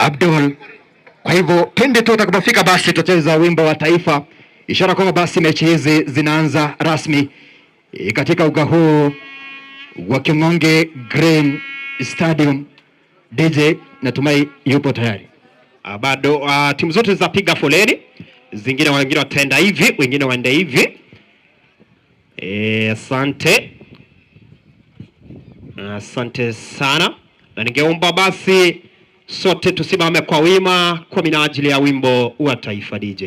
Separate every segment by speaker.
Speaker 1: Abdul. Kwa hivyo pindi tu utakapofika basi tutacheza wimbo wa taifa, ishara kwamba basi mechi hizi zinaanza rasmi katika uga huu wa King'ong'i Green Stadium. DJ natumai yupo tayari.
Speaker 2: Bado timu zote zitapiga foleni, zingine wengine wataenda hivi, wengine waende hivi. Asante, asante sana, na ningeomba basi sote tusimame kwa wima kwa minajili ya wimbo wa taifa. DJ.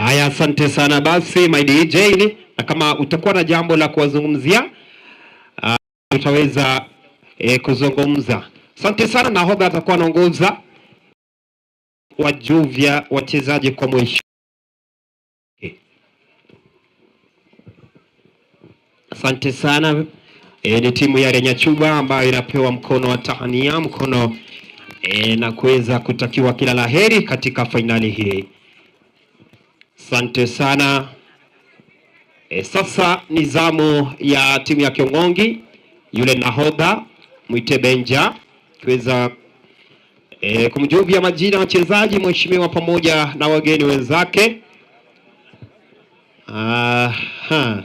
Speaker 2: Haya, asante sana basi my DJ, na kama utakuwa na jambo la kuwazungumzia utaweza kuzungumza. Asante sana. Nahodha atakuwa anaongoza wajuvya wachezaji kwa mwisho. Asante sana. Ni timu ya Renyachuba ambayo inapewa mkono wa tahania, mkono na kuweza kutakiwa kila laheri katika fainali hii. Asante sana. Sasa ni zamu ya timu ya King'ong'i, yule nahodha mwite Benja kiweza kumjuvia majina wachezaji mheshimiwa pamoja na wageni wenzake. Aha.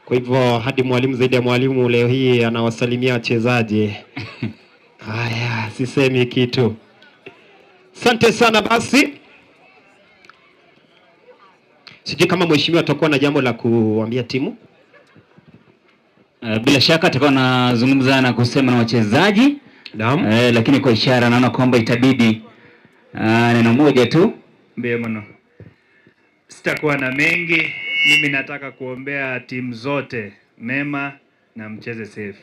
Speaker 2: Kwa hivyo hadi mwalimu zaidi ya mwalimu leo hii anawasalimia wachezaji. Haya, sisemi kitu. Asante sana basi. Sijui kama mheshimiwa atakuwa na jambo la kuambia timu.
Speaker 3: Bila shaka atakuwa anazungumza na kusema na wachezaji.
Speaker 2: Naam.
Speaker 3: Lakini kwa ishara naona kwamba itabidi neno moja tu.
Speaker 4: Mbio mno. Sitakuwa na mengi. Mimi nataka kuombea timu zote mema na mcheze safe.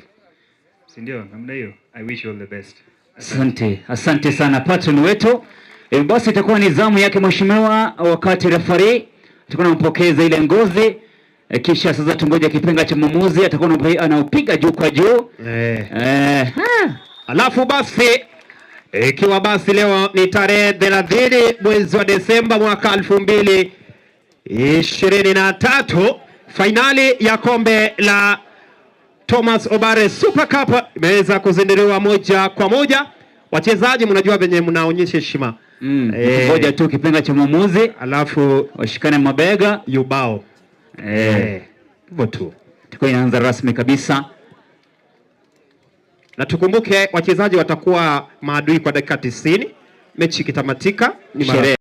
Speaker 4: Si ndio? Namna hiyo. I wish you all the best.
Speaker 3: Asante, asante sana patron wetu. Basi itakuwa ni zamu yake mheshimiwa, wakati referee atakuwa anampokeza ile ngozi. Kisha sasa tungoja kipenga cha mwamuzi atakuwa anaupiga juu kwa juu.
Speaker 2: Alafu basi ikiwa basi leo ni tarehe 30 mwezi wa Desemba mwaka 2023, fainali ya kombe la Thomas Obare Super Cup imeweza kuzinduliwa moja kwa moja. Wachezaji mnajua venye mnaonyesha heshima.
Speaker 3: Ngoja tu kipenga cha mwamuzi
Speaker 2: alafu
Speaker 3: washikane mabega
Speaker 2: yubao. Hivyo tu.
Speaker 3: Itakuwa inaanza rasmi kabisa.
Speaker 2: Na tukumbuke wachezaji watakuwa maadui kwa dakika 90. Mechi ikitamatika ni
Speaker 3: sherehe.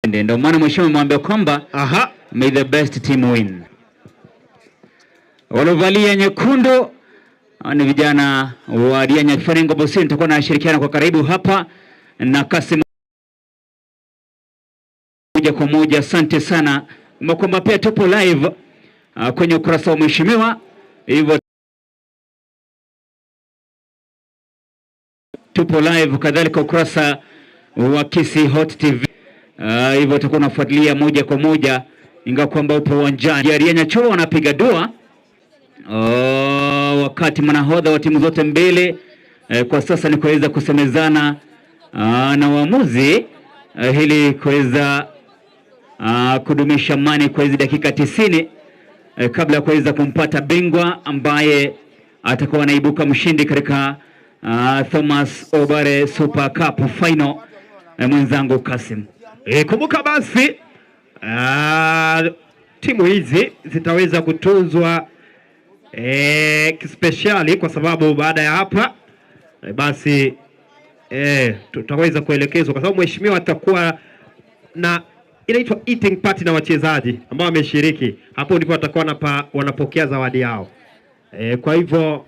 Speaker 3: Ndio maana mheshimiwa amemwambia kwamba may the best team win. Walovalia nyekundu ni vijana wa Rianya Farengo Bosini. Tutakuwa nashirikiana kwa karibu hapa na Kasim moja kwa moja. Asante sana kwamba pia tupo live kwenye ukurasa wa mheshimiwa, hivyo tupo live kadhalika ukurasa wa Kisii Hot TV. Hivyo tutakuwa tunafuatilia moja kwa moja, ingawa kwamba upo uwanjani. Rianya Chuo wanapiga dua wakati manahodha wa timu zote mbili kwa sasa ni kuweza kusemezana na waamuzi ili kuweza kudumisha amani kwa hizi dakika 90 kabla ya kuweza kumpata bingwa ambaye atakuwa anaibuka mshindi katika Thomas Obare Super Cup final. Mwenzangu Kasim.
Speaker 2: Kumbuka basi timu hizi zitaweza kutuzwa kispeshali kwa sababu baada ya hapa basi tutaweza kuelekezwa kwa sababu mheshimiwa atakuwa na inaitwa eating party na wachezaji ambao wameshiriki. Hapo ndipo watakuwa wanapokea zawadi yao. Kwa hivyo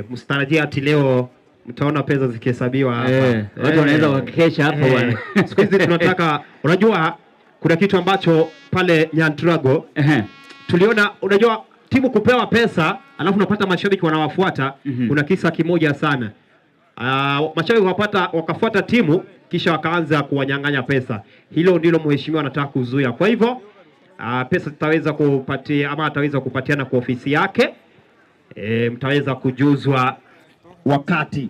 Speaker 2: msitarajie ati leo mtaona pesa zikihesabiwa hapa.
Speaker 3: Watu wanaweza wakikesha hapo bwana.
Speaker 2: Siku hizi tunataka, unajua kuna kitu ambacho pale Nyantrago Tuliona, unajua timu kupewa pesa alafu unapata mashabiki wanawafuata. Kuna kisa kimoja sana. Mashabiki wakafuata timu kisha wakaanza kuwanyang'anya pesa. Hilo ndilo mheshimiwa anataka kuzuia. Kwa hivyo pesa tutaweza kupatia ama ataweza kupatiana kwa ofisi yake. Mtaweza kujuzwa wakati.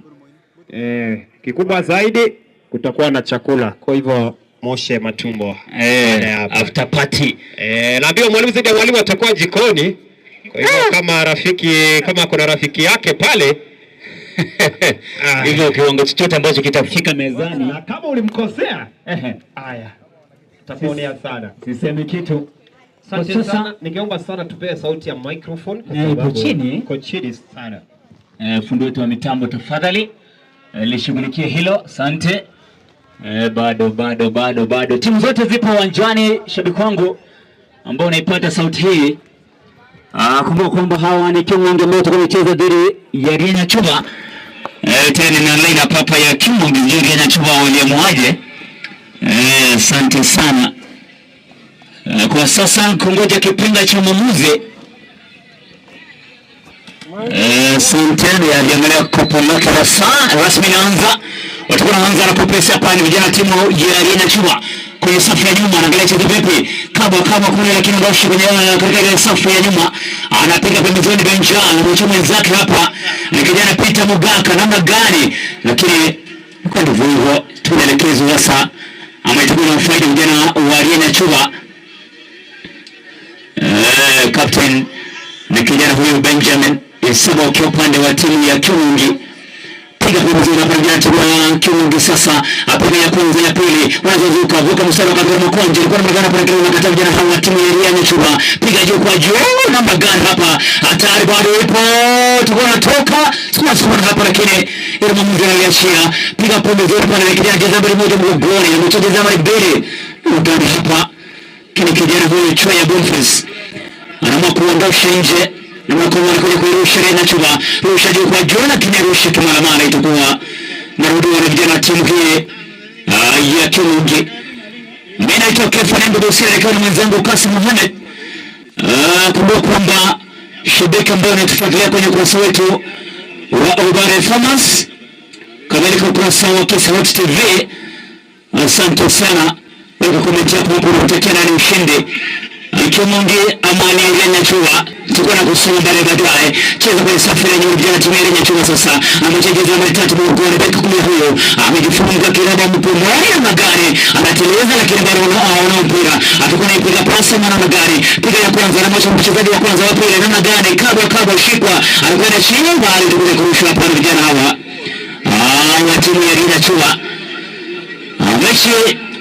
Speaker 2: Kikubwa zaidi kutakuwa na chakula, kwa hivyo moshe matumbo. Baada ya hapa.
Speaker 3: After party.
Speaker 2: Naambiwa mwalimu zaidi ya mwalimu atakuwa jikoni. Kwa hivyo kama kuna rafiki yake pale.
Speaker 3: Hivyo kiwango chochote ambacho kitafika mezani.
Speaker 2: Na kama ulimkosea, haya, tutakuonea sana.
Speaker 3: Sisemi kitu.
Speaker 2: Asante
Speaker 3: Kwa sasa-
Speaker 2: sana. Ningeomba sana tupewe sauti ya microphone kwa
Speaker 3: Iko
Speaker 2: sababu
Speaker 3: chini.
Speaker 2: iko chini sana.
Speaker 3: Fundi wetu wa mitambo tafadhali, lishughulikie hilo, asante. Bado bado bado bado timu zote zipo uwanjani. Shabiki wangu ambao unaipata sauti hii, kumbuka kwamba hawa ni Kiunge ambao watakuwa wanacheza dhidi ya Rienya Chuba. Tena na line up hapa ya Kiunge dhidi ya Rienya Chuba waliamuaje? Asante sana. Kwa sasa kungoja kipenga cha mwamuzi. Asante, aliangalia kopo lake la saa rasmi inaanza. Watakuwa wanaanza na kupesa hapa ni vijana timu ya Rienya Chuba kwenye safu ya nyuma, anaangalia chezo vipi, kama kama kule, lakini ndoshi kwenye katika ile safu ya nyuma anapiga pembezoni, Benja anamwacha mwenzake hapa ni kijana Peter Mugaka, namna gani, lakini kwa ndivyo hivyo, tunaelekezwa sasa, ametumia na faida vijana wa Rienya Chuba. Captain ni kijana huyu Benjamin Isaba ukiwa upande wa timu ya Kiungi. Piga pembezoni hapa vijana timu ya Kiungi sasa. Hapo ya kwanza ya pili wanazovuka vuka mstari wa kabla mkonje alikuwa anaonekana pale kile wanakataa vijana hawa wa timu ya Rienya Chuba. Piga juu kwa juu namba gani hapa? Hatari bado ipo. Tulikuwa natoka. Sikuwa sikuwa hapa lakini ile mwamuzi analiachia. Piga pembezoni pale kijana jeza nambari 1 mgongoni, anacheza nambari 2. Gani hapa? Kile kijana huyu Choya Boniface anaamua kuondosha nje na anakuja kuirusha Rienya Chuba, rusha juu kwa juu, lakini rusha kimaramara, itakuwa narudiwa na vijana timu hii ya Kiungi. Mimi naitwa Kefa Nembo Dosira, nikiwa na mwenzangu Kasim Mohamed. Kumbuka kwamba shabiki ambaye unatufuatilia kwenye ukurasa wetu wa Obare Farmers, kadhalika ukurasa wa Kisawati TV, asante sana kwa komenti yako hapo, unatakia nani ushindi Kimungi ama ni Rienya Chuba. Tutakuwa na kusoma baadaye baadaye. Cheza kwenye safu ya nyuma vijana timu ya Rienya Chuba sasa. Amecheza nambari 3 mgongoni beki kumi huyo. Amejifunga kiraba mpumoni na magari. Anateleza lakini bado anaona mpira. Atakuwa anaipiga pasi na magari. Piga ya kwanza na mwisho mchezaji wa kwanza wa pili namna gani? Kabwa kabwa shikwa. Anakwenda chini bali tukuje kurushwa hapa na vijana hawa. Wa timu ya Rienya Chuba. Mechi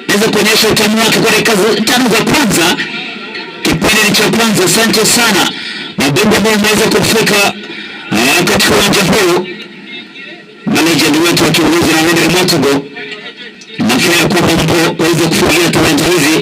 Speaker 3: inaweza kuonyesha utamu wake kwa dakika 5 za kwanza. Kipindi cha kwanza. Asante sana mabingwa ambao wameweza kufika katika uwanja huu. Maneja wetu wa kiongozi na Henry Motogo, nafurahi kwamba mpo waweze kufurahia talanta hizi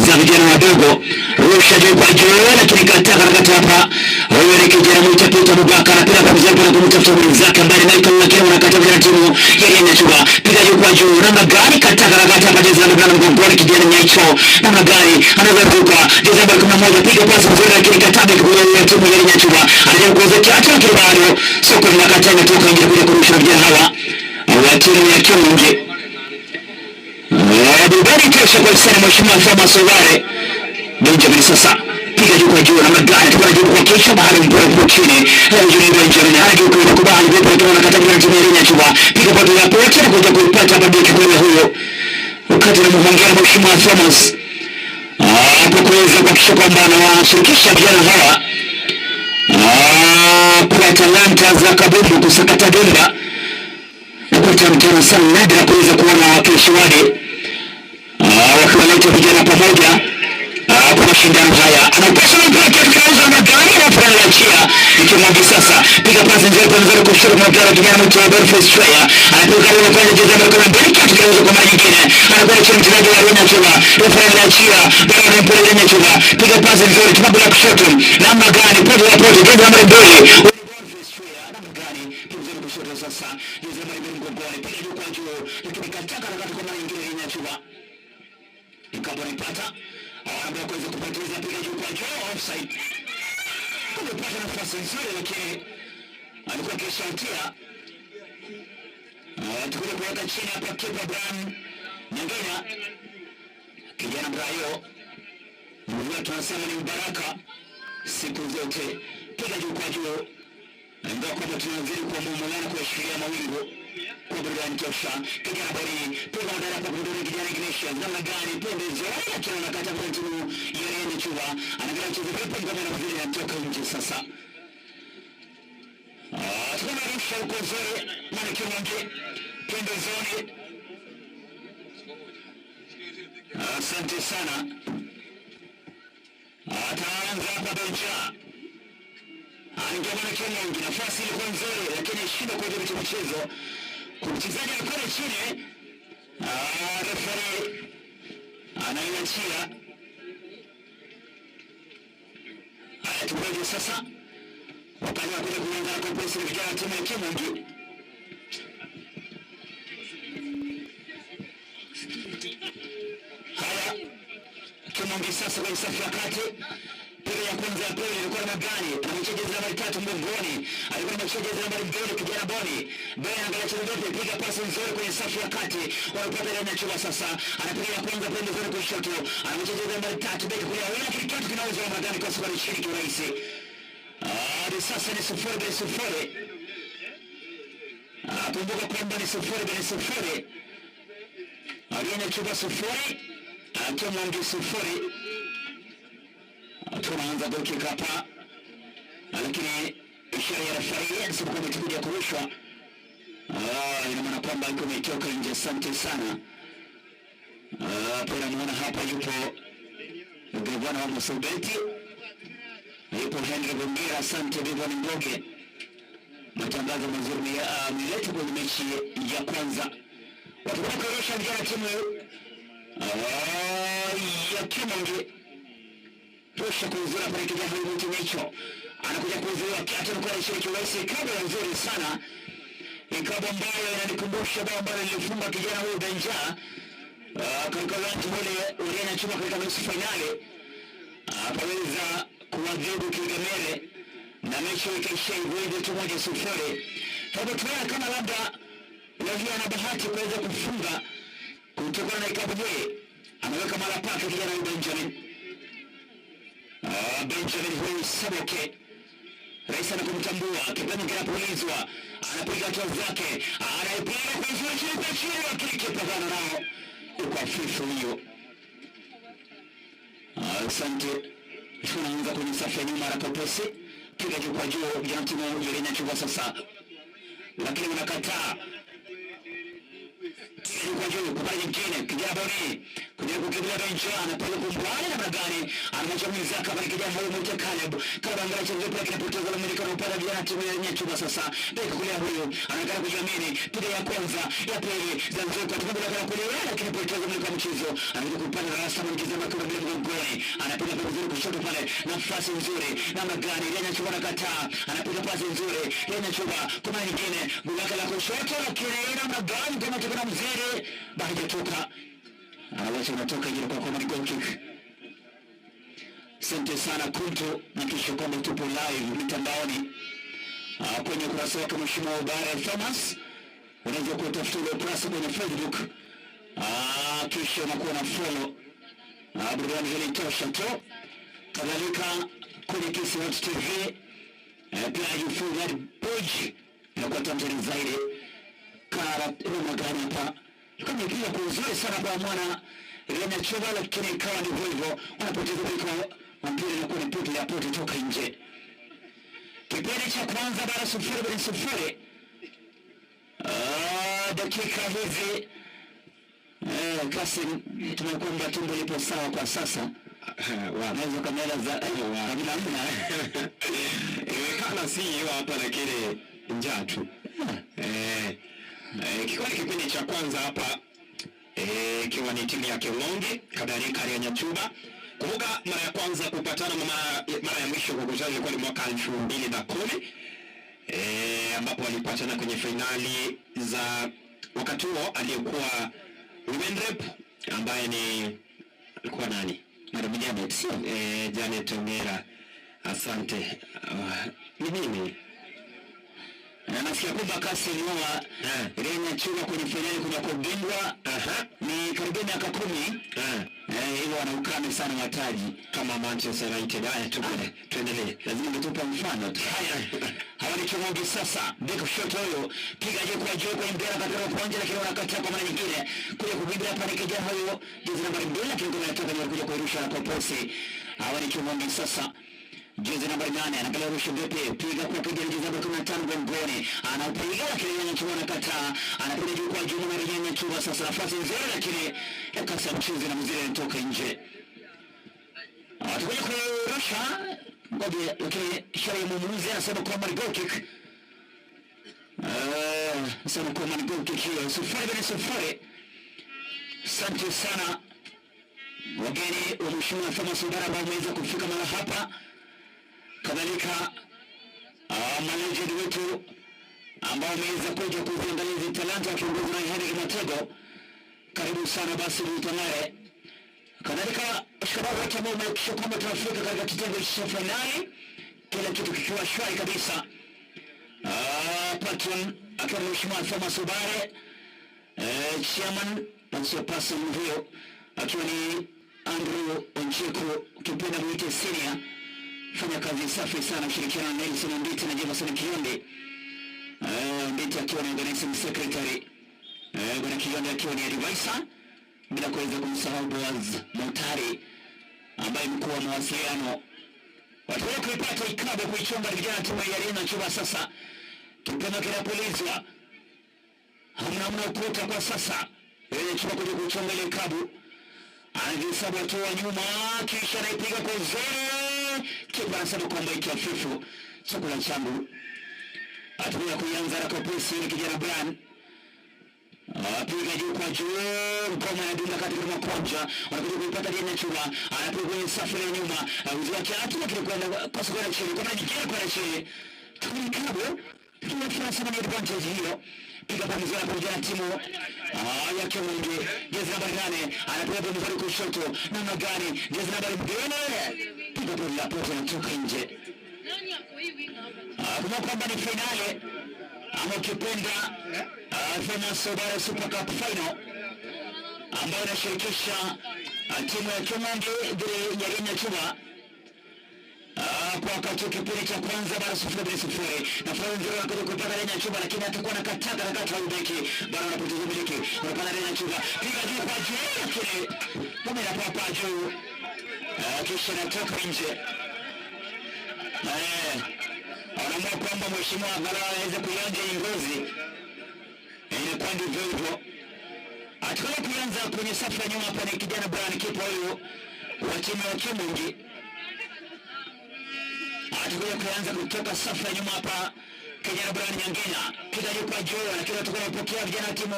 Speaker 3: za vijana wadogo. Rusha juu kwa juu, lakini kataa katikati hapa. Huyu ni kijana mwita Peter Mugaka, anapiga pembezoni pale kumtafuta mwenzake ambaye ni Michael, lakini wanakataa vijana timu ya Rienya Chuba. Piga juu kwa juu, namna gani? Kataa katikati hapa, jezi namba 8 mgongoni kijana Nyaicho, namna gani anaweza kuruka? Jezi namba 11, piga pasi nzuri, lakini kataa beki ya timu ya Rienya Chuba. Anajaribu kuweza kiacha, lakini bado soko linakataa, inatoka nje kuja kurusha vijana hawa wa timu ya Kiungi. Burudani tosha kwa sana Mheshimiwa Thomas Obare. Benjamin sasa piga juu kwa juu namna gani? Tukana juu kwa kichwa mahali mpira uko chini. Benjamin Benjamin hadi huko inakubali vipi lakini anakataa bila timu ya Rienya Chuba. Piga kwa ya pote na kuja kuipata hapa beki kwa huyo. Wakati anamhongera Mheshimiwa Thomas. Hapo kuweza kuhakikisha kwamba anawashirikisha vijana hawa. Kwa talanta za kabumbu kusakata dimba. Napata mtano sana nadra kuweza kuona wawakilishi wadi wakiwaleta vijana pamoja kwa mashindano haya. Anaupasha mpira katika uza na gari na anaachia ikimwagi sasa. Piga pasi nzuri kwa nzuri kushoto kwa mpira kijana mtu wa Boniface Chweya. Anapiga karibu kwanza jezi namba 12 katika uza kwa mara nyingine. Anakwenda chini mchezaji wa Rienya Chuba. Refa anaachia bado na mpira Rienya Chuba. Piga pasi nzuri tumabu la kushoto. Namna gani? Pote la pote jezi namba 2. Sasa jezi namba 2 mgongoni, piga juu kwa juu, lakini kataka na kwa mara nyingine Rienya Chuba. Ikapo anaipata
Speaker 1: Anaamua kuweza kupoteza, piga juu kwa juu, offside. Amepata nafasi nzuri, lakini alikuwa akishautia. Tukuja kuweka chini hapa kipa Brian Nyangenya, kijana Brayo, mvua tunasema ni mbaraka siku zote, piga juu kwa juu, ingawa kwamba tunazidi kuwamomolana kuashiria mawingu kwa burudani tosha. Kijana Bori piga madara kwa kuduri kijana Ignatius, namna gani pembezoni, lakini anakata kwa timu ya Rende Chuba, anaangalia mchezo vipi, ngoma na vile anatoka nje sasa. Tunarusha huko nzuri, maana Kimonge pembezoni. Asante sana. Ataanza hapa Benja. Anaingia mwana Kimonge, nafasi ilikuwa nzuri lakini shida kudhibiti mchezo. Mchezaji alikuwa chini. Referee anaiachia. Haya, tungoje sasa. Wakati wa kuja kuanza kwa pesi vijana timu ya Kimonge. Haya, Kimonge sasa kwenye safu ya kati. Piga ya kwanza ya pili ilikuwa na gani? Anamcheza jezi nambari 3 mgongoni. Alikuwa anamcheza jezi nambari 2 kijana Boni. Boni anaangalia chini vipi, piga pasi nzuri kwenye safu ya kati. Wanapata ile chuma sasa. Anapiga ya kwanza pembezoni kushoto. Anamcheza jezi nambari 3 beki kulia. Wala kitu kinauzwa na gani kwa sababu chini kiurahisi. Hadi sasa ni 0-0. Kumbuka kwamba ni 0-0. Aliona chupa 0, Kimonge 0. Tunaanza goal kick hapa, lakini ishara ya referee anasema kwamba itakuja kurushwa. Ina maana kwamba iko imetoka nje. Asante sana. Pia namuona hapa yupo gavana wa Marsabit, yupo Henry Bongera. Asante Vivian Mboge, matangazo mazuri ya milete kwenye mechi ya kwanza. Watakuwa kurusha vijana timu ya Kimonge. Rusha kuuzura pale kijana huyu mtu hicho. Anakuja kuuzura kiatu na kwa shiriki kiurahisi, kabla nzuri sana. Ikabu ambayo inanikumbusha bao ambalo lilifunga kijana huyu Benja katika uwanja ule Urena chuma katika nusu finali. Akaweza kuwadhibu Kigamere na mechi ikaishia hivyo hivyo tu 1-0. Hebu tuone kama labda leo ana bahati kuweza kufunga kutokana na ikabu hii. Ameweka mara pake kijana huyu Benjamin. Benjamin huyu Saboke, rais anakumtambua, kipindi kinapoulizwa anapiga hatua zake, anaipiga kwa uzuri chini kwa chini, lakini kipa nao uko hafifu hiyo. Asante. Tunaanza kwenye safu ya nyuma anapopesi, piga juu kwa juu, vijana timu ya Nyachunga sasa, lakini unakataa kwa juu kwa nyingine, kijana Boni kujaribu kukimbilia Benja, anapiga kumbali namna gani, anamwacha mwenzake pale kijana huyu mmoja Caleb. Caleb angalia chenye pia kinapoteza umiliki na upande vijana timu ya Nyachunga sasa. Beki kulia huyu anaonekana kujiamini, piga ya kwanza ya pili za nzuri kwa sababu ya kulia, lakini poteza umiliki wa mchezo, anakuja kupanda rasa mwingine kama vile mgongoni, anapiga kwa nzuri kushoto pale, nafasi nzuri namna gani, ile Nyachunga anakataa, anapiga pasi nzuri ile Nyachunga kwa mara nyingine, goli la kushoto, lakini namna gani kama tukana mzuri bado hajatoka. Anawacha unatoka ile kwa kwa goal kick. Asante sana Kunto, na kisha kwamba tupo live mitandaoni kwenye ukurasa wake Mheshimiwa Obare Thomas, unaweza kutafuta ile ukurasa kwenye Facebook, kisha unakuwa na follow. Burudani hili tosha tu. Kadhalika kwenye Kisii Hot TV, pia jifunze page na kwa tamthilia zaidi. Kara magari hapa kama ikiwa kwa uzuri sana kwa mwana Rena Chuba, lakini ikawa ndivyo hivyo, wanapoteza biko mpira inakuwa ni pote ya pote toka nje. Kipindi cha kwanza bara 0-0. Dakika hizi Kasim, tunakuomba tumbo lipo sawa kwa sasa. Naweza kamera za hamna hamna.
Speaker 5: Imekana si hiyo hapa, lakini njaa tu. Kikweli kipindi cha kwanza hapa ikiwa ni timu ya Kimonge kadhalika ya Nyachuba. Kumbuka mara ya kwanza kupatana, mara ya mwisho kukutana ilikuwa ni mwaka 2010, ambapo walipatana kwenye finali za wakati huo aliyekuwa women rep ambaye ni alikuwa nani?
Speaker 3: Madam Janet, sio?
Speaker 5: Janet Ongera, asante. Ni nini?
Speaker 3: Na nasikia kwamba kasi nyuma ile Nyachuga kwenye fainali kuna kwa bingwa ni karibia miaka 10. Hivyo wana ukame sana wataji
Speaker 5: kama Manchester United. Haya, tuendelee.
Speaker 3: Lazima nitupe mfano tu. Haya. Hawa ni Kimongi sasa. Beki kushoto huyo piga juu kwa juu kwa mpira katika uwanja, lakini wanakataa kwa mara nyingine. Kuja kubibi hapa ni kijana huyo jezi nambari 2, lakini kuna anatoka ni kuja kuirusha na kwa posi. Hawa ni Kimongi sasa. Jezi nambari 8 anaangalia rusha vipi, piga kwa kijana jezi nambari 15 mgongoni, anapiga lakini Nyachuga anakataa, anapiga juu kwa juu na Nyachuga sasa, nafasi nzuri lakini yakasa mchuzi na mzee anatoka nje. Atakuja kurusha ngoja, lakini ishara ya mwamuzi anasema kwamba ni goal kick. Anasema kwamba ni goal kick hiyo, 0-0. Asante sana wageni wa Mheshimiwa Thomas Obara ambao wameweza kufika mahali hapa, kadhalika malegend wetu ambao wameweza kuja kuziangalia hizi talanta wakiongozwa na Henry Matego. Karibu sana basi Mutangare. Kadhalika washikadau wote ambao wamehakikisha kwamba tunafika katika kitengo cha fainali, kila kitu kikiwa shwari kabisa. Patron akiwa Mheshimiwa Thomas Obare, chairman na person huyo akiwa ni Andrew Oncheko, ukipenda muite senior. Fanya kazi safi sana ushirikiano na Nelson Nditi na Jefferson Kionde. Nditi akiwa ni organizing secretary, bwana Kionde akiwa ni advisor, bila kuweza kumsahau Boaz Motari ambaye mkuu wa mawasiliano. Watakuja kuipata ikabu kuichonga vijana timu ya Arena Chuba sasa. Kipenga kinapulizwa. Hamna ukuta kwa sasa. Yeye Chuba kuja kuichonga ile ikabu. Anajihesabu hatua nyuma kisha anaipiga kwa uzuri. Kipa anasema kwamba iki hafifu chakula changu. Atakuja kuianza na kopesi ni kijana Brian. Apiga juu kwa juu, ngoma inadunda katika makwanja, wanakuja kuipata Dina Chuba, anapiga kwenye safu ya nyuma, uzi wake atu lakini kwenda pasi kwenda chini, kwa nyingine kwenda chini. Tulikabo, tukiwa tunasema ni advantage hiyo. Piga kwa mzee hapo jana timu ya Kimungi, jezi nambari 8, anapiga kwa mzee kushoto, namna gani? Jezi nambari 2, piga kwa la pote anatoka nje. Kumbuka kwamba ni finale ama ukipenda Thomas Obare Super Cup Final ambayo inashirikisha timu ya Kimungi dhidi ya Nyachuba. Kwa wakati wa kipindi cha kwanza bara 0-0, nafasi nzuri anakuja kupata Nyachuba, lakini atakuwa anakataa katikati ya ubeki, bado anapoteza umiliki, anapata Nyachuba, piga juu kwa juu, lakini kama inakuwa kwa juu, kisha inatoka nje. Wanaamua kwamba mheshimiwa angalau aweze kuionja hii ngozi. Ilikuwa ndivyo hivyo. Atakuja kuanza kwenye safu ya nyuma hapa ni kijana Brian kipa huyu wa timu ya Kimungi. Atakuja kuanza kutoka safu ya nyuma hapa kijana Brian Nyangina. Piga juu kwa juu, lakini atakuwa anapokea vijana timu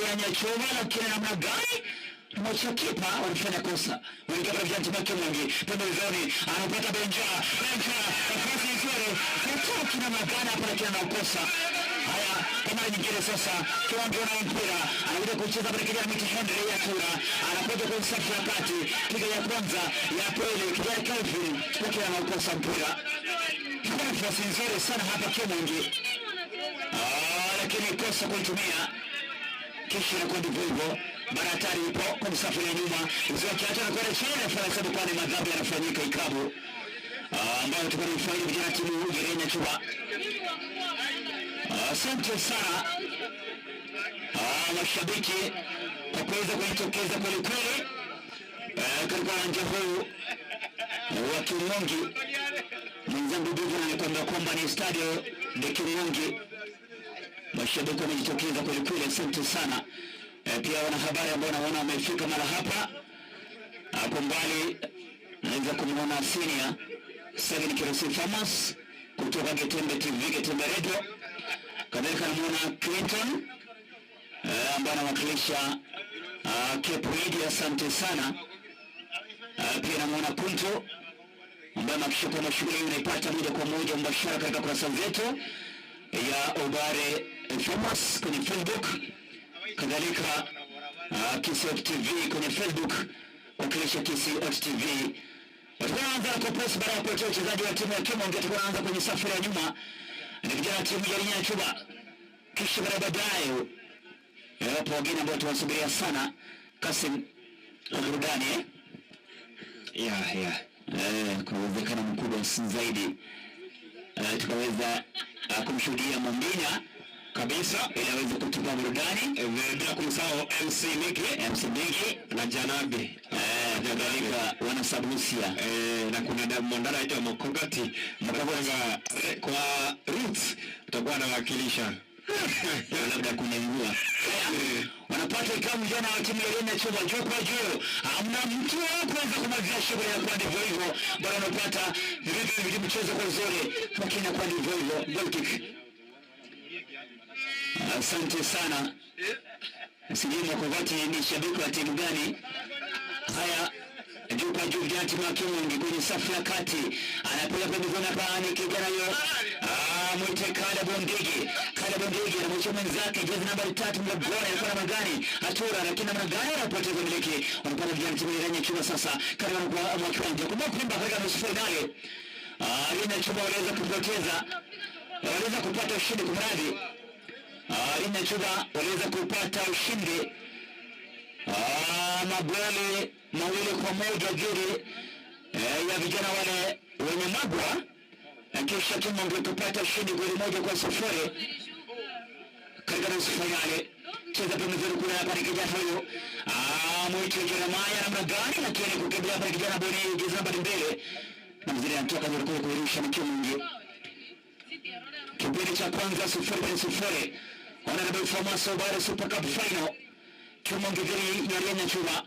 Speaker 3: ya Nyachuba, lakini namna gani? Mwacha kipa wanafanya kosa. Wengine kwa vijana timu ya Kimungi. Pembezoni anapata Benja. Benja nafasi nzuri. Kutoka na magana hapa lakini anakosa. Haya, kwa mara nyingine sasa Kimungi ana mpira, anakuja kucheza pale kijana Miti Henry ya Tura, anakuja kwa safu ya kati, piga ya kwanza, ya pili, kijana Kelvin lakini anakosa mpira. Nafasi nzuri sana hapa Kimungi. Lakini kosa kuitumia. Kisha inakuwa ndivyo hivyo. Baratari ipo kwa msafiri ya nyuma. Mzee akiacha na kwenda chini, anafanya sababu kwani madhambi yanafanyika ikabu. Ambayo tulikuwa tunafaidi vijana timu ya Nyachuba. Asante sana mashabiki kwa kuweza kujitokeza kweli kweli katika uwanja huu wa Kimungi. Mwenzangu Divina alikwambia kwamba ni Stadio de Kimungi. Mashabiki wamejitokeza kweli kweli, asante sana. Pia wanahabari ambao naona wamefika mara hapa. Hapo mbali naweza kumuona senior Seven Kirosi Thomas kutoka Getembe TV, Getembe Radio. Kadhalika namuona Clinton ambaye anawakilisha Cape Media, asante sana. Pia namuona Kunto ambaye amehakikisha kwamba shughuli hii unaipata moja kwa moja mbashara katika kurasa zetu ya Obare Thomas kwenye Facebook. Kadhalika Kisii Hot TV kwenye Facebook, wakilisha Kisii Hot TV. Wataanza na kupress baada ya kuachia wachezaji wa timu ya Kimonge, watakuwa wanaanza kwenye safu ya nyuma ni vijana timu ya Nyachuba, kisha baadaye wapo wageni ambao tunawasubiria sana, Kasim, kwa burudani eh? Yeah. Kuna uwezekano mkubwa zaidi tukaweza kumshuhudia Mwambina
Speaker 5: kabisa
Speaker 3: ili aweze kutupa burudani
Speaker 5: bila kumsahau MC Miki,
Speaker 3: MC Miki
Speaker 5: na Janabi
Speaker 3: kadhalika wana Sabusia
Speaker 5: na kuna Mondara aitwa Mokogati Mokogati kwa roots utakuwa anawakilisha
Speaker 3: labda kuna mvua wanapata ikamu vijana wa timu ya Rena Chuba juu kwa juu, hamna mtu kuweza kumalizia shughuli ya kwa ndivyo hivyo, bado wanapata vitu vile mchezo kwa uzuri, lakini kwa ndivyo hivyo, goal kick. Asante sana. Sijui Mokogati ni shabiki wa timu gani? Haya, juu kwa juu, vijana timu ya Kimungi kwenye safu ya kati, anapiga pembezoni hapa, ni kijana yo mwite Kada Bondigi. Kada Bondigi anamwachia mwenzake jezi nambari 3 mlangoni, alikuwa namna gani hatura, lakini namna gani anapoteza miliki. Wanapata vijana timu ya Renya Chuma sasa katika mwa kiwanja. Kumbuka kwamba katika nusu fainali Renya Chuma waliweza kupoteza, waliweza kupata ushindi, kumradhi, Renya Chuma waliweza kupata ushindi magoli 2-1 dhidi ya vijana wale wenye Magwa, kisha Kimonge kupata ushindi goli 1-0 katika nusu fainali. Cheza pembezoni kule hapa ni kijana huyu mwite Jeremiah namna gani, lakini kukimbia hapa ni kijana Boni jezi nambari 2 na mzee anatoka kule kuirusha ni Kimonge. Kipindi cha kwanza 0-0. Honorable Thomas Obare Super Cup Final, Kimonge dhidi ya Renya Chuma.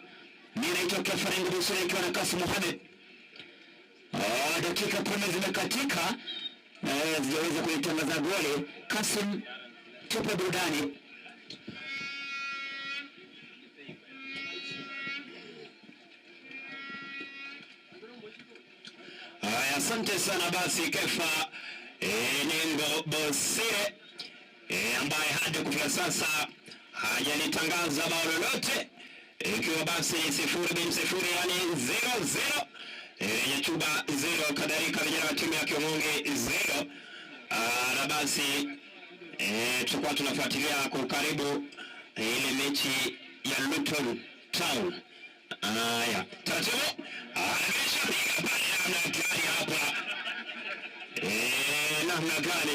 Speaker 3: Mimi naitwa Kefarengo Busore ikiwa na Kasim Mohamed. Dakika 10 zimekatika, zijaweza kuitangaza goli. Kasim, tupe burudani.
Speaker 5: Haya, asante sana basi Kefa Nengo Bosire ambaye hadi kufika sasa hajalitangaza bao lolote, ikiwa basi 0-0, yani 0-0, Nyachuba 0, kadhalika vijana wa timu ya Kimonge 0. Na basi tutakuwa tunafuatilia kwa ukaribu ile mechi ya Luton Town. Haya, taratibu ameshapiga pale, namna gani hapa namna gani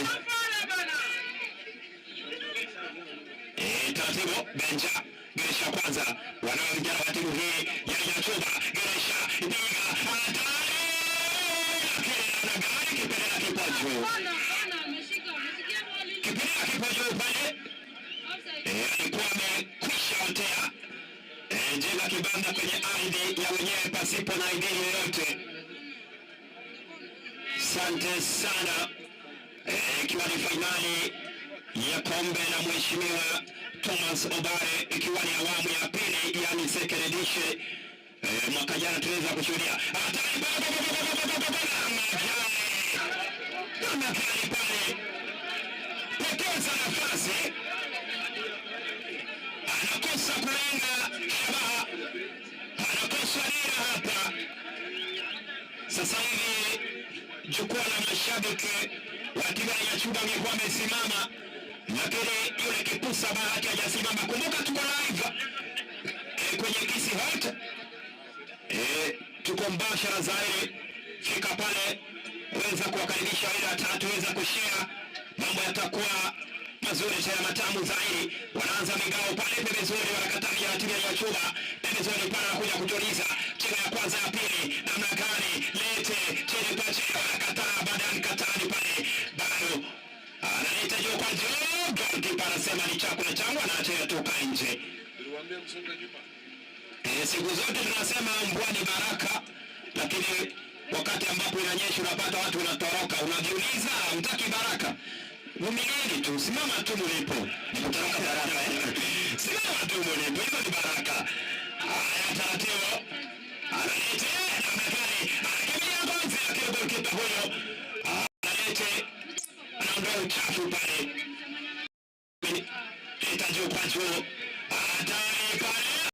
Speaker 5: taratibu, Benja Geresha kwanza, wanao vijana wa timu hii ya Nyachuba. Geresha piga hatari, lakini namna gani, kipeleka kipo juu, kipeleka kipo juu pale, alikuwa amekwisha otea jenga kibanda kwenye ardhi ya wenyewe pasipo na idhini yoyote. Asante sana, ikiwa ni fainali ya kombe la Mheshimiwa Thomas Obare, ikiwa ni awamu ya pili, yani second edition. Mwaka jana tuliweza kushuhudia hatari namna gani pale, poteza nafasi, anakosa kulenga shabaha, anakosa dira hapa. Sasa hivi jukwaa la mashabiki wa timu ya Nyachuba angekuwa amesimama, lakini yule kipusa bahati hajasimama. Kumbuka tuko live kwenye Kisii Hot, tuko mbashara zaidi. Fika pale weza kuwakaribisha wale watatu, weza kushare, mambo yatakuwa mazuri tena matamu zaidi. Wanaanza migao pale pembezoni, wanakataa na timu ya Nyachuba pembezoni pale, wanakuja kutuliza chini ya kwanza ya pili, namna gani lete chini kwa chini, wanakataa baadaye katani pale, bado analeta juu kwa juu, goalkeeper anasema ni chakula changu, anaacha toka nje. Siku zote tunasema mvua ni baraka, lakini wakati ambapo inanyesha unapata watu wanatoroka, unajiuliza mtaki baraka. Vumilieni tu, simama tu mlipo.
Speaker 3: Ni kutoroka baraka eh?
Speaker 5: Simama tu mlipo, hizo ni baraka. Haya, taratibu analete namna gani, anakimbilia kwanza, lakini goalkeeper huyo analete, anaondoa uchafu pale, leta juu kwa juu, hatari pale.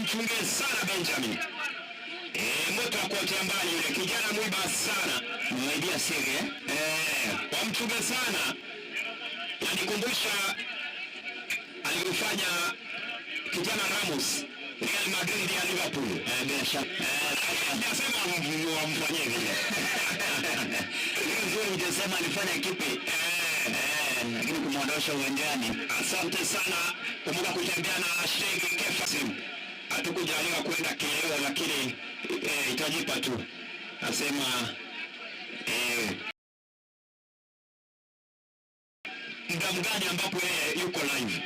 Speaker 5: Wamchunge sana Benjamin. Moto wa kuotea mbali yule kijana mwiba sana.
Speaker 3: Mwaibia siri eh?
Speaker 5: Wamchunge sana. Nanikumbusha alivyofanya kijana Ramos Real Madrid ya Liverpool.
Speaker 3: Bila shaka.
Speaker 5: Sijasema wamfanyie vile.
Speaker 3: Hiyo nzuri hujasema alifanya kipi? Lakini kumwondosha uwanjani.
Speaker 5: Asante sana. Kumbuka kutembea na Sheikh Kefasim. Hatukujaliwa kwenda kileo, lakini itajipa tu. Nasema muda mgani ambapo yeye yuko live.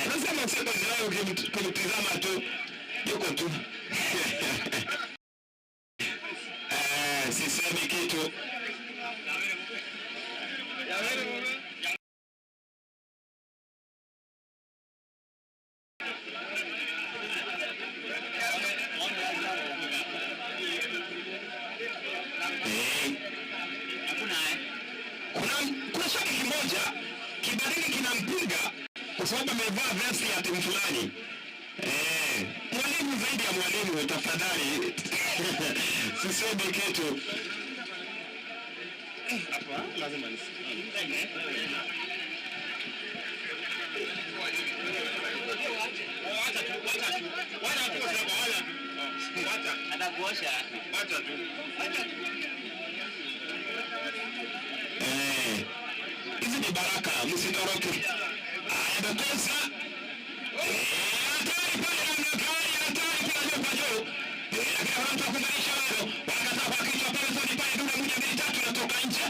Speaker 5: Nasema sema live, ukimtizama tu yuko tu. Sisemi kitu. Kuna shabiki mmoja kibadili kinampiga kwa sababu amevaa vesti ya timu fulani. Mwalimu zaidi ya mwalimu, tafadhali. Sisemi kitu. Hapa lazima nisikie. Hizi ni baraka, msitoroke. Haya, Dokosa. Hatari pale namna gani, hatari pale juu kwa juu. Lakini hakuna mtu wa kuunganisha bado. Wanakataa kwa kichwa pale, zoni pale, dude moja, mbili, tatu, inatoka nje.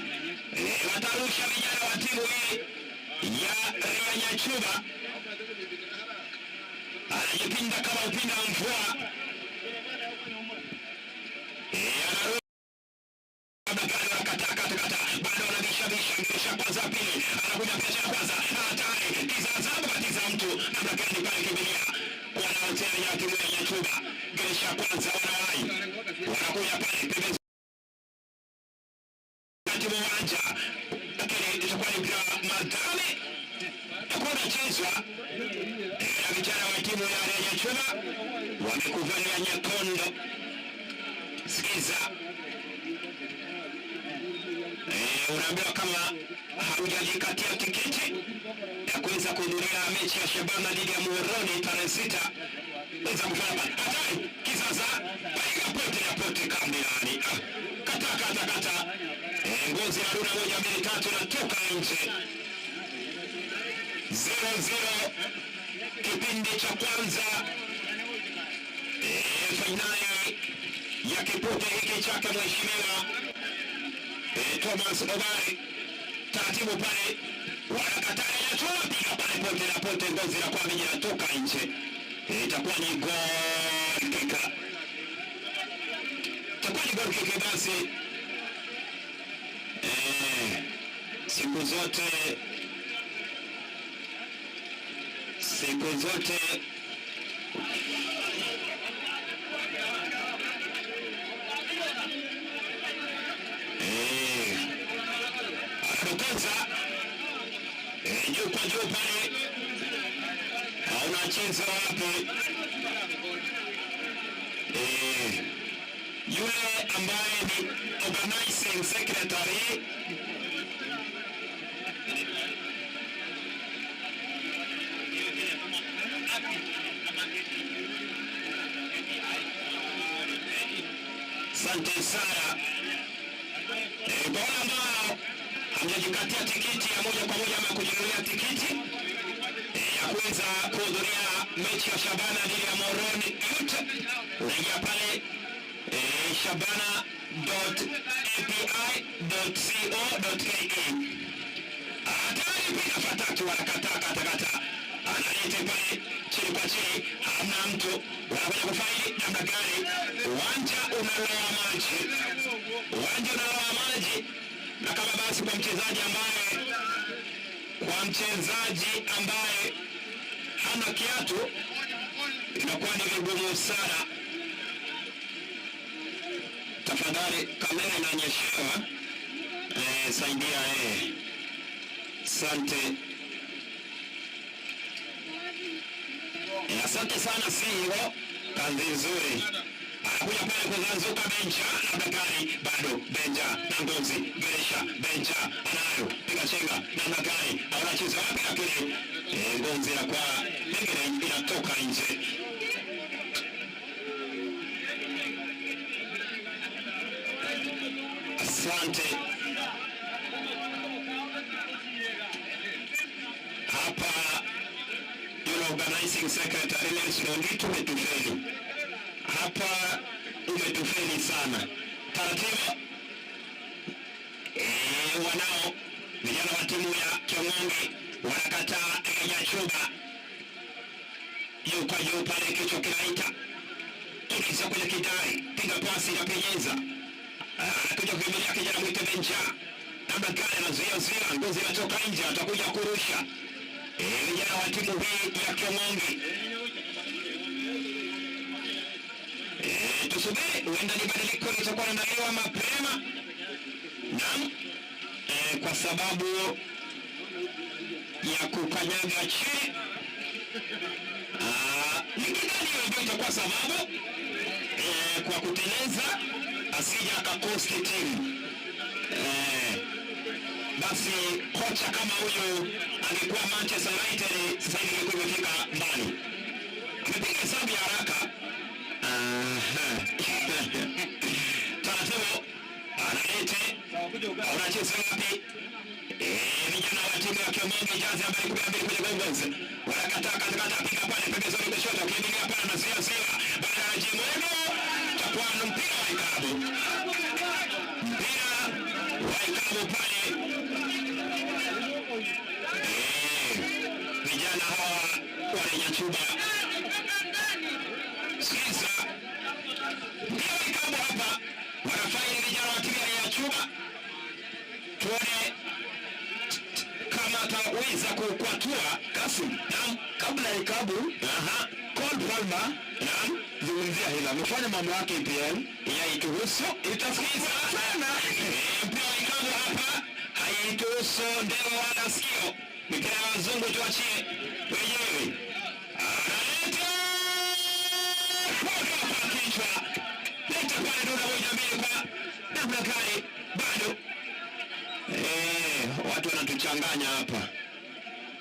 Speaker 5: Watarusha vijana wa timu hii ya Nyachuba. Anajipinda kama upinda wa mvua. Anarudi bado anabisha kwanza pili, anakuja pia kwanza, hatari kizaza batiza mtu namna gani pale, kimbilia wanaotea ya timu ya Nyachuba, gesha kwanza, wanawahi wanakuja pale pembezoni mwa uwanja, lakini itakuwa ni mpira madame itakuwa unachezwa na vijana wa timu ya Nyachuba wamekuvalia nyekundu. Sikiza, unaambiwa kama haujajikatia tiketi ya kuweza kuhudhuria mechi ya Shabana dhidi ya Muhoroni tarehe 6, weza kufanya pale. Hatari kizaza piga pote ya pote kambi ndani. Kata kata kata. Ngozi ya runa 1 2 3 natoka nje. 0-0 kipindi cha kwanza. Fainali ya kipute hiki chake mheshimiwa Thomas Obare. Taratibu pale wanakataa, inatoa piga pale pote na pote, ngozi la kwami inatoka nje. Itakuwa ni goal kick. Itakuwa ni goal kick basi. Siku zote, siku zote anadokoza juu kwa juu pale, haunacheza wapi? Yule ambaye ni organizing secretary Asante sana. Kwa wale ambao hamjajikatia tikiti ya moja kwa moja ama kujinunulia tikiti ya kuweza kuhudhuria mechi ya Shabana dhidi ya Muhoroni Youth, unaingia pale shabana.api.co.ke. Hatari, piga fatatu, wanakataa kata kata. Analete pale chini kwa chini, hamna mtu. Wanakuja kufaidi namna gani? Uwanja unaloa maji, uwanja unaloa maji. Na kama basi kwa mchezaji ambaye hana kiatu inakuwa ni vigumu sana. Tafadhali, kamera inanyeshewa. Saidia. Asante. Asante sana CEO, kazi nzuri. Anakuja pale kuzanzuka Benja na Bakari, bado Benja na Ngozi Geresha, Benja anayo piga chenga na Bakari, anacheza wapi? Lakini Ngozi inakuwa pengine inatoka nje. Asante. Hapa yule organizing secretary Nelson Onditu, umetufeli hapa, umetufeli sana. Taratibu wanao vijana wa timu ya Kiongongi wanakataa Nyachuba juu kwa juu pale, kichwa kinaita ingiza kwenye kidari, piga pasi inapenyeza, anakuja kukimbilia kijana mwite Benja namna gani, anazuia zuia, ngozi inatoka nje, atakuja kurusha. Vijana wa timu hii ya Kiongongi, tusubiri, huenda ni badiliko litakuwa linaandaliwa mapema. Naam, kwa sababu ya kukanyaga chini. Nikidhani hiyo ndio itakuwa sababu kwa kuteleza asija akakosti timu. Basi kocha kama huyu angekuwa Manchester United sasa hivi ingekuwa imefika mbali. Amepiga hesabu ya haraka. Aha. Taratibu analete, unacheza wapi? Vijana wa timu ya Kiomongi jazi nambari 12 kwenye Gongos wanakataa katakata, piga pale pembezoni kushoto, kimbilia pale na zuia zuia, baada ya Jimono takuwa ni mpira wa ikabu, mpira wa ikabu pale. Vijana hawa wa Nyachuba, sikiza, mpira wa ikabu hapa wanafaili vijana wa timu ya Nyachuba, tuone kama ataweza kukwatua Kasim. Naam,
Speaker 1: Kabla ya ikabu,
Speaker 5: aha,
Speaker 1: Cole Palmer,
Speaker 5: naam,
Speaker 1: zungumzia hilo, amefanya mambo yake EPL,
Speaker 5: yaituhusu
Speaker 1: itafuta sana.
Speaker 5: Mpira wa ikabu hapa haituhusu ndewa wala sikio. Mipira ya wazungu tuachie wenyewe. Analeta kwa kwa kichwa, leta pale dunda moja mbili kwa namna gani? Bado watu wanatuchanganya hapa.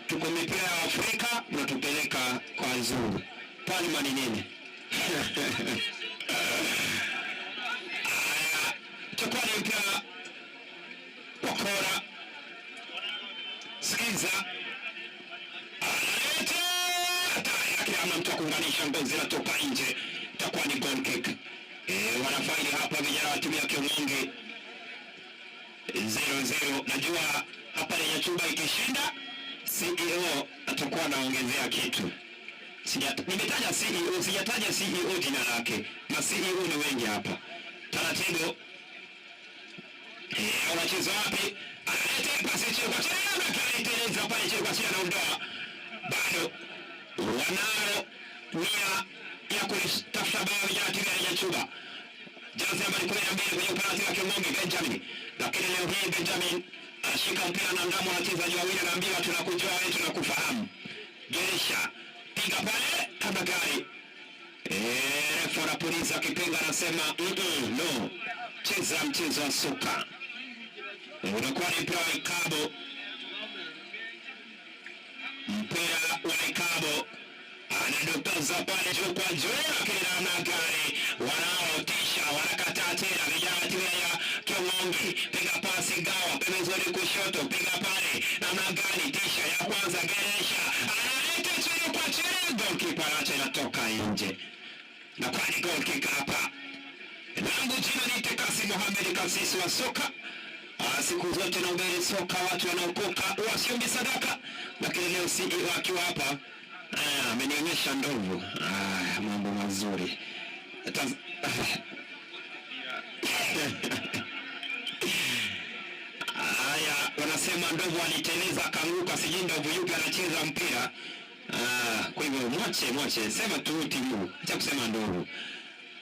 Speaker 5: Tuko mipira ya Afrika, mnatupeleka kwa wazungu. Palma ni nini? Haya, itakuwa ni mpira wa kona. Sikiza, analeta hatari, lakini hamna mtu wa kuunganisha, ngozi inatoka nje, itakuwa ni goal kick. Wanafaili hapa vijana wa timu ya Kiongongi 0-0. Najua hapa ni Nyachuba ikishinda CEO atakuwa anaongezea kitu. Nimetaja CEO, sijataja CEO jina lake. Ma CEO ni wengi hapa. Taratibu. Unacheza wapi? Analeta pasi chini kwa chini, anaiteleza pale chini kwa chini, anaondoa. Bado wanao nia ya kulitafuta bao vijana timu ya Nyachuba. Jazi nambari 12 kwenye upande wa Kiongongi Benjamin. Lakini leo hii Benjamin anashika mpira na ndamo wachezaji wawili, anaambiwa tunakujua wewe, tunakufahamu. Geresha piga pale kama gari. Refa anapuliza kipenga, anasema no, cheza mchezo wa soka. Unakuwa ni mpira wa ikabu, mpira wa ikabu anadotoza pale juu kwa juu, lakini namna gani wanaotisha wanakataa tena. Vijana wa timu ya Kiongongi, piga pasi gawa pembezoni kushoto, piga pale namna gani, tisha ya kwanza, Geresha analeta chini kwa chini, goalkeeper anaacha inatoka nje, na kwa ni goal kick hapa. Langu jina ni Tekasi Mohamed Kasisi wa soka. Siku zote naubiri soka, watu wanaokoka wasiombi sadaka, lakini leo CEO akiwa hapa amenionyesha ndovu. Mambo mazuri. Haya, wanasema ndovu aliteleza akaanguka, sijui ndovu yupi anacheza mpira. Kwa hivyo mwache, mwache, sema tu timu, acha kusema ndovu.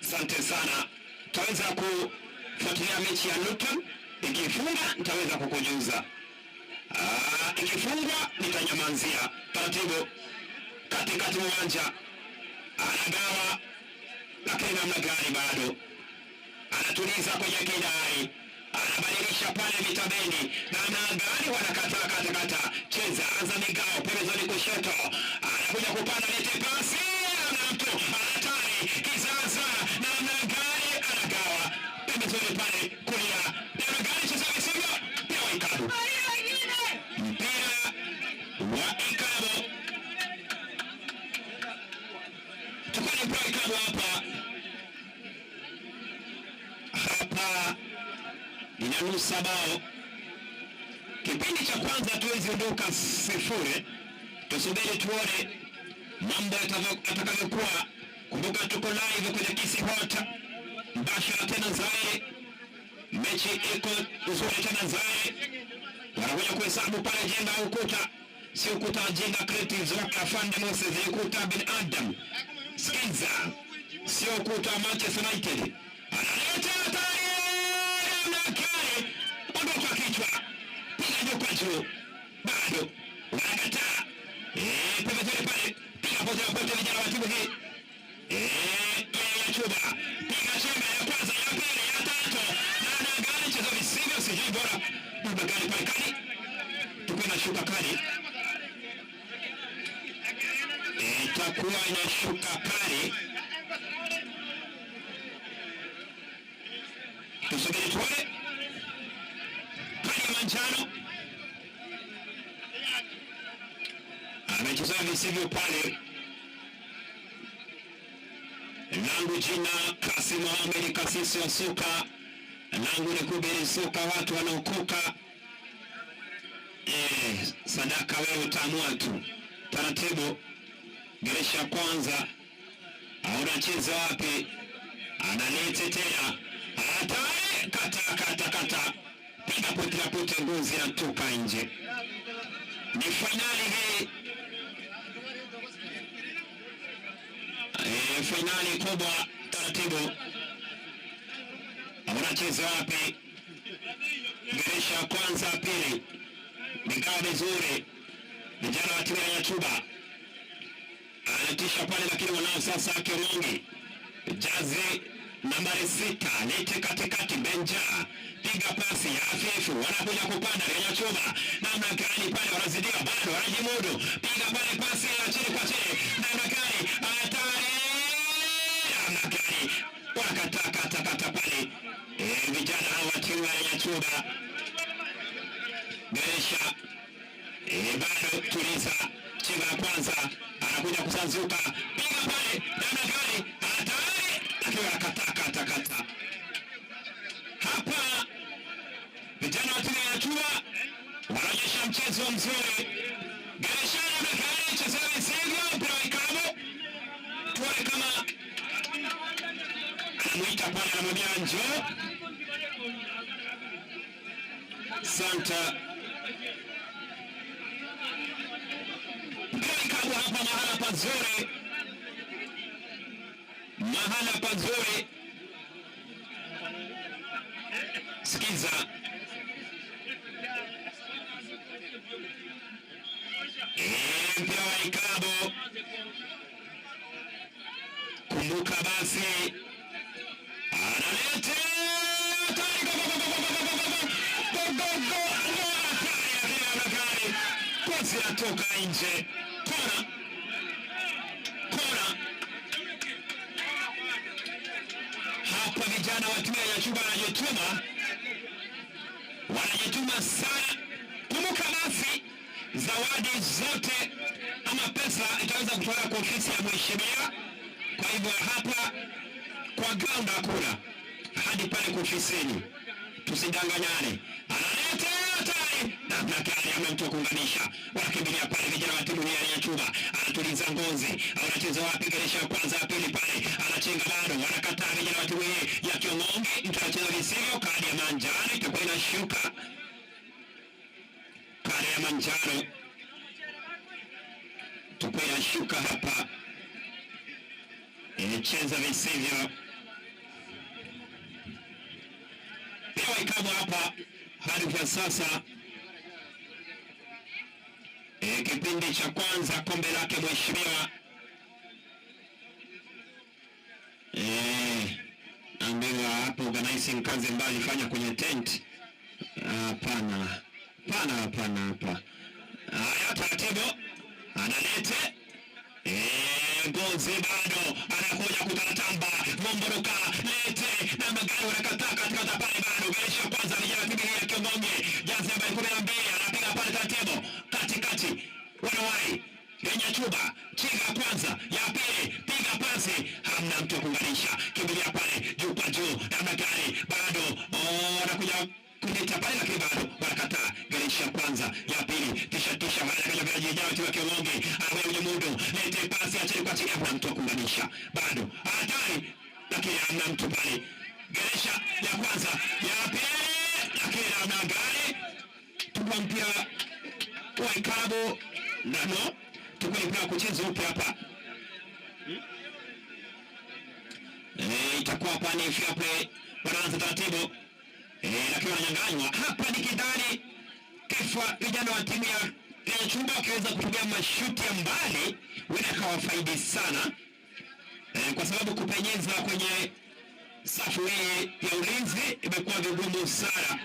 Speaker 5: Asante sana, tutaweza kufuatilia mechi ya Luton. Ikifunga nitaweza kukujuza, ikifungwa nitanyamazia. Taratibu katikati uwanja Namna gani? Bado anatuliza kwenye kidai, anabadilisha pale mitabeni. Namna gani? Wanakataa katakata, cheza anza migao pembezoni kushoto, anakuja kupanda, lete pasi, namna mtu hatari, kizaza namna gani? Anagawa pembezoni pale kulia, namna gani? Cheza visivyo, mpira wa ikabu, mpira wa ikabu, tukoni mpira wa ikabu hapa hapa inanusa bao. Kipindi cha kwanza tuwezi ondoka 0, tusubiri tuone mambo yatakavyokuwa. Kumbuka tuko live kwenye Kisii Hot mbashara tena zaidi, mechi iko nzuri tena zaidi, wanakuja kuhesabu pale jenga ukuta, si ukuta wa Jenga Creatives wake Afande Moses, ukuta bin Adam. Sikiza, sio ukuta wa Manchester United. Analeta hatari na kale, ondoka kichwa, piga juu kwa juu, bado wanakataa. Pembezoni pale, piga pote pote, vijana wa timu hii ya Chuba, piga chenga ya kwanza, ya pili, ya tatu, na gani chezo visivyo, sijui bora namna gani pale kali, tukuwa inashuka kali, itakuwa inashuka kali. Tusubiri tuone kadi ya manjano amecheza visivyo pale. Langu jina Kasim Mohamed Kasisi wa soka, langu ni kuhubiri soka, watu wanaokoka. Sadaka wewe utaamua tu taratibu. Geresha kwanza, unacheza wapi? Analete tena hatari, kata kata kata, piga pote la pote, ngozi inatoka nje. Ni fainali hii, fainali kubwa. Taratibu, unacheza wapi? Geresha kwanza, pili, migawa vizuri, vijana wa timu ya Nyachuba anatisha pale, lakini wanao sasa Kirongi jazi nambari 6 lete katikati, Benja piga pasi hafifu, wanakuja kupanda Nyachuba namna gani pale, wanazidiwa bado, wanajimudu, piga pale pasi ya chini kwa chini, namna gani hatari, namna gani wanakataa kata kata pale. Vijana hawa wa timu ya Nyachuba Geresha bado tuliza, chenga la kwanza anakuja kusanzuka, piga pale namna gani hatari, lakini wanakataa kata kata hapa. Vijana wa timu ya Nyachuba wanaonyesha mchezo mzuri. Geresha namna gani, cheza visivyo, mpira wa ikabu, tuone kama anamuita pale, anamwambia njoo Santa. Mpira wa ikabu hapa, mahala pazuri, mahala pazuri. Sikiza, mpira wa ikabu. Kumbuka basi, analete hatari, go, go, go, go, go, go, go, go, go, go, go, hatari, lakini namna gani, kozi inatoka nje, kona, kona. Hapa vijana wa timu ya Nyachuba wanajituma, wanajituma sana. Kumbuka basi, zawadi zote ama pesa itaweza kutolewa kwa ofisi ya mheshimiwa. Kwa hivyo hapa kwa ground hakuna, hadi pale kwa ofisini, tusidanganyane. Analeta hatari namna gani, amemtoa kuunganisha, wanakimbilia pale vijana wa timu ya Nyachuba, anatuliza ngozi, anacheza wapi? Geresha ya kwanza, ya pili pale, anachenga bado, wanakataa vijana wa timu hii ya Kiong'onge, mtu anacheza visivyo, kadi ya manjano itakuwa inashuka, kadi ya manjano itakuwa inashuka hapa, inacheza visivyo. Mpira wa ikabu hapa hadi kwa sasa. Kipindi cha kwanza kombe lake mheshimiwa. Dressing, kazi ambayo alifanya kwenye tent. Hapana, hapana, hapana, hapa. Haya, taratibu analete Ngozi bado anakuja kutaratamba Momboroka lete na magari wanakataa katika pale bado Geisha kwanza vijana timu ya Kiongonge jazi nambari 12 anapiga pale taratibu katikati wanawai yenye chuba chinga kwanza ya pili piga pasi hamna mtu kuunganisha kimbilia pale juu kwa juu namna gani bado anakuja kuleta pale lakini bado wanakataa. Geisha kwanza ya pili tisha tisha wale kaja vijana wa Kiongonge anakuja kwenye mudo lete pasi ya chini kwa chini hamna mtu kuunganisha bado hatari lakini hamna mtu pale. Geisha ya kwanza ya pili lakini hamna gari tukua mpira wa ikabu na no tukua mpira kucheza upya hapa. Itakuwa hapa ni fair play, wanaanza taratibu lakini wananyang'anywa hapa. Ni kidhani kefa vijana wa timu ya Chumba wakiweza kupiga mashuti ya mbali huenda kawafaidi sana kwa sababu kupenyeza kwenye safu hii ya ulinzi imekuwa vigumu sana.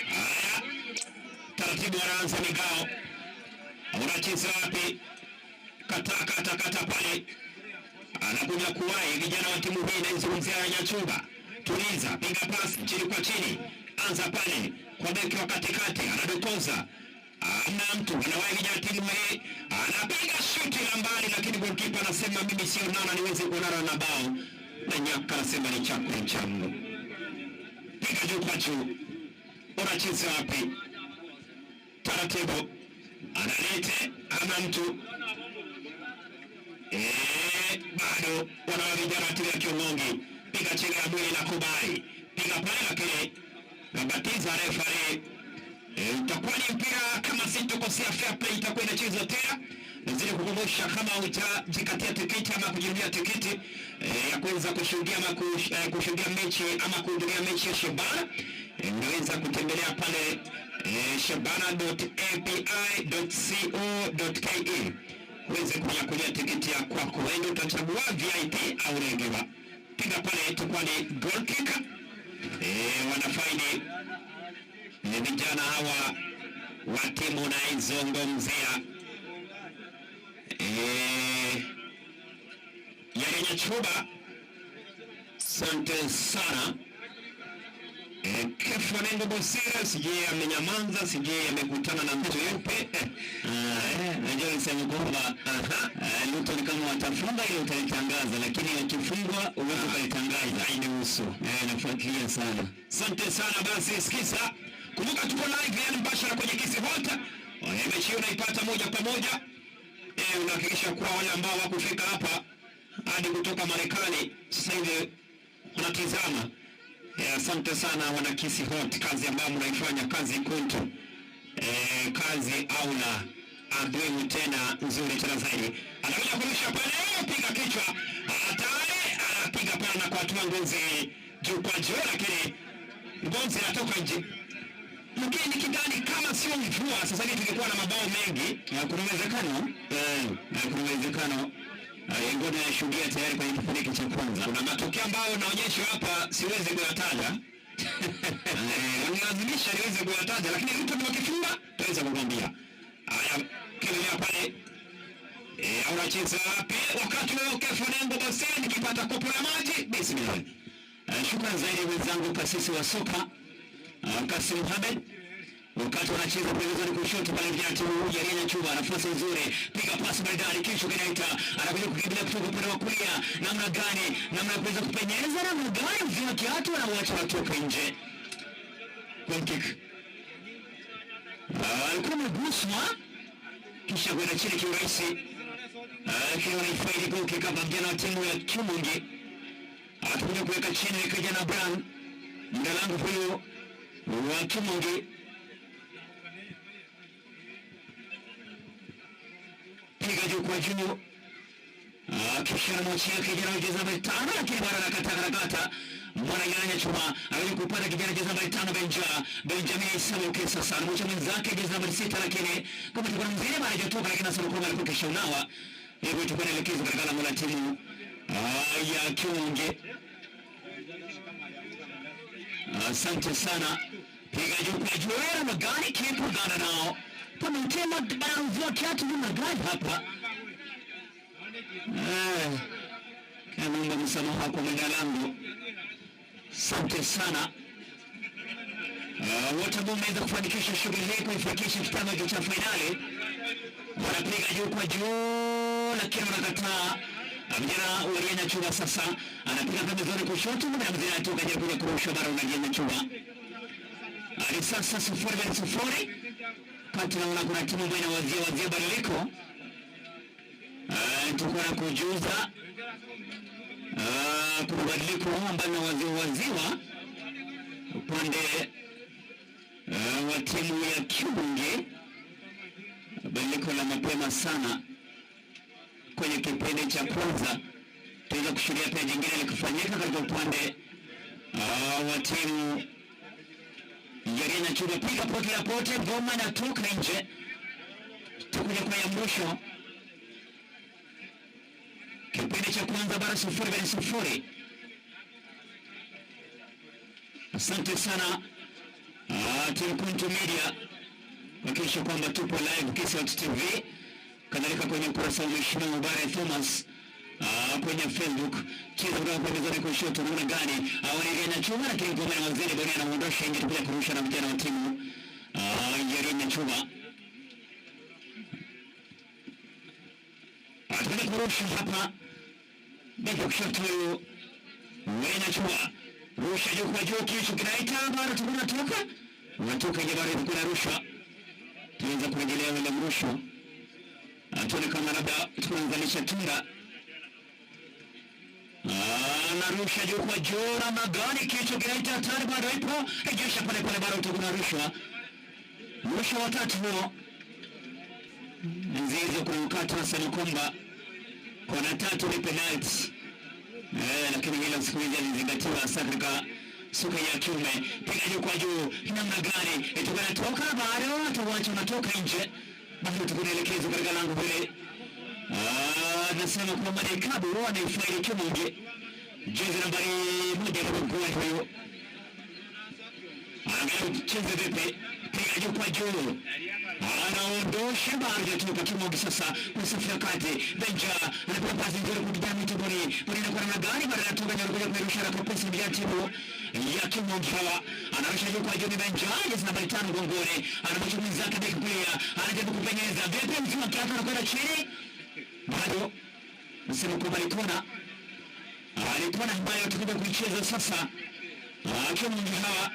Speaker 5: Haya, taratibu wanaanza migao, unacheza wapi? Kata kata kata pale, anakuja kuwahi vijana wa timu hii inaizungumzia ya Nyachumba. Tuliza, piga pasi chini kwa chini, anza pale kwa beki wa katikati, anadokoza, hamna mtu, anawahi vijana timu hii, anapiga shuti la mbali, lakini goalkeeper anasema mimi sio nana niweze kuonana na bao, na Nyaka anasema ni chakula changu. Piga juu kwa juu, unacheza wapi? Taratibu analete, hamna mtu. Bado wana vijana timu ya Kiongongi, piga chini ya mwili na kubali, piga pale, lakini nabatiza refari. Itakuwa ni mpira kama sitokosea, fair play itakuwa inachezwa tena. Nazidi kukumbusha kama hujajikatia tikiti ama kujinunulia tikiti ya kuweza kushuhudia ama kushuhudia mechi ama kuhudhuria mechi ya Shabana, unaweza kutembelea pale shabana.api.co.ke uweze kunyakulia tikiti ya kwako. Wewe utachagua VIP au regular. Piga pale itakuwa ni goal kick. Wanafaidi ni vijana hawa wa timu naizungumzia ya Nyachuba. Asante sana. Kefa Nengo Bosire, sijui amenyamanza, sijui amekutana na mtu yupi.
Speaker 3: Najua niseme kwamba Luton kama watafunga ile utalitangaza, lakini wakifungwa uweze ukalitangaza.
Speaker 5: Hainihusu.
Speaker 3: Nafuatilia sana.
Speaker 5: Asante sana. Basi sikiza, kumbuka tuko live, yani mbashara kwenye Kisii Hot. Mechi hiyo unaipata moja kwa moja. Unahakikisha kuwa wale ambao wakufika hapa hadi kutoka Marekani sasa hivi wanatizama. Asante sana wana Kisii Hot, kazi ambayo mnaifanya, kazi kuntu, kazi aula adhimu tena nzuri tena zaidi. Anakuja kurusha pale, piga kichwa, hatari, anapiga pale na kuatua ngozi juu kwa juu, lakini ngozi inatoka nje. Lakini nikidhani kama sio mvua sasa hivi tungekuwa na mabao mengi.
Speaker 3: Kuna uwezekano, kuna uwezekano Ngono yashuhudia tayari kwenye kipindi cha kwanza.
Speaker 5: Kuna matokeo ambayo naonyeshwa hapa siwezi kuyataja. Wanilazimisha niweze kuyataja, lakini mtu wakifunga tutaweza kukwambia. Haya, kimbilia pale. Unacheza wapi? Wakati wewe Kefa Nengo Bosire nikipata kopo la maji, bismillah.
Speaker 3: Shukrani zaidi mwenzangu kasisi wa soka Kasim Mohamed. Wakati wanacheza pembezoni kushoto pale vijana timu ya Nyachuba, nafasi nzuri, piga pasi maridadi, kichwa kinaita, anakuja kukimbilia kutoka upande wa kulia, namna gani, namna ya kuweza kupenyeza, namna gani, mzima kiatu anauacha watoka nje. Goal kick. Alikuwa ameguswa kisha kwenda chini kiurahisi, lakini wanaifaidi goal kick hapa vijana wa timu ya Kimungi. Atakuja kuweka chini kijana Brown, mdalangu huyo wa Kimungi. Piga juu kwa juu, kisha anamwachia kijana wa jezi nambari 5, lakini bado anakata karakata. Mwana chuma aweze kupata kijana jezi nambari 5 Benjamin Samuel sasa anamwacha mwenzake jezi nambari 6, lakini kama tulikuwa mzee mara hajatoka, lakini anasema kwamba alikuwa kisha unawa. Hivyo tulikuwa naelekezwa katika lango la timu ya Kiunge. Asante sana. Piga juu kwa juu, namna gani kipa gana nao pamemtema baramvua kiatu namna gani hapa? Naomba msamaha kwa mwenye lango. Asante sana wote ambao mmeweza kufanikisha shughuli hii, kuifikisha kitengo hiki cha fainali. Wanapiga juu kwa juu, lakini wanakataa. Vijana wa Rienya Chuba sasa anapiga pembezoni kushoto, na mzee anatoka jaribu kuja kurusha bara na Rienya Chuba. Hadi sasa 0-0. Kati naona kuna timu ambayo inawazia wazia badiliko. Tuko na kujuza kuna badiliko ambayo inawazia waziwa upande wa timu ya Kibunge, badiliko la mapema sana kwenye kipindi cha kwanza. Tuweza kushuhudia pia jingine likifanyika katika upande wa timu ya Rienya Chuba. Piga pote la pote, ngoma inatoka nje, tukuja kwa ya mwisho. Kipindi cha kwanza bara 0-0. Asante sana Timu Kuntu Media kuhakikisha kwamba tupo live Kisauti TV, kadhalika kwenye ukurasa wa Mheshimiwa Mubarak Thomas kwenye Facebook. Cheza kutoka pembezoni kushoto, namna gani awalinganya chuma, lakini ngoma ya waziri Bonia anaondosha nje kuja kurusha na vijana wa timu ya Rienya Chuba. Atakwenda kurusha hapa beki kushoto Rienya Chuba, rusha juu kwa juu, kichwa kinaita bado tunatoka unatoka nje, bado kuna rushwa, tuweza kurejelea ule mrusho, tuone kama labda tunazalisha tunda. Anarusha juu kwa juu, namna gani, kichwa kinaita hatari, bado ipo, rejesha pale pale, bado utakuwa rushwa, mrusho wa tatu huo. Nzizo kuna wakati wanasema kwamba kona tatu ni penalty. Lakini hilo siku hizi alizingatiwa hasa katika soka ya kiume. Piga juu kwa juu, namna gani itakuwa inatoka, bado tuwache unatoka nje, bado tukunaelekezwa katika lango hili. Nasema kwamba ni Kabu anaifaidi Kimungi, jezi nambari 1 kwa huyo, angalia cheze vipi, piga juu kwa juu, anaondosha bado hajatoka Kimungi. Sasa kwa safu ya kati, Benja anapewa pasi nzuri kwa kijana Mitobori, Bori kwa namna gani, bado anatoka nje, anakuja kuirusha na kwa pesi ya timu ya Kimungi hawa, anarusha juu kwa juu, ni Benja, jezi nambari 5 gongoni, anamwacha mwenzake beki kulia, anajaribu kupenyeza vipi, mzima kiatu anakwenda chini, bado nasema kwamba alikona ambayo atakuja kuicheza sasa Kimungi hawa,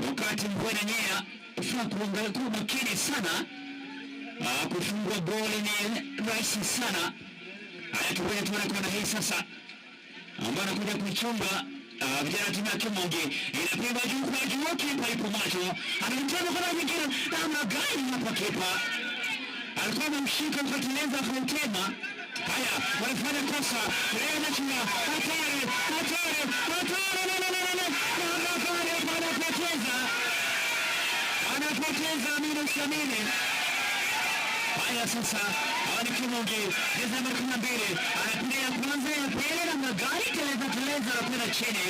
Speaker 3: wakati mvua inanyea, ufaa kuangalia kuwa makini sana. Kufungwa goli ni rahisi sana. Haya, tukuja tuone kona hii sasa ambayo anakuja kuichunga vijana timu ya Kimungi, inapigwa juu kwa juu, kipa ipo macho, anamtema kona nyingine, namna gani hapa kipa alikuwa amemshika mkateleza akautema. Haya, wanafanya kosa Rienya Chuba, hatari, hatari, hatari, anapoteza, anapoteza Aminu Shamini. Haya sasa, hawa ni Kimungi, jezi nambari 12, anapiga ya kwanza, ya pili, namna gani, teleza teleza, anakwenda chini.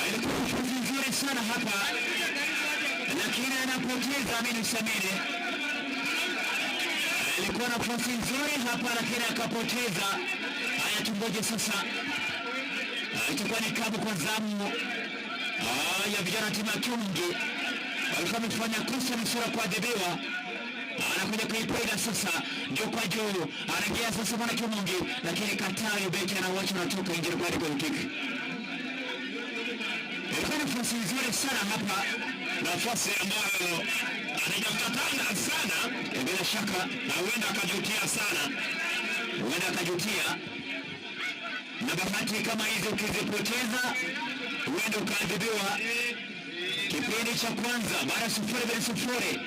Speaker 3: Ilikuwa nafasi nzuri sana hapa, lakini anapoteza Aminu Shamini. Ilikuwa nafasi nzuri hapa, lakini akapoteza. Haya, tungoje sasa, itakuwa ni kabu kwa zamu ya vijana timu ya Kimungi. Walikuwa wamefanya kosa nusura kuadhibiwa, anakuja kuipiga sasa juu kwa juu, anaingia sasa mwana Kimungi, lakini kataa beki anauacha, anatoka nje kwa goal kick. Ilikuwa nafasi nzuri sana hapa,
Speaker 5: nafasi ambayo anaitafuta sana,
Speaker 3: bila shaka
Speaker 5: na huenda akajutia sana,
Speaker 3: huenda akajutia. Na bahati kama hizi ukizipoteza, huenda ukaadhibiwa. Kipindi cha kwanza baada ya 0-0,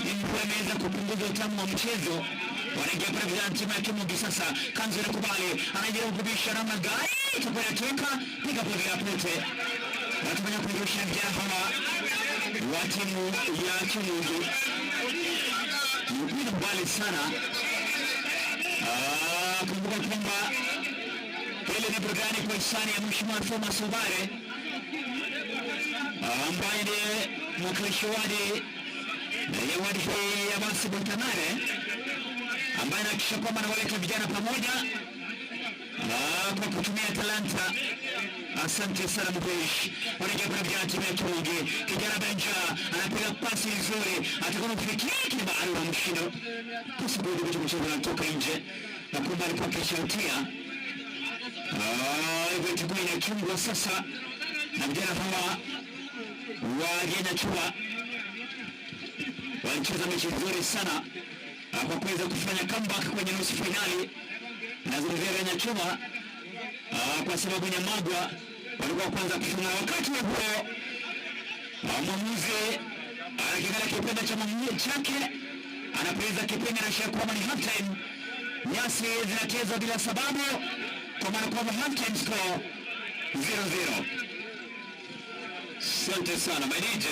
Speaker 3: mvua imeweza kupunguza utamu wa mchezo. Wanaingia pale vijana timu ya Kimungi sasa, Kanzu inakubali, anajaribu kubisha namna gani, itakuwa inatoka, piga pote la pote, wanatumia kurusha vijana hawa wa timu ya Kimungi, mpira mbali sana. Kumbuka kwamba Hili ni burudani kwa hisani ya Mheshimiwa Thomas Obare ambaye ndiye mwakilishi wadi ya wadi hii ya Basi Tamare, ambaye anahakikisha kwamba anawaleta vijana pamoja kwa kutumia talanta. Asante sana Mkuish. Wanaingia kuna vijana timu ya Kirungi. Kijana Benja anapiga pasi nzuri, atakuwa mfikia kile bado na mshindo. Pasi bodi kutoka mchezo anatoka nje na kumbe alikuwa akishautia. Hivyo itakuwa inachungwa sasa na vijana hawa wa Nyachua walicheza mechi nzuri sana kwa kuweza kufanya comeback kwenye nusu fainali. Nazungumzia Nyachuma kwa sababu Nyamagwa walikuwa kwanza kufunga. Wakati huo mwamuzi anakiangalia kipindi cha mwamuzi chake, anapuliza kipindi na sheria kwamba ni half time. Nyasi zinachezwa bila sababu, kwa maana kwamba half time score 0-0. Asante sana my DJ.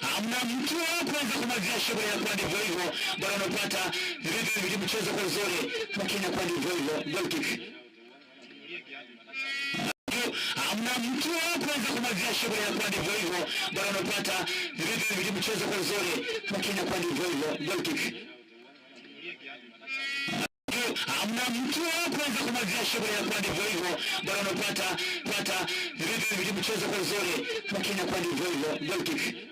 Speaker 3: Hamna mtu wa kuweza kumalizia shughuli ya kwa ndivyo hivyo, bado unapata vitu vikimcheza kwa uzuri, lakini kwa ndivyo hivyo goal kick. Hamna mtu wa kuweza kumalizia shughuli ya kwa ndivyo hivyo, bado unapata vitu vikimcheza kwa uzuri, lakini kwa ndivyo hivyo goal kick. Hamna mtu wa kuweza kumalizia shughuli ya kwa ndivyo hivyo, bado unapata vitu vikimcheza kwa uzuri, lakini kwa ndivyo hivyo goal kick.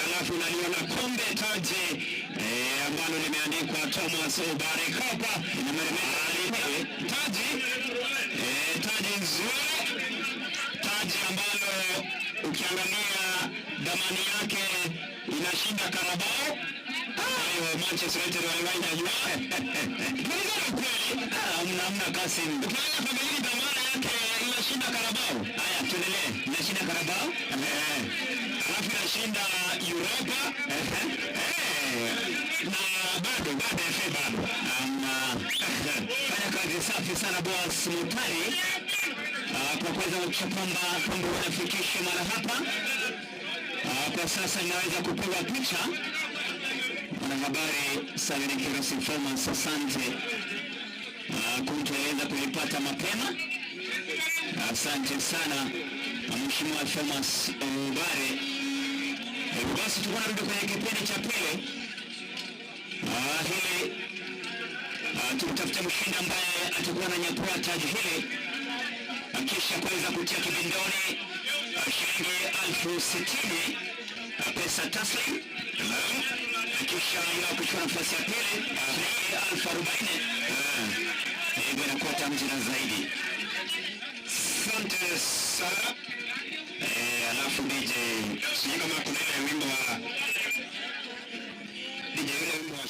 Speaker 5: Alafu naliona kombe taji ambalo limeandikwa Thomas Obare Kopa taji taji nzuri, taji ambalo ukiangalia dhamani yake inashinda Carabao. Hayo Manchester United waliwahi najua. Tunaona kweli hamna Kasim. Ukiangalia familia dhamana yake inashinda Carabao. Haya, tuendelee. Inashinda Carabao. Alafu inashinda Europa. Na bado bado FA bado. Fanya kazi safi sana Boaz Mutari kwa kuweza kuhakikisha kwamba kombe wanafikisha mara hapa. Kwa sasa inaweza kupigwa picha. Mwanahabari Savini Kirosi Thomas, asante kutueleza kulipata mapema. Asante sana Mheshimiwa Thomas Obare. Basi tuko narudi kwenye kipindi cha pili hili tumtafute mshindi ambaye atakuwa ananyakua taji hili kisha kuweza kutia kibindoni shilingi 60,000 pesa taslim, kisha ila kuchukua nafasi ya pili shilingi 40,000. Hivyo inakuwa tamu tena zaidi. Asante sana. Alafu DJ, sijui kama kuna ile wimbo wa DJ, ule wimbo wa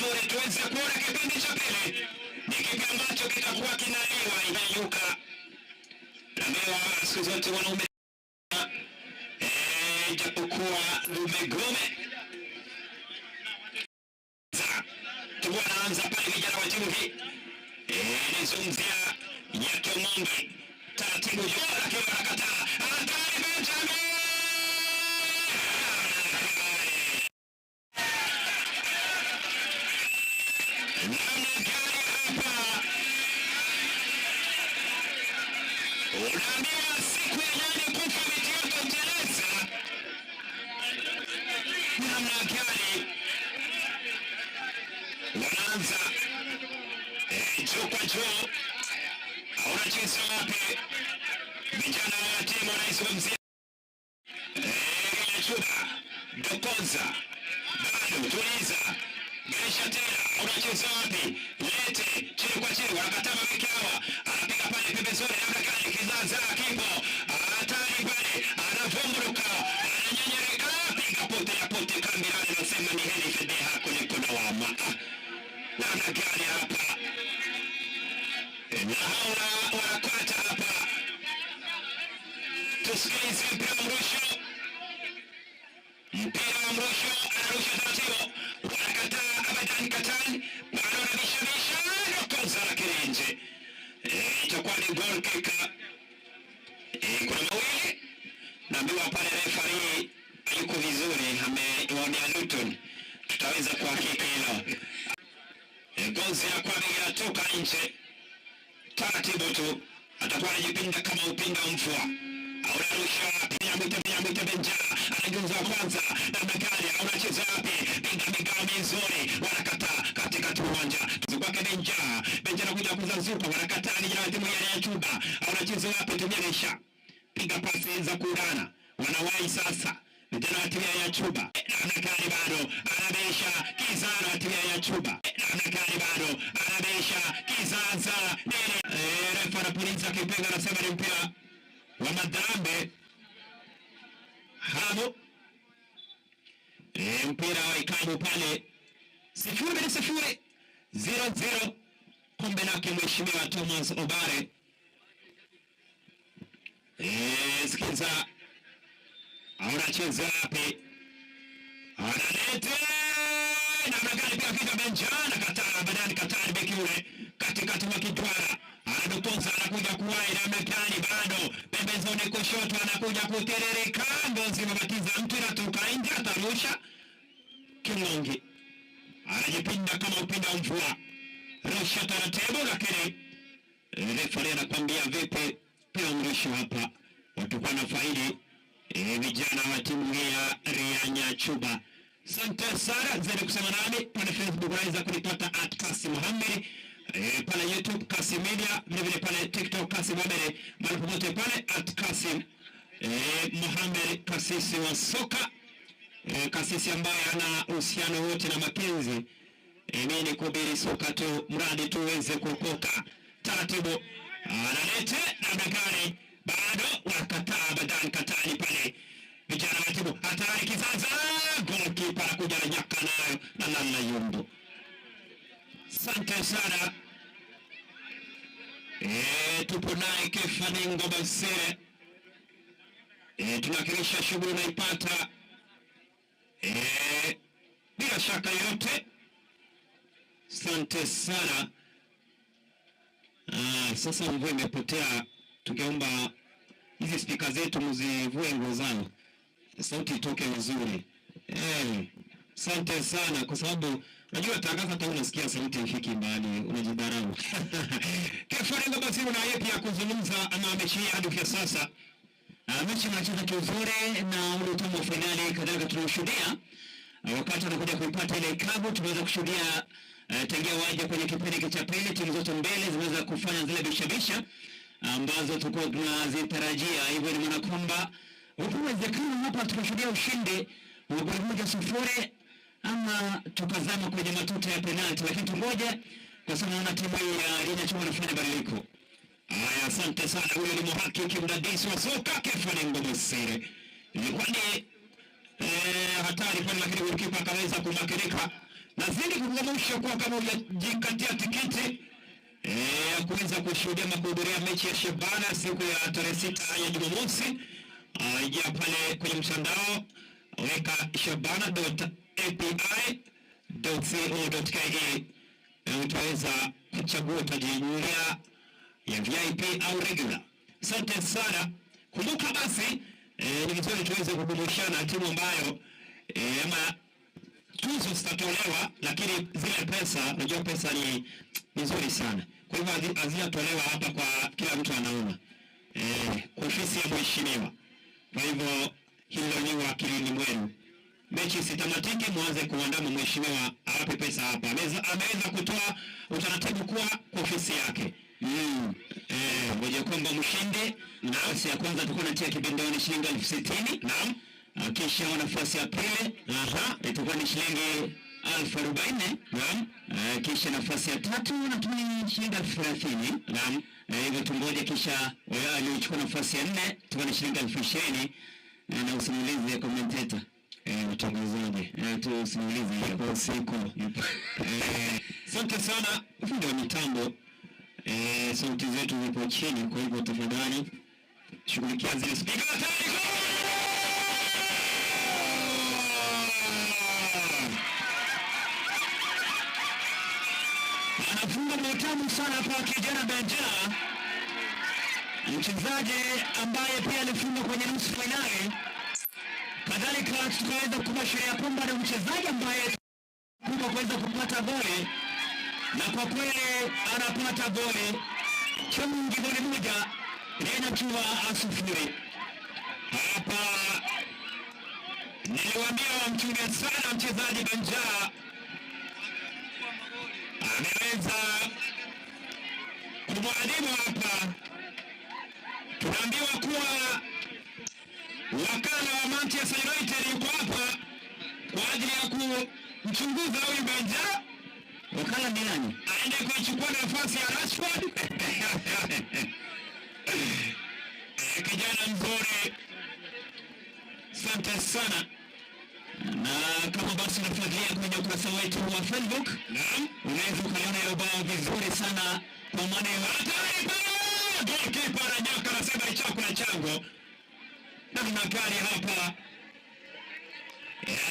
Speaker 5: 0. Tuweze kuona kipindi cha pili ni kipi ambacho kitakuwa kinaliwa. Inayuka naambiwa siku zote wanaume japokuwa lumegome tukuwa naanza pale vijana wa timu hii nizungumzia ya Kiong'onge taratibu juu, lakini wanakataa. Hatari Benjamin! Namna gani hapa unaambiwa siku ya nyani kufa miti yote huteleza. Namna gani wanaanza juu kwa juu, hauna wapi? Vijana wa timu wanaizungumzia Chuba Dokoza, bado tuliza Gaisha tena, unacheza wapi? Lete chini kwa chini, wanakataa mabeki hawa, anapiga pale pembezoni, namna gani? Kizaza kipo hatari pale, anavumburuka, ananyenyereka, piga pote ya pote, kambirani, nasema ni heri fedheha kuliko lawama. Namna gani hapa na hawa wanakwata hapa, tusikilize mpira wa mrusho, mpira wa mrusho, anarusha taratibu, wanakataa abadan katan, bado anabishabisha dokoza, lakini nje itakuwa ni goal kick. Kuna mawili naambiwa pale, referee yuko vizuri, amewaonea Luton, tutaweza kuhakiki hilo. Gozi ya kwame inatoka nje taratibu tu, atakuwa anajipinda kama upinda mfua. Aunarusha wapi? Nyamwite Nyamwite Benja anageuza kwanza, namna gani? Aunacheza wapi? Piga migao mizuri, wanakataa katikati uwanja kwake Benja. Benja anakuja kuzazuka, wanakataa ni jina timu ya Chuba. Aunacheza wapi? Tumia Gesha, piga pasi za kuurana, wanawahi sasa vijana wa timu ya Chuba. Namna gani? Bado anabisha kizana wa timu ya Chuba. Namna gani? Bado anabisha kizaza nini? Refa anapuliza kipenga, anasema ni mpira wa madhambi hapo. Mpira wa ikabu pale 0-0 0-0, kombe lake mheshimiwa Thomas Obare. Sikiza, anacheza wapi? Analete namna gani? Pia kichwa Benjana kataa, baadaye kataa beki yule katikati mwa kitwara anadokoza, anakuja kuwahi namna gani? Bado pembezoni kushoto, anakuja kuterereka, ngozi mabatiza mtu inatoka nje, atarusha Kingongi anajipinda kama upinda mvua, rusha taratibu, lakini refari anakwambia vipi? Pia mrusho hapa, watakuwa na faidi vijana wa timu hii ya Rianya Chuba. Asante sana zaidi kusema nami pale Facebook unaweza kunipata at Kasim Mohamed, pale YouTube Kasim Media, vile vile pale TikTok Kasim Mohamed, mahali popote pale at Kasim Mohamed, kasisi wa soka kasisi ambaye hana uhusiano wote na mapenzi. Mimi ni kuhubiri soka tu, mradi tu uweze kuokoka taratibu. Analete namna gani? Bado wakataa badan katani pale vijana wa timu hatari kizaza, goalkeeper anakuja na nyaka nayo na namna yumbu. Asante sana. Tupo naye Kefa Ngobasere. Tunawakilisha shughuli unaipata bila shaka yote. Asante sana. Sasa mvua imepotea, tungeomba hizi spika zetu mzivue nguo zao, sauti itoke vizuri. Asante sana kwa sababu unajua tangaza hata unasikia sauti ifiki mbali, unajidharau. Kefa Ngobasere na yeye pia kuzungumza ama mechi hii hadi kufikia sasa.
Speaker 3: Mechi inacheza kiuzuri na ule utamu wa fainali kadhalika tunaushuhudia. Wakati wanakuja kuipata ile ikabu, tumeweza kushuhudia tangia waje kwenye kipindi cha pili, timu zote mbili zimeweza kufanya zile bishabisha ambazo tulikuwa tunazitarajia. Hivyo ni maana kwamba upo uwezekano hapa tukashuhudia ushindi wa goli 1-0 ama tukazama kwenye matuta ya penalti, lakini tungoje, kwa sababu naona timu hii ya Rinya Chuma inafanya badiliko.
Speaker 5: Haya, asante sana. Huyo ni muhakiki mdadisi wa soka Kefa Ngobasere. Ilikuwa ni hatari pale, lakini golikipa akaweza kumakinika. Nazidi kukukumbusha kuwa kama hujajikatia tikiti ya kuweza kushuhudia ama kuhudhuria mechi ya Shabana siku ya tarehe 6 ya Jumamosi, ingia pale kwenye mtandao, weka shabana.api.co.ke, utaweza kuchagua utajinunulia ya VIP au regular. Asante sana. Kumbuka basi ni vizuri tuweze kukumbushana timu ambayo ama tuzo zitatolewa, lakini zile pesa, unajua pesa ni nzuri sana. Kwa hivyo hazijatolewa hapa kwa kila mtu anaona, kwa ofisi ya mheshimiwa. Kwa hivyo hilo liwe akilini mwenu. Mechi sitamatike, mwanze kuandama mheshimiwa awape pesa hapa. Ameweza kutoa utaratibu kuwa kwa ofisi yake.
Speaker 3: Moja kwamba mshindi nafasi ya kwanza atakuwa anatia kibindoni shilingi 60,000.
Speaker 5: Naam.
Speaker 3: Kisha nafasi ya pili itakuwa ni shilingi 40,000.
Speaker 5: Naam.
Speaker 3: Kisha nafasi ya tatu natumai shilingi 30,000.
Speaker 5: Naam.
Speaker 3: Hivyo tungoje, kisha aliochukua nafasi ya nne itakuwa ni shilingi 20,000. Na usimulizi ya commentator.
Speaker 5: Mtangazaji.
Speaker 3: Tu usimulizi hiyo.
Speaker 5: Kwa usiku. Asante sana fundi wa mitambo. Sauti zetu zipo chini, kwa hivyo tafadhali shughulikia zile spika. Tayari, goal!
Speaker 1: Anafunga bao tamu sana hapa kijana Benja, mchezaji ambaye pia alifunga kwenye nusu fainali. Kadhalika tukaweza kubashiria kwamba ni mchezaji ambaye kubwa kuweza kupata goli, na kwa kweli anapata goli. Chungi goli moja, Nyanyachuwa 0.
Speaker 5: Hapa niliwaambia wamchunge sana mchezaji Benja, ameweza kumwadhibu hapa. Tunaambiwa kuwa wakala wa Manchester United yuko hapa kwa ajili ya kumchunguza huyu Benja.
Speaker 3: Wakala ni nani?
Speaker 5: Aende kuichukua nafasi ya Rashford. Kijana mzuri, asante sana.
Speaker 3: Na kama basi unafuatilia kwenye ukurasa wetu wa Facebook,
Speaker 5: Naam.
Speaker 3: unaweza ukaliona hilo bao vizuri sana kwa maana ya
Speaker 5: Hatari pale! Goalkeeper ananyaka, anasema ni chakula changu. Namna gani hapa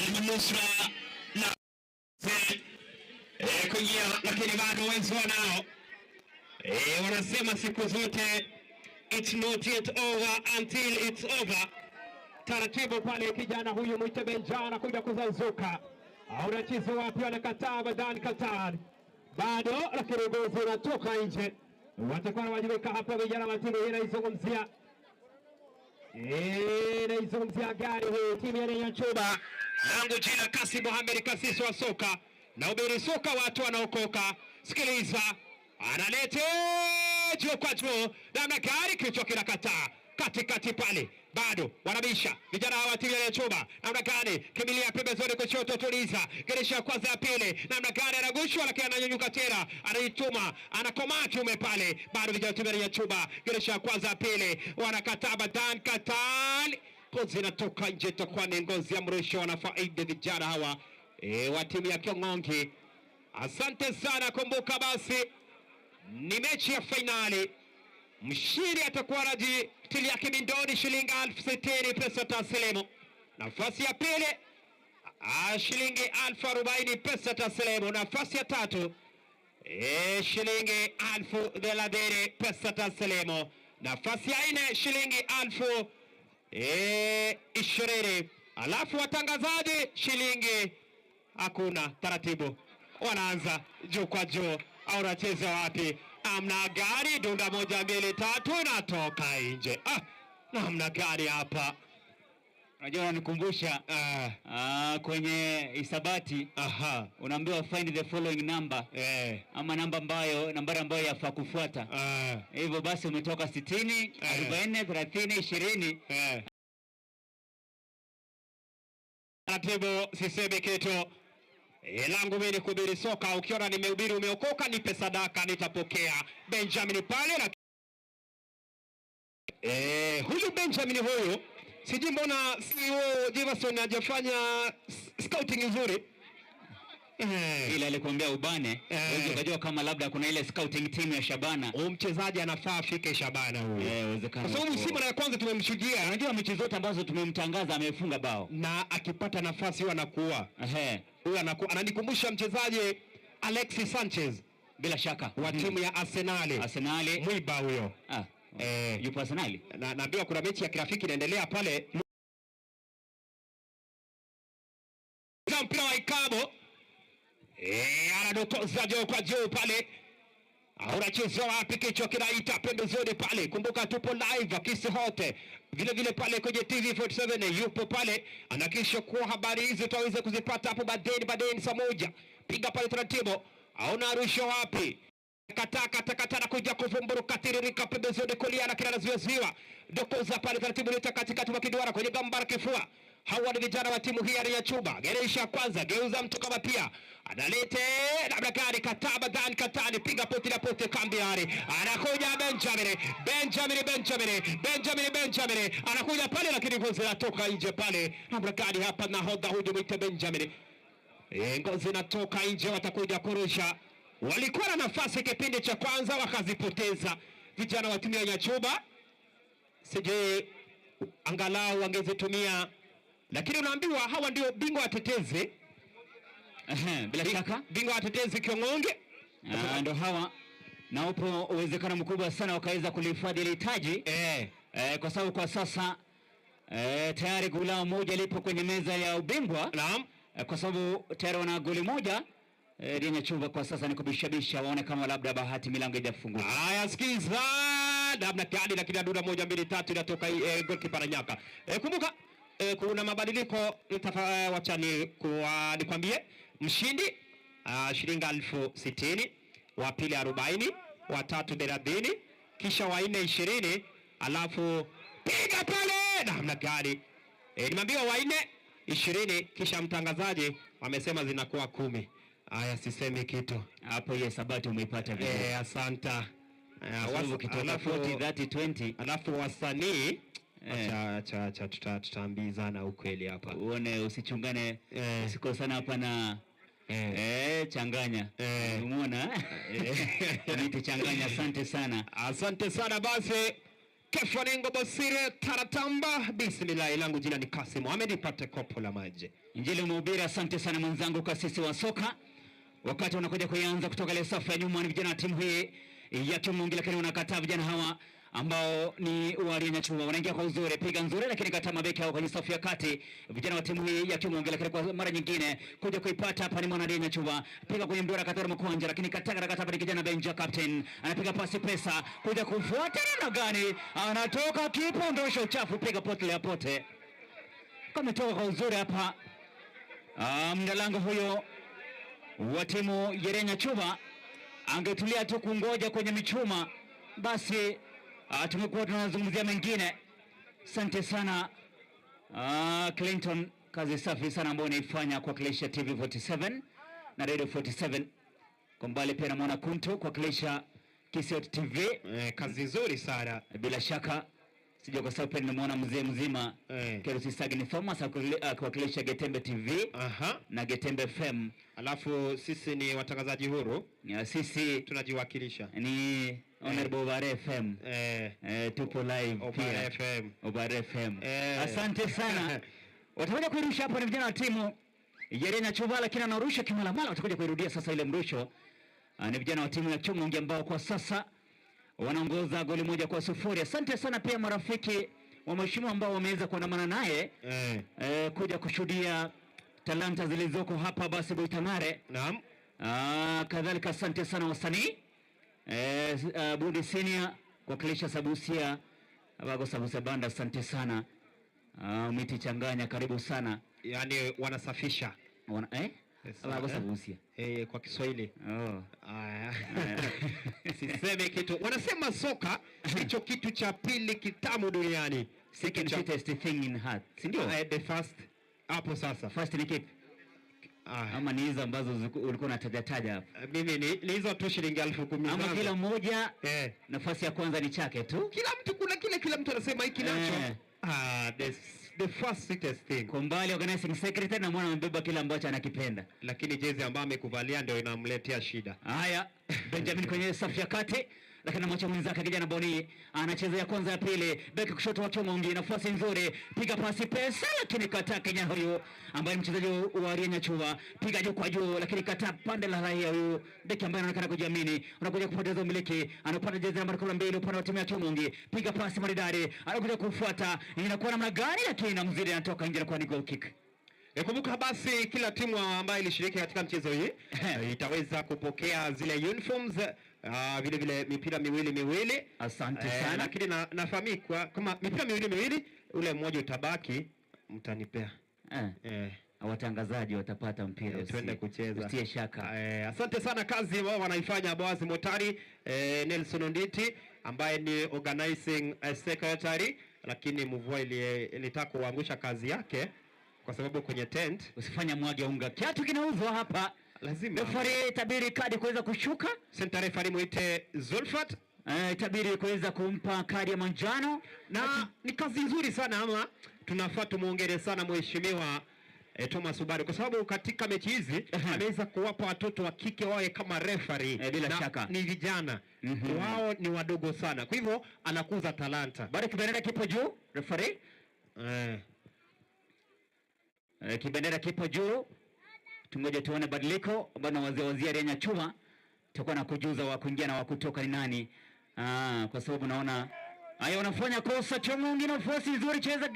Speaker 5: almanusra na kuingia, lakini bado wenzi wanao wanasema siku zote it's not yet over until it's over.
Speaker 2: Taratibu pale kijana huyu mwite Benja anakuja kuzazuka. Unacheza wapi? Anakataa Badan Katar bado, lakini gozi unatoka nje. Watakuwa wanawajibika hapa vijana wa timu hii naizungumzia naizungumzia gari hii timu ya Nyanchuba.
Speaker 5: Langu jina Kasim Mohamed Kasisi wa soka na ubiri soka, watu wanaokoka. Sikiliza, analete juu kwa juu, namna gari, kichwa kinakataa katikati pale, bado wanabisha vijana hawa timu ya Nyanchuba. Namna gani, kimbilia pembezoni kushoto, tuliza geresha ya kwanza ya pili, namna gani, anagushwa lakini ananyanyuka tena, anajituma, anakomaa kiume pale, bado vijana timu ya Nyanchuba, geresha ya kwanza ya pili, wanakataa Badan Katali, ngozi inatoka nje, itakuwa ni ngozi ya mrisho. Wanafaidi vijana hawa wa timu ya Kyong'ongi. Asante sana. Kumbuka basi ni mechi ya fainali, mshindi atakuwa anajitilia kibindoni shilingi 60,000 pesa taslimu. Nafasi ya pili shilingi 40,000 pesa taslimu. Nafasi ya tatu shilingi 30,000 pesa taslimu. Nafasi ya nne shilingi 20,000. Alafu watangazaji shilingi hakuna. Taratibu wanaanza juu kwa juu, au unacheza wapi? Amna gari dunda, moja mbili tatu, natoka nje. Ah, namna gani hapa?
Speaker 3: Unajua unanikumbusha kwenye hisabati unaambiwa find the following number ama namba ambayo nambari ambayo yafaa kufuata. Hivyo basi umetoka 60, 40, 30, 20.
Speaker 5: Taratibu, sisemi kitu. Langu mimi ni kuhubiri soka. Ukiona nimehubiri umeokoka, nipe sadaka nitapokea. Benjamin pale na huyu Benjamin huyu sijui mbona CEO Jefferson hajafanya scouting nzuri.
Speaker 3: Ile alikwambia ubane, wewe ukajua kama labda kuna ile scouting team ya Shabana.
Speaker 2: Huyu mchezaji anafaa afike Shabana huyu.
Speaker 3: Uwezekano.
Speaker 2: Kwa sababu si mara ya kwanza tumemshuhudia.
Speaker 3: Unajua mechi zote ambazo tumemtangaza amefunga bao.
Speaker 2: Na akipata nafasi huwa anakuwa. Huyu anakuwa ananikumbusha mchezaji Alexis Sanchez
Speaker 3: bila shaka
Speaker 2: wa timu ya Arsenal.
Speaker 3: Arsenal.
Speaker 2: Mwiba huyo.
Speaker 3: Yupo Arsenal?
Speaker 2: Na naambiwa kuna mechi ya kirafiki inaendelea pale. Mpira wa Ikabo. Anadokoza juu kwa juu pale. Unacheza wapi? Kichwa kinaita pembezoni pale. Kumbuka tupo live Kisi Hote. Vile vile pale kwenye TV47 yupo pale. Anahakikisha kuwa habari hizi utaweza kuzipata hapo baadaye saa 1. Piga pale taratibu. Aona arusha wapi? Kata kata kata na kuja kuvumburuka tiririka pembezoni kulia na kila ziwa. Dokoza pale taratibu leta katikati mwa kiduara kwenye gambara kifua. Hawa ni vijana wa timu hii ya Chuba. Gereisha kwanza, geuza mtu kama pia. Analete labda gari kataba dan katani piga poti la pote kambi yari. Anakuja Benjamin, Benjamin, Benjamin, Benjamin, Benjamin. Anakuja pale lakini ngozi inatoka nje pale. Labda gari hapa nahodha huyu mwite Benjamin. Ngozi inatoka nje, watakuja kurusha. Walikuwa na nafasi kipindi cha kwanza wakazipoteza vijana wa timu ya Nyachuba. Sijui angalau wangezitumia, lakini unaambiwa hawa ndio bingwa watetezi.
Speaker 3: Bila shaka
Speaker 2: bingwa watetezi Kiongonge.
Speaker 3: Ndio hawa, na upo uwezekano mkubwa sana wakaweza kulihifadhi ile taji. Kwa sababu kwa sasa tayari goli moja lipo kwenye meza ya ubingwa.
Speaker 2: Naam.
Speaker 3: Kwa sababu tayari wana goli moja. Nyachuba kwa sasa ni kubishabisha waone kama labda bahati milango haijafunguka.
Speaker 2: Haya, sikiza labda tayari, lakini aduna 1 2 3 inatoka goalkeeper ananyaka. Kumbuka kuna mabadiliko, wacha nikwambie mshindi shilingi 60,000, wa pili 40, wa tatu 30, kisha wa nne 20, alafu piga pale namna gani? Nimeambiwa wa nne 20, kisha mtangazaji amesema zinakuwa 10. Aya, sisemi kitu
Speaker 3: hapo. Yes, sabati umeipata vizuri.
Speaker 2: Asante.
Speaker 3: Ukitoka 40 30 20.
Speaker 2: Alafu wasanii acha acha tutaambizana ukweli hapa.
Speaker 3: Uone usichungane, usikosana hapa na changanya. Umeona? Niti changanya. Asante sana.
Speaker 2: Asante sana basi. Kefa Bosire Taratamba, bismillah, langu jina ni Kasim Mohamed, ipate kopo la maji.
Speaker 3: Injili mhubiri, asante sana mwenzangu kasisi wa soka. Wakati wanakuja kuanza kutoka ile safu ya nyuma ni vijana wa timu hii ya Kiongonge, lakini wanakataa vijana hawa ambao ni wa Nyachuba. Wanaingia kwa uzuri, piga nzuri, lakini kataa mabeki hao kwenye safu ya kati. Vijana wa timu hii ya Kiongonge, lakini kwa mara nyingine kuja kuipata hapa ni mwana Nyachuba, piga kwenye mduara Katoro Mkwanja, lakini kataa kataa ni kijana Benja captain, anapiga pasi pesa kuja kufuata namna gani, anatoka kipa ndosho uchafu, piga pote la pote, kametoka kwa uzuri hapa. Mdalango huyo wa timu ya Nyachuba angetulia tu kungoja kwenye michuma, basi tumekuwa tunazungumzia mengine. Asante sana Clinton, kazi safi sana ambayo unaifanya kwa Kilisha TV 47 na Radio 47. Kwa mbali pia namuona Kuntu kwa Kilisha Kisiot TV.
Speaker 2: Kazi nzuri sana.
Speaker 3: Bila shaka sija kwa sababu pia nimemuona mzee mzima Kerusi Sagini Thomas akiwakilisha Getembe TV na Getembe FM.
Speaker 2: Alafu sisi ni watangazaji huru.
Speaker 3: Ya, sisi
Speaker 2: tunajiwakilisha.
Speaker 3: Ni Honorable Obare FM. Tupo live
Speaker 2: Obare
Speaker 3: pia.
Speaker 2: FM.
Speaker 3: Obare FM. Asante sana. Watakuja kuirusha hapo ni vijana wa timu ya Nyachuba, lakini anarusha kimalamala, watakuja kuirudia sasa ile mrusho. Ni vijana wa timu ya Kiongonge ambao kwa sasa wanaongoza goli 1-0. Asante sana pia marafiki wa mheshimiwa ambao wameweza kuandamana naye kuja kushuhudia talanta zilizoko hapa basi Buitangare.
Speaker 2: Naam.
Speaker 3: Kadhalika asante sana wasanii Budi Senior kuwakilisha Sabusia Bago Sabusia Banda, asante sana. Miti Changanya, karibu sana.
Speaker 2: Yaani wanasafisha.
Speaker 3: Wana, Bago Sabusia.
Speaker 2: Kwa Kiswahili. Siseme kitu. Wanasema soka ndicho kitu cha pili kitamu duniani.
Speaker 3: Second sweetest thing in heart. Si ndio?
Speaker 2: The first hapo sasa.
Speaker 3: First ni kipi? Ama ni hizo ambazo ulikuwa unataja taja hapo?
Speaker 2: Mimi ni hizo tu shilingi 10,000.
Speaker 3: Ama kila mmoja nafasi ya kwanza ni chake tu.
Speaker 2: Kila mtu kuna kile, kila mtu anasema hiki nacho. the first sweetest thing.
Speaker 3: Kwa mbali organizing secretary na mwana amebeba kile ambacho anakipenda.
Speaker 2: Lakini jezi ambayo amekuvalia ndio inamletea shida.
Speaker 3: Haya, Benjamin kwenye safu ya kati, lakini anamwacha mwenzake kijana Boni, anacheza ya kwanza ya pili, beki kushoto wa Kyomongi, nafasi nzuri, piga pasi pesa, lakini kataa kijana huyu ambaye ni mchezaji wa Rienya Chuva, piga juu kwa juu, lakini kataa pande la raia huyu beki ambaye anaonekana kujiamini, anakuja kupoteza umiliki, anapata jezi nambari 12 upande wa timu ya Kyomongi, piga pasi maridadi, anakuja kufuata, inakuwa namna gani, lakini namzidi, anatoka nje na kuwa ni goal kick.
Speaker 2: Kumbuka basi kila timu ambayo ilishiriki katika mchezo hii itaweza kupokea zile uniforms, vile vile mipira miwili miwili.
Speaker 3: Asante sana.
Speaker 2: Lakini nafahamika kama mipira miwili miwili, ule mmoja utabaki, mtanipea.
Speaker 3: Watangazaji watapata mpira,
Speaker 2: Twende kucheza.
Speaker 3: Usitie shaka.
Speaker 2: Asante sana kazi wao wanaifanya Boaz Motari, Nelson Onditi ambaye ni organizing secretary, lakini mvua ilitaka kuangusha kazi yake kwa sababu kwenye tent
Speaker 3: usifanye mwage unga. Kiatu kinauzwa hapa.
Speaker 2: Lazima.
Speaker 3: Referee tabiri kadi kuweza kushuka.
Speaker 2: Center referee muite Zulfat.
Speaker 3: Tabiri kuweza kumpa kadi ya manjano.
Speaker 2: Na ni kazi nzuri sana, ama tunafaa tumuongere sana mheshimiwa Thomas Ubari kwa sababu katika mechi hizi ameweza kuwapa watoto wa kike wawe kama referee.
Speaker 3: Bila
Speaker 2: na
Speaker 3: shaka.
Speaker 2: Ni vijana. Wao ni wadogo sana. Kwa hivyo anakuza talanta.
Speaker 3: Bado kibendera kipo juu, referee. Kibendera kipo juu. Tungoje tuone badiliko. Bwana wazee wazee Rienya Chuma tutakuwa na kujuza wa kuingia na wa kutoka ni nani. Kwa sababu naona haya wanafanya kosa Chomungi, nafasi nzuri cheza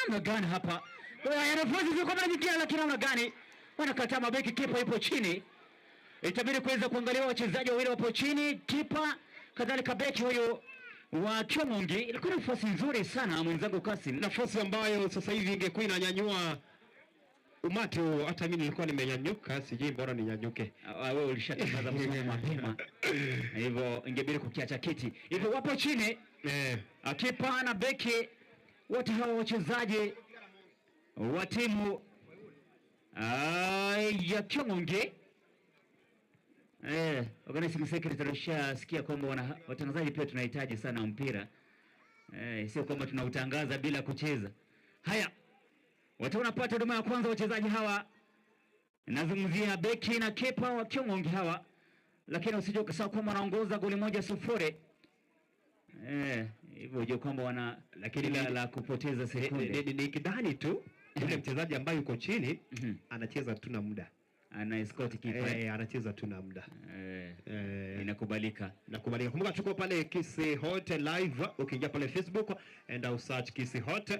Speaker 3: namna gani hapa? Haya nafasi nzuri kwa mara lakini namna gani? Wanakataa mabeki, kipa yupo chini. Itabidi kuweza kuangalia wachezaji wawili wapo chini, kipa kadhalika beki huyo wa Chomungi. Ilikuwa nafasi nzuri sana mwenzangu Kasim.
Speaker 2: Nafasi ambayo sasa hivi ingekuwa inanyanyua umati huo, hata mimi nilikuwa nimenyanyuka, sijui mbona ninyanyuke.
Speaker 3: Wewe ulishatangaza msimamo mapema. Hivyo ingebidi kukiacha kiti. Hivyo wapo chini. Kipa na beki wote hawa wachezaji wa timu ya Kyomongi. Organizing secretary alishasikia kwamba watangazaji pia tunahitaji sana mpira. Sio kwamba tunautangaza bila kucheza. Haya. Watu wanapata huduma ya kwanza wachezaji hawa. Nazungumzia beki na kipa wa Kyomongi hawa. Lakini usije ukasahau kwamba wanaongoza goli 1-0. Hivyo ujue kwamba wana
Speaker 2: lakini
Speaker 3: la kupoteza sekunde.
Speaker 2: Ni kidani tu yule mchezaji ambaye yuko chini anacheza tu na muda.
Speaker 3: Ana escort kipa.
Speaker 2: Anacheza tu na muda.
Speaker 3: Inakubalika.
Speaker 2: Inakubalika. Kumbuka tuko pale Kisii Hot live, ukiingia pale Facebook and au search Kisii Hot.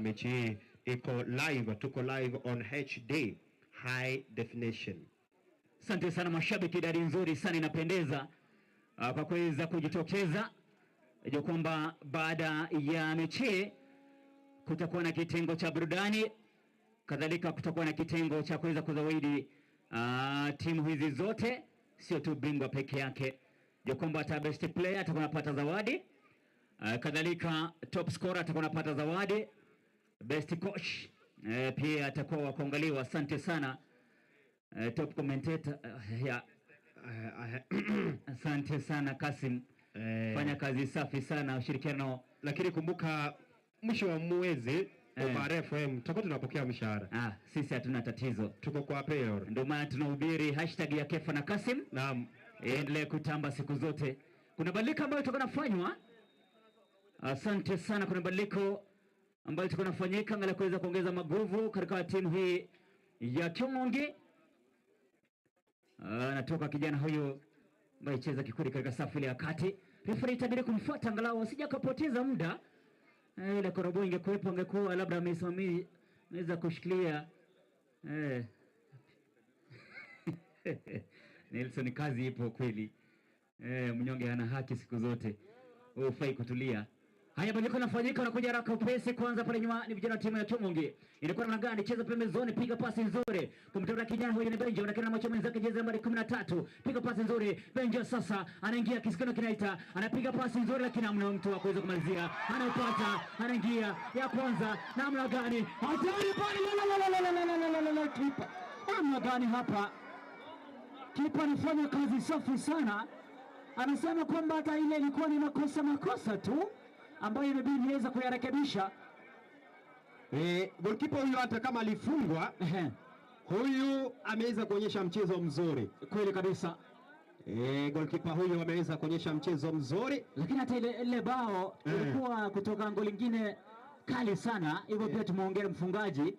Speaker 2: Mechi hii iko live, tuko live on HD high definition.
Speaker 3: Asante sana mashabiki, idadi nzuri sana inapendeza kwa kuweza kujitokeza. Ndio kwamba baada ya mechi kutakuwa na kitengo cha burudani, kadhalika kutakuwa na kitengo cha kuweza kuzawidi timu hizi zote, sio tu bingwa peke yake. Ndio kwamba hata best player atakuwa anapata zawadi, kadhalika top scorer atakuwa anapata zawadi, best coach pia atakuwa wa kuangaliwa. Asante sana top commentator ya asante sana Kasim. Fanya kazi safi sana, ushirikiano.
Speaker 2: Lakini kumbuka mwisho wa mwezi Obare FM tutakuwa tunapokea mshahara.
Speaker 3: Sisi hatuna tatizo.
Speaker 2: Tuko kwa payroll.
Speaker 3: Ndio maana tunahubiri hashtag ya Kefa na Kasim.
Speaker 2: Naam.
Speaker 3: Endelee kutamba siku zote. Kuna badiliko ambayo tutakuwa nafanywa. Asante sana, kuna badiliko ambayo tutakuwa nafanyika angalau kuweza kuongeza maguvu katika timu hii ya Kyomongi. Anatoka kijana huyo ambaye cheza kikundi katika safu ile ya kati. Referee itabidi kumfuata angalau asije akapoteza muda. Ile korobo ingekuwepo angekuwa labda amesimamia, ameweza kushikilia. Nelson, kazi ipo kweli. Mnyonge hana haki siku zote. Wewe hufai kutulia. Haya, badiliko linafanyika, wanakuja haraka upesi. Kwanza pale nyuma ni vijana wa timu ya Kyomongi. Ilikuwa namna gani? Cheza pembezoni, piga pasi nzuri kumtafuta kijana huyu ni Benjo, lakini anamwacha mwenzake jezi nambari 13. Piga pasi nzuri Benjo, sasa anaingia kisikano kinaita, anapiga pasi nzuri lakini hamna mtu wa kuweza kumalizia. Anaupata, anaingia ya kwanza, namna gani? Hatari pale, la la la la, kipa. Namna gani hapa? Kipa anafanya kazi safi sana. Anasema kwamba hata ile ilikuwa ni makosa tu ambayo imebidi niweza kuyarekebisha.
Speaker 2: Goalkeeper huyu hata kama alifungwa, huyu ameweza kuonyesha mchezo mzuri.
Speaker 3: Kweli kabisa.
Speaker 2: Goalkeeper huyu ameweza kuonyesha mchezo mzuri,
Speaker 3: lakini hata ile bao ilikuwa kutoka goli lingine kali sana hivyo. Pia tumeongea mfungaji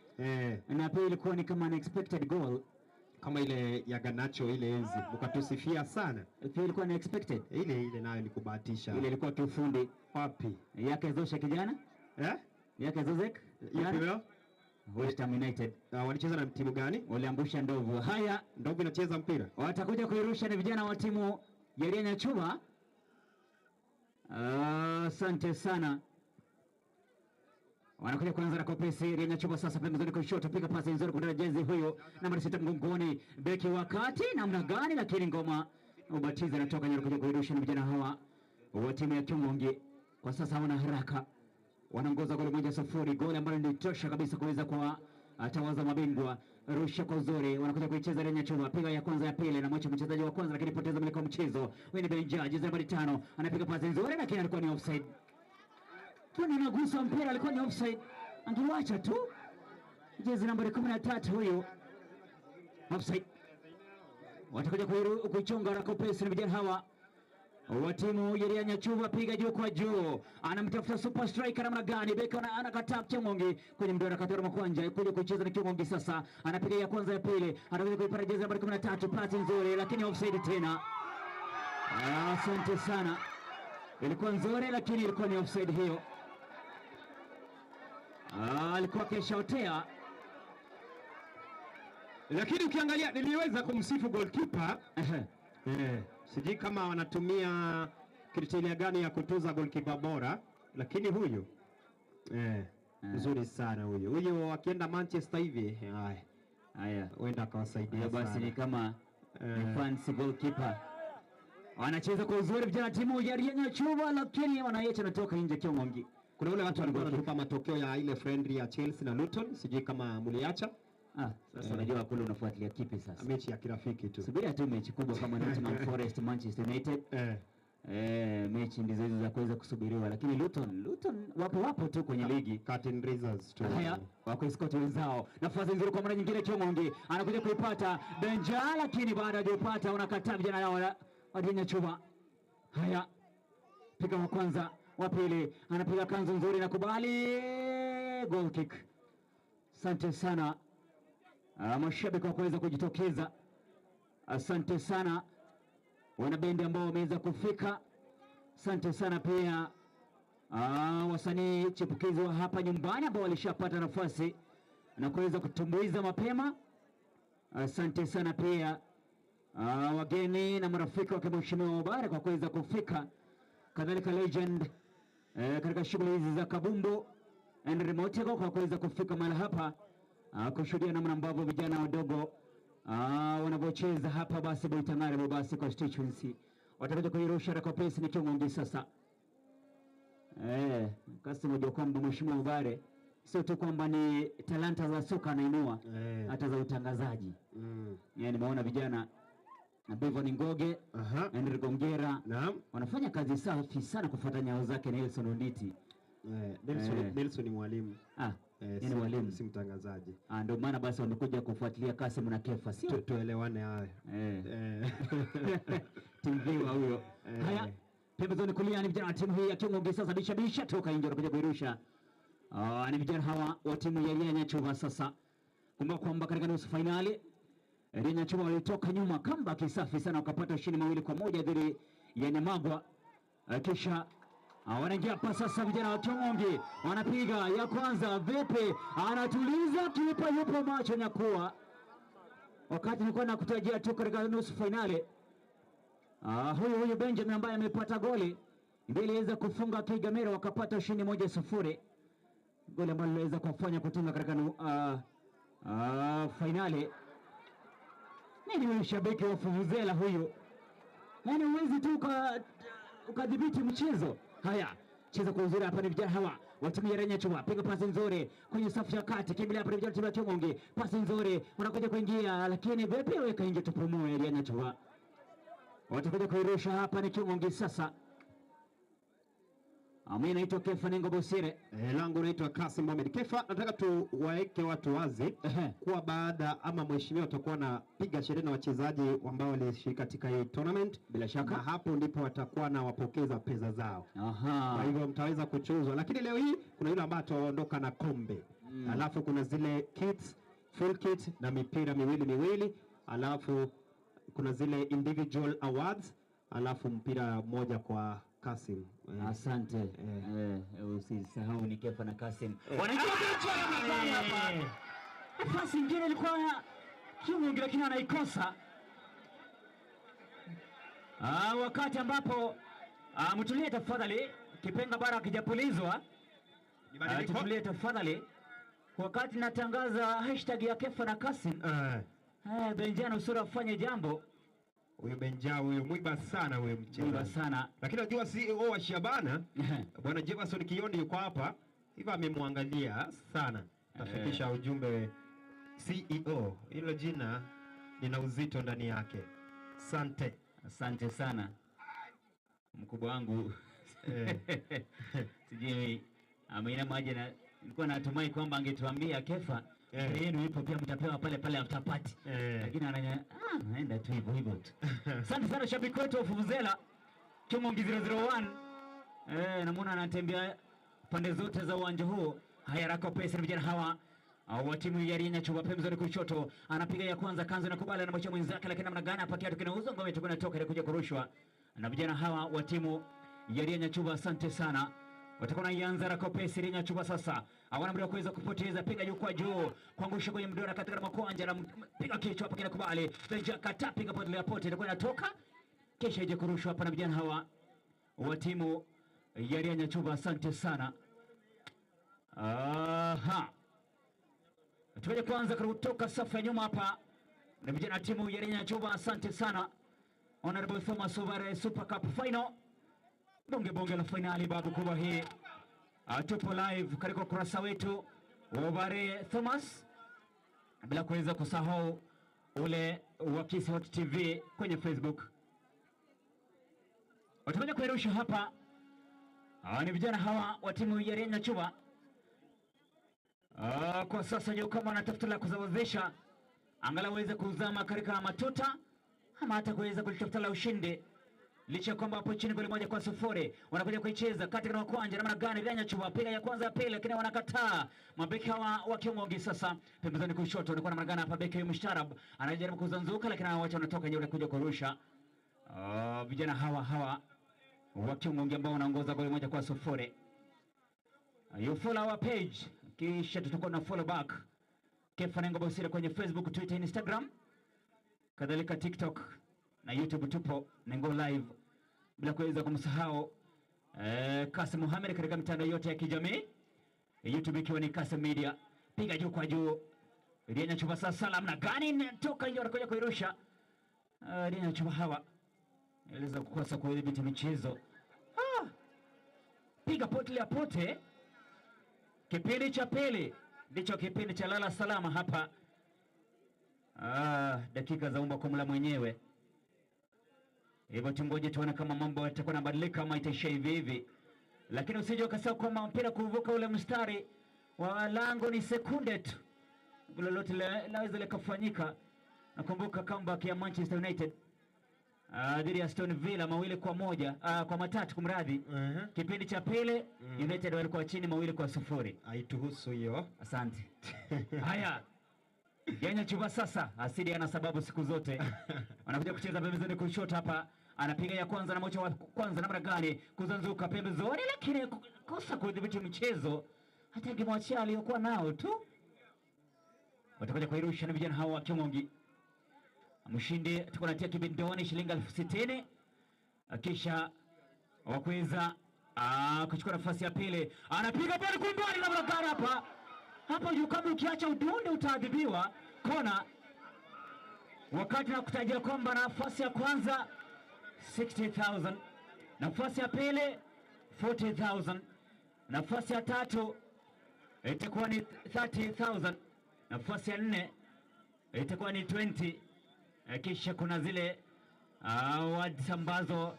Speaker 3: na pia ilikuwa ni kama unexpected goal,
Speaker 2: kama ile ya Garnacho ile enzi mkatusifia sana,
Speaker 3: pia ilikuwa ni expected
Speaker 2: ile nayo ilikubahatisha,
Speaker 3: ile ilikuwa kiufundi.
Speaker 2: Wapi
Speaker 3: yake Zosha kijana yake Zozek
Speaker 2: Yupi?
Speaker 3: West Ham United.
Speaker 2: Walicheza na timu gani?
Speaker 3: Waliangusha ndovu. Haya,
Speaker 2: ndovu inacheza mpira,
Speaker 3: watakuja kuirusha ni vijana wa timu ya Rianyachuba. Asante sana. Wanakuja kuanza na kopesi Rianyachuba sasa pembezoni kushoto, piga pasi nzuri kwa jezi huyo nambari 6 mgongoni, beki wa kati namna gani, lakini ngoma ubatiza anatoka nyuma kuja kuirusha. Ni vijana hawa wa timu ya Kiungongi kwa sasa hawana haraka, wanaongoza goli 1-0, goli ambalo ni tosha kabisa kuweza kwa atawaza mabingwa. Rusha kwa uzuri, wanakuja kuicheza Rianyachuba, piga ya kwanza ya pili, na mwacha mchezaji wa kwanza, lakini poteza mliko mchezo. Huyu ni Benja, jezi nambari 5, anapiga pasi nzuri, lakini alikuwa ni offside. Kwani anagusa mpira, alikuwa ni offside, angewacha tu. Jezi nambari 13 huyu, offside. Watakuja kuichonga rakopesi na vijana hawa wa timu ya Rianyachuba, piga juu kwa juu, anamtafuta super striker namna gani? Beka anakataa Kiungongi kwenye mduara katoro makwanja kuja kucheza na Kiungongi sasa, anapiga ya kwanza ya pili, anakuja kuipata jezi nambari 13, pasi nzuri lakini offside tena. Asante sana, ilikuwa nzuri lakini ilikuwa ni offside hiyo. Alikuwa keshaotea,
Speaker 2: lakini ukiangalia niliweza kumsifu goalkeeper. Sijui kama wanatumia kriteria gani ya kutuza goalkeeper bora, lakini huyu mzuri sana huyu. Huyu akienda Manchester hivi,
Speaker 3: haya
Speaker 2: huenda akawasaidia sana.
Speaker 3: Basi ni kama ni fancy goalkeeper. Wanacheza kwa uzuri vijana timu ya Rianyachuba, lakini wanaiacha natoka nje Kiungongi.
Speaker 2: Kuna wale watu walikuwa wanatupa matokeo ya ile friendly ya Chelsea na Luton, sijui kama mliacha.
Speaker 3: Sasa unajua kule unafuatilia kipi sasa?
Speaker 2: Mechi ya kirafiki tu.
Speaker 3: Subiria tu mechi kubwa kama Nottingham Forest Manchester United. Mechi ndizo hizo za kuweza kusubiriwa, lakini Luton wapo tu kwenye ligi.
Speaker 2: Curtain raisers tu.
Speaker 3: Haya, wako escort wenzao. Nafasi nzuri kwa mara nyingine Kiungongi anakuja kuipata Benja, lakini baada ya kupata wanakataa vijana hao wa Rianyachuba. Haya, piga wa kwanza, wa pili, anapiga kanzu nzuri na kubali goal kick. Asante sana mashabiki wa kuweza kujitokeza. Asante sana wanabendi ambao wameweza kufika. Asante sana pia wasanii chipukizi wa hapa nyumbani ambao walishapata nafasi na kuweza kutumbuiza mapema. Asante sana pia wageni na marafiki wa Mheshimiwa Mubarak kwa kuweza kufika. Kadhalika legend katika shughuli hizi za kabumbu Henry Motego kwa kuweza kufika mahali hapa kushuhudia namna ambavyo vijana wadogo wanavyocheza hapa. Basi Boitangare Bobasi constituency watakuja kuirusha rakopesi ni Kiungongi sasa. Kasi moja kwamba Mheshimiwa Obare sio tu kwamba ni talanta za soka anainua, hata za utangazaji. Nimeona vijana Bevon Ngoge, Henry Gongera wanafanya kazi safi sana kufuata nyayo zake Nelson Onditi.
Speaker 2: Nelson ni mwalimu.
Speaker 3: Ni mwalimu,
Speaker 2: si mtangazaji.
Speaker 3: Ndio maana basi wamekuja kufuatilia Kasim na Kefa, sio?
Speaker 2: Tuelewane haya.
Speaker 3: TV wa huyo. Haya, pembezoni kulia ni vijana wa timu hii ya Kiungongi sasa, bisha bisha toka nje wanakuja kuirusha. Ni vijana hawa wa timu ya Rianyachuba sasa. Kumbuka kwamba katika nusu finali Rianyachuba walitoka nyuma kamba kisafi sana wakapata ushindi 2-1 dhidi ya Nyamagwa. Kisha wanaingia hapa sasa vijana wa Kiungongi wanapiga ya kwanza, vipi, anatuliza kipa, yupo macho nyakuwa. Wakati nilikuwa nakutajia tu katika nusu finali, huyu Benjamin ambaye amepata goli ndiye aliweza kufunga Kigamero, wakapata ushindi 1-0, goli ambalo liliweza kufanya kutinga katika finali. Nini huyu shabiki wa Fuvuzela huyu? Yaani huwezi tu ukadhibiti mchezo. Haya, cheza kwa uzuri hapa ni vijana hawa wa timu ya Rianyachuba, piga pasi nzuri kwenye safu ya kati, kimbilia hapa ni vijana timu ya Kiungongi, pasi nzuri wanakuja kuingia, lakini vipi, weka nje tupumue. Rianyachuba watakuja kuirusha hapa ni Kiungongi sasa. Mimi naitwa Kefa Nengo Bosire.
Speaker 2: Langu naitwa Kasim Mohamed. Kefa, nataka tuwaeke watu wazi kuwa baada ama mheshimiwa atakuwa na piga sherehe na wachezaji ambao walishiriki katika hii tournament.
Speaker 3: Bila shaka.
Speaker 2: Na hapo ndipo watakuwa na wapokeza pesa zao.
Speaker 3: Aha.
Speaker 2: Kwa hivyo mtaweza kuchuzwa, lakini leo hii kuna yule ambaye ataondoka na kombe. Alafu kuna zile kits, full kit na mipira miwili miwili, alafu kuna zile individual awards, alafu mpira mmoja kwa Kasim.
Speaker 3: Asante. Usisahau ni Kefa na Kasim. Wanaingia kichwa namna gani hapa? Nafasi nyingine ilikuwa ya Kimungi lakini anaikosa. Wakati ambapo mtulie tafadhali, kipenga bara hakijapulizwa. Tutulie tafadhali. Wakati natangaza hashtag ya Kefa na Kasim. Benjano usura afanye jambo.
Speaker 2: Huyo Benja huyo mwiba sana huyo mchezaji.
Speaker 3: Mwiba sana.
Speaker 2: Lakini unajua CEO wa Shabana Bwana Jefferson Kiondi yuko hapa. Hivi amemwangalia sana. Tafikisha ujumbe CEO. Hilo jina lina uzito ndani yake. Asante.
Speaker 3: Asante sana. Mkubwa wangu. Sijui ameinamaje na nilikuwa natumai kwamba angetuambia Kefa yenu ipo pia mtapewa pale pale after party. Lakini anaenda tu hivyo hivyo tu. Asante sana shabiki wetu wa Vuvuzela Kimungi 001. Namuona anatembea pande zote za uwanja huo. Haya, haraka pesa ni vijana hawa wa timu ya Rinya Chuba pembezoni kushoto, anapiga ya kwanza kanzo na kubali anamwacha mwenzake, lakini namna gani hapa kiatu kinauzwa, ngome itakuwa inatoka ile kuja kurushwa na vijana hawa wa timu ya Rinya Chuba. Asante sana. Watakuwa wanaianza Rakopesi Rinya Chuba sasa. Hawana muda wa kuweza kupoteza, piga juu kwa juu, kuangusha kwenye mduara katika makwanja na piga kichwa hapa kinakubali. Benja kata piga pote ya pote itakuwa inatoka. Kisha ije kurushwa hapa na vijana hawa wa timu ya Rinya Chuba. Asante sana. Aha. Tukaje kwanza kutoka safu ya nyuma hapa na vijana timu ya Rinya Chuba. Asante sana. Honorable Thomas Obare Super Cup Final. Bonge bonge la finali babu kubwa hii. Tupo live katika ukurasa wetu wa Obare Thomas, bila kuweza kusahau ule wa Kisii Hot TV kwenye Facebook. Watakuja kuirusha hapa. Ni vijana hawa wa timu ya Rinya Chuba. Kwa sasa ndio kama wanatafuta la kuzawazisha angalau waweze kuzama katika matuta ama hata kuweza kulitafuta la ushindi. Licha kwamba hapo chini goli 1-0 wanakuja kuicheza katika makwanja namna gani Rinya Chuba piga ya kwanza ya pili, lakini wanakataa mabeki hawa wa Kimungi. Sasa pembezoni kushoto walikuwa namna gani hapa, beki Mushtarab anajaribu kuzanzuka lakini anaacha anatoka nje kuja kurusha. Vijana hawa wa Kimungi ambao wanaongoza goli 1-0. You follow our page kisha tutakuwa na follow back Kefa Nengo Bosire kwenye Facebook, Twitter, Instagram, kadhalika TikTok na YouTube tupo Nengo Live, bila kuweza kumsahau Kasim Mohamed katika mitandao yote ya kijamii, YouTube ikiwa ni Kasim Media. Piga juu kwa juu Rinya Chuba sasa, namna gani inatoka nje, wanakuja kuirusha. Rinya Chuba hawa eleza kukosa kudhibiti michezo. Piga pote ya pote. Kipindi cha pili ndicho kipindi cha lala salama hapa. Dakika za umba kumla mwenyewe. Hivyo tungoje tuone kama mambo yatakuwa yanabadilika ama itaishia hivi hivi. Lakini usije ukasahau kwamba mpira kuvuka ule mstari wa lango ni sekunde tu. Lolote laweza likafanyika. Nakumbuka comeback ya Manchester United dhidi ya Aston Villa 2-1, kwa 3 kumradhi. Kipindi cha pili United walikuwa chini 2-0.
Speaker 2: Haituhusu hiyo.
Speaker 3: Asante. Haya. Rinya Chuba sasa asidi ana sababu siku zote. Anakuja kucheza pembezoni kushoto hapa. Anapiga ya kwanza na mocha wa kwanza namna gani kuzanzuka pembezoni, lakini kosa kudhibiti mchezo. Hata angemwachia aliyokuwa nao tu. Watakuja kuirusha na vijana hawa wa Kimungi. Mshindi tuko natia kibindoni shilingi 60,000, kisha wakuweza kuchukua nafasi ya pili. Anapiga bali kwa mbali namna gani hapa? Hapo juu kama ukiacha udunde utaadhibiwa. Kona. Wakati na kutajia kwamba nafasi ya kwanza 60,000, nafasi ya pili 40,000, nafasi ya tatu itakuwa ni 30,000, nafasi ya nne itakuwa ni 20. Kisha kuna zile awards ambazo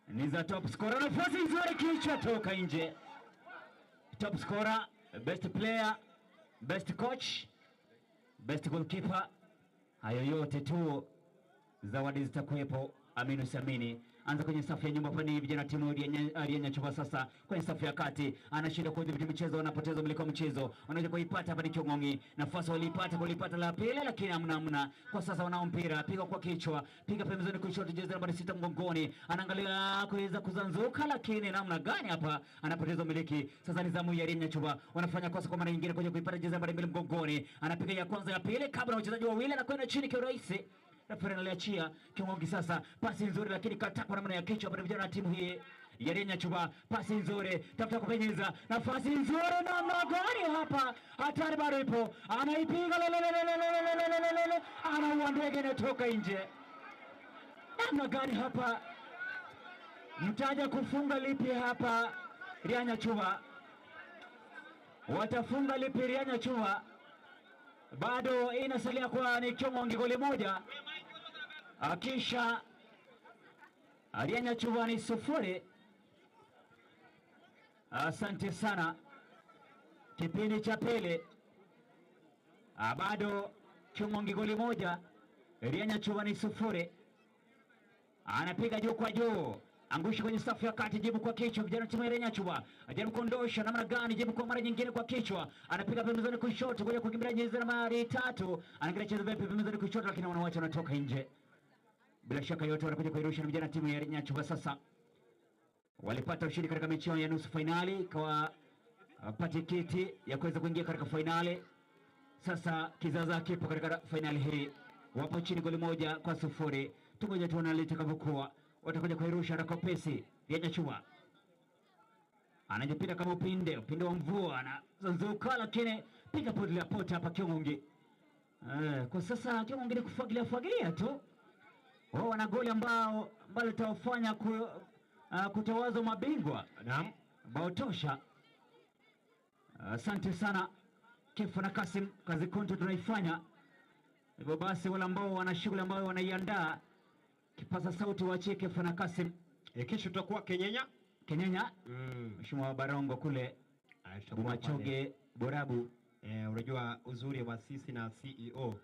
Speaker 3: Ni za top scorer, nafasi nzuri, kichwa toka nje. Top scorer, best player, best coach, best goalkeeper, hayo yote tu zawadi zitakuwepo. Amini usiamini, anza kwenye safu ya nyuma pani vijana timu ya Nyachuba sasa kwenye safu ya kati anashinda kudhibiti mchezo, anapoteza umiliki wa mchezo, wanaweza kuipata hapa ni Kiong'ong'i, nafasi waliipata kulipata la pili, lakini hamna. Kwa sasa wanao mpira, piga kwa kichwa, piga pembezoni kushoto, jezi nambari 6 mgongoni, anaangalia kuweza kuzanzuka, lakini namna gani hapa anapoteza umiliki. Sasa ni zamu ya Nyachuba, wanafanya kosa kwa mara nyingine kuja kuipata jezi nambari 2 mgongoni, anapiga ya kwanza ya pili kabla wachezaji wawili, anakwenda chini kiurahisi. Refa analiachia Kiong'ong'i sasa, pasi nzuri lakini kataa kwa namna ya kichwa hapa vijana wa timu hii ya Nyachuba, pasi nzuri, tafuta kupenyeza, nafasi nzuri namna gani hapa, hatari bado ipo, anaipiga anaua ndege inatoka nje. Namna gani hapa, mtaja kufunga lipi hapa Nyachuba? Watafunga lipi Nyachuba? Bado inasalia kwa ni Kiong'ong'i goli moja, akisha Nyachuba ni 0. Asante sana. Kipindi cha pili bado Kiong'ong'i goli moja, Nyachuba ni 0. Anapiga juu kwa juu, angusha kwenye safu ya kati, jibu kwa kichwa, vijana timu ya Nyachuba ajaribu kuondosha namna gani, jibu kwa mara nyingine kwa kichwa, anapiga pembezoni kushoto, kuja kukimbilia jezi nambari 3, anaangalia chezo vipi pembezoni kushoto, lakini wanawacha wanatoka nje. Bila shaka yote wanakuja kuirusha na vijana timu ya Nyachuba sasa. Walipata ushindi katika mechi ya nusu fainali, kwa tiketi ya kuweza kuingia katika fainali. Sasa kizaza kipo katika fainali hii, wapo chini goli 1-0. Tungoja tuone litakavyokuwa. Watakuja kuirusha haraka pesi ya Nyachuba, anajipinda kama upinde wa mvua, anazunguka lakini piga pote pote hapa Kiong'ong'i. Kwa sasa Kiong'ong'i ni kufagilia fagilia tu. Wao wana goli ambao litawafanya kutawazwa mabingwa. Naam, bao tosha. Asante sana Kefa na Kasim, kazi konto tunaifanya. Hivyo basi wale ambao wana shughuli ambayo wanaiandaa, kipaza sauti waachie Kefa na Kasim.
Speaker 2: Kesho tutakuwa Kenyenya.
Speaker 3: Kenyenya? Mheshimiwa Barongo kule Machoge Borabu.
Speaker 2: Unajua uzuri wa sisi na CEO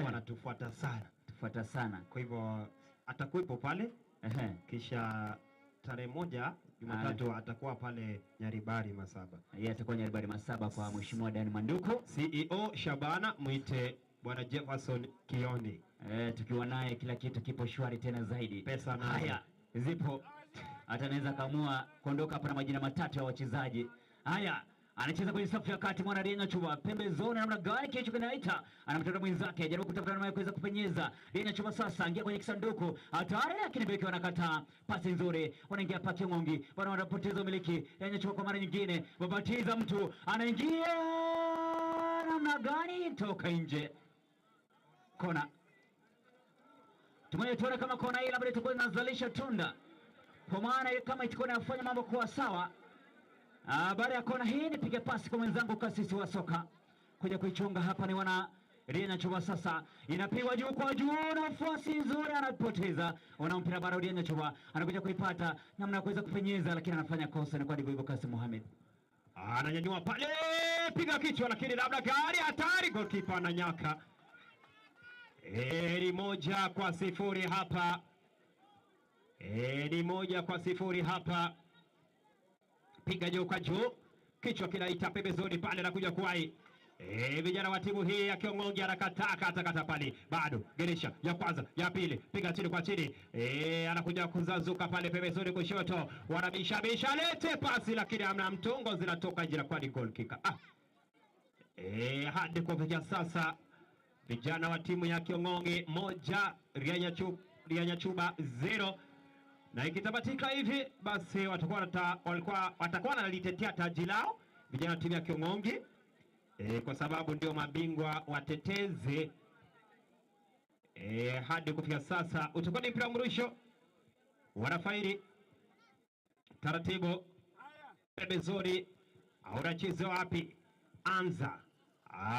Speaker 2: wanatufuata sana.
Speaker 3: Tufuata sana.
Speaker 2: Kwa hivyo atakuwepo pale. Kisha tarehe 1 Jumatatu atakuwa pale Nyaribari Masaba.
Speaker 3: Yeye atakuwa Nyaribari Masaba kwa Mheshimiwa Dan Manduku.
Speaker 2: CEO Shabana mwite Bwana Jefferson Kioni.
Speaker 3: Tukiwa naye kila kitu kipo shwari tena zaidi.
Speaker 2: Pesa na
Speaker 3: haya zipo. Hata anaweza kaamua kuondoka hapa na majina matatu ya wachezaji. Haya, anacheza kwenye safu ya kati mwana Nyachuba, pembezoni namna gani kichwa kinaita, anamtafuta mwenzake, jaribu kutafuta namna ya kuweza kupenyeza. Nyachuba sasa ingia kwenye kisanduku, hatari, lakini beki wanakataa. Pasi nzuri, wanaingia pa Kiong'ong'i, bwana wanapoteza umiliki. Nyachuba kwa mara nyingine, babatiza mtu, anaingia namna gani, toka nje. Kona. Tumaye tuone kama kona hii labda itakuwa inazalisha tunda, kwa maana kama itakuwa inafanya mambo kuwa sawa. Baada ya kona hii nipige pasi kwa mwenzangu kasisi wa soka kuja kuichunga hapa ni wana Nyachuba sasa, inapigwa juu kwa juu, nafasi nzuri anapoteza. Wana mpira bara Nyachuba anakuja kuipata namna ya kuweza kupenyeza, lakini anafanya kosa, ni kwa ndivyo hivyo Kasim Mohamed.
Speaker 2: Ananyanyua pale, piga kichwa, lakini labda gari hatari, goalkeeper ananyaka. Ni 1-0 hapa. Ni 1-0 hapa. Piga juu kwa juu, kichwa kinaita pembezoni pale na kuja kuwai. Vijana wa timu hii ya Kiong'ong'i anakataa kata kata pale. Bado geresha ya kwanza, ya pili, piga chini kwa chini. Anakuja kuzazuka pale pembezoni kushoto. Wanabisha bisha, lete pasi lakini hamna mtungo, zinatoka nje kwa goal kick. Hadi kufikia sasa vijana wa timu ya Kiong'ong'i 1 Nyachuba 0. Na ikitabatika hivi basi watakuwa wanalitetea taji lao vijana wa timu ya Kiong'ong'i, kwa sababu ndio mabingwa watetezi. Hadi kufika sasa utakuwa ni mpira mrusho, wanafairi taratibu pembezoni, unacheza wapi? Anza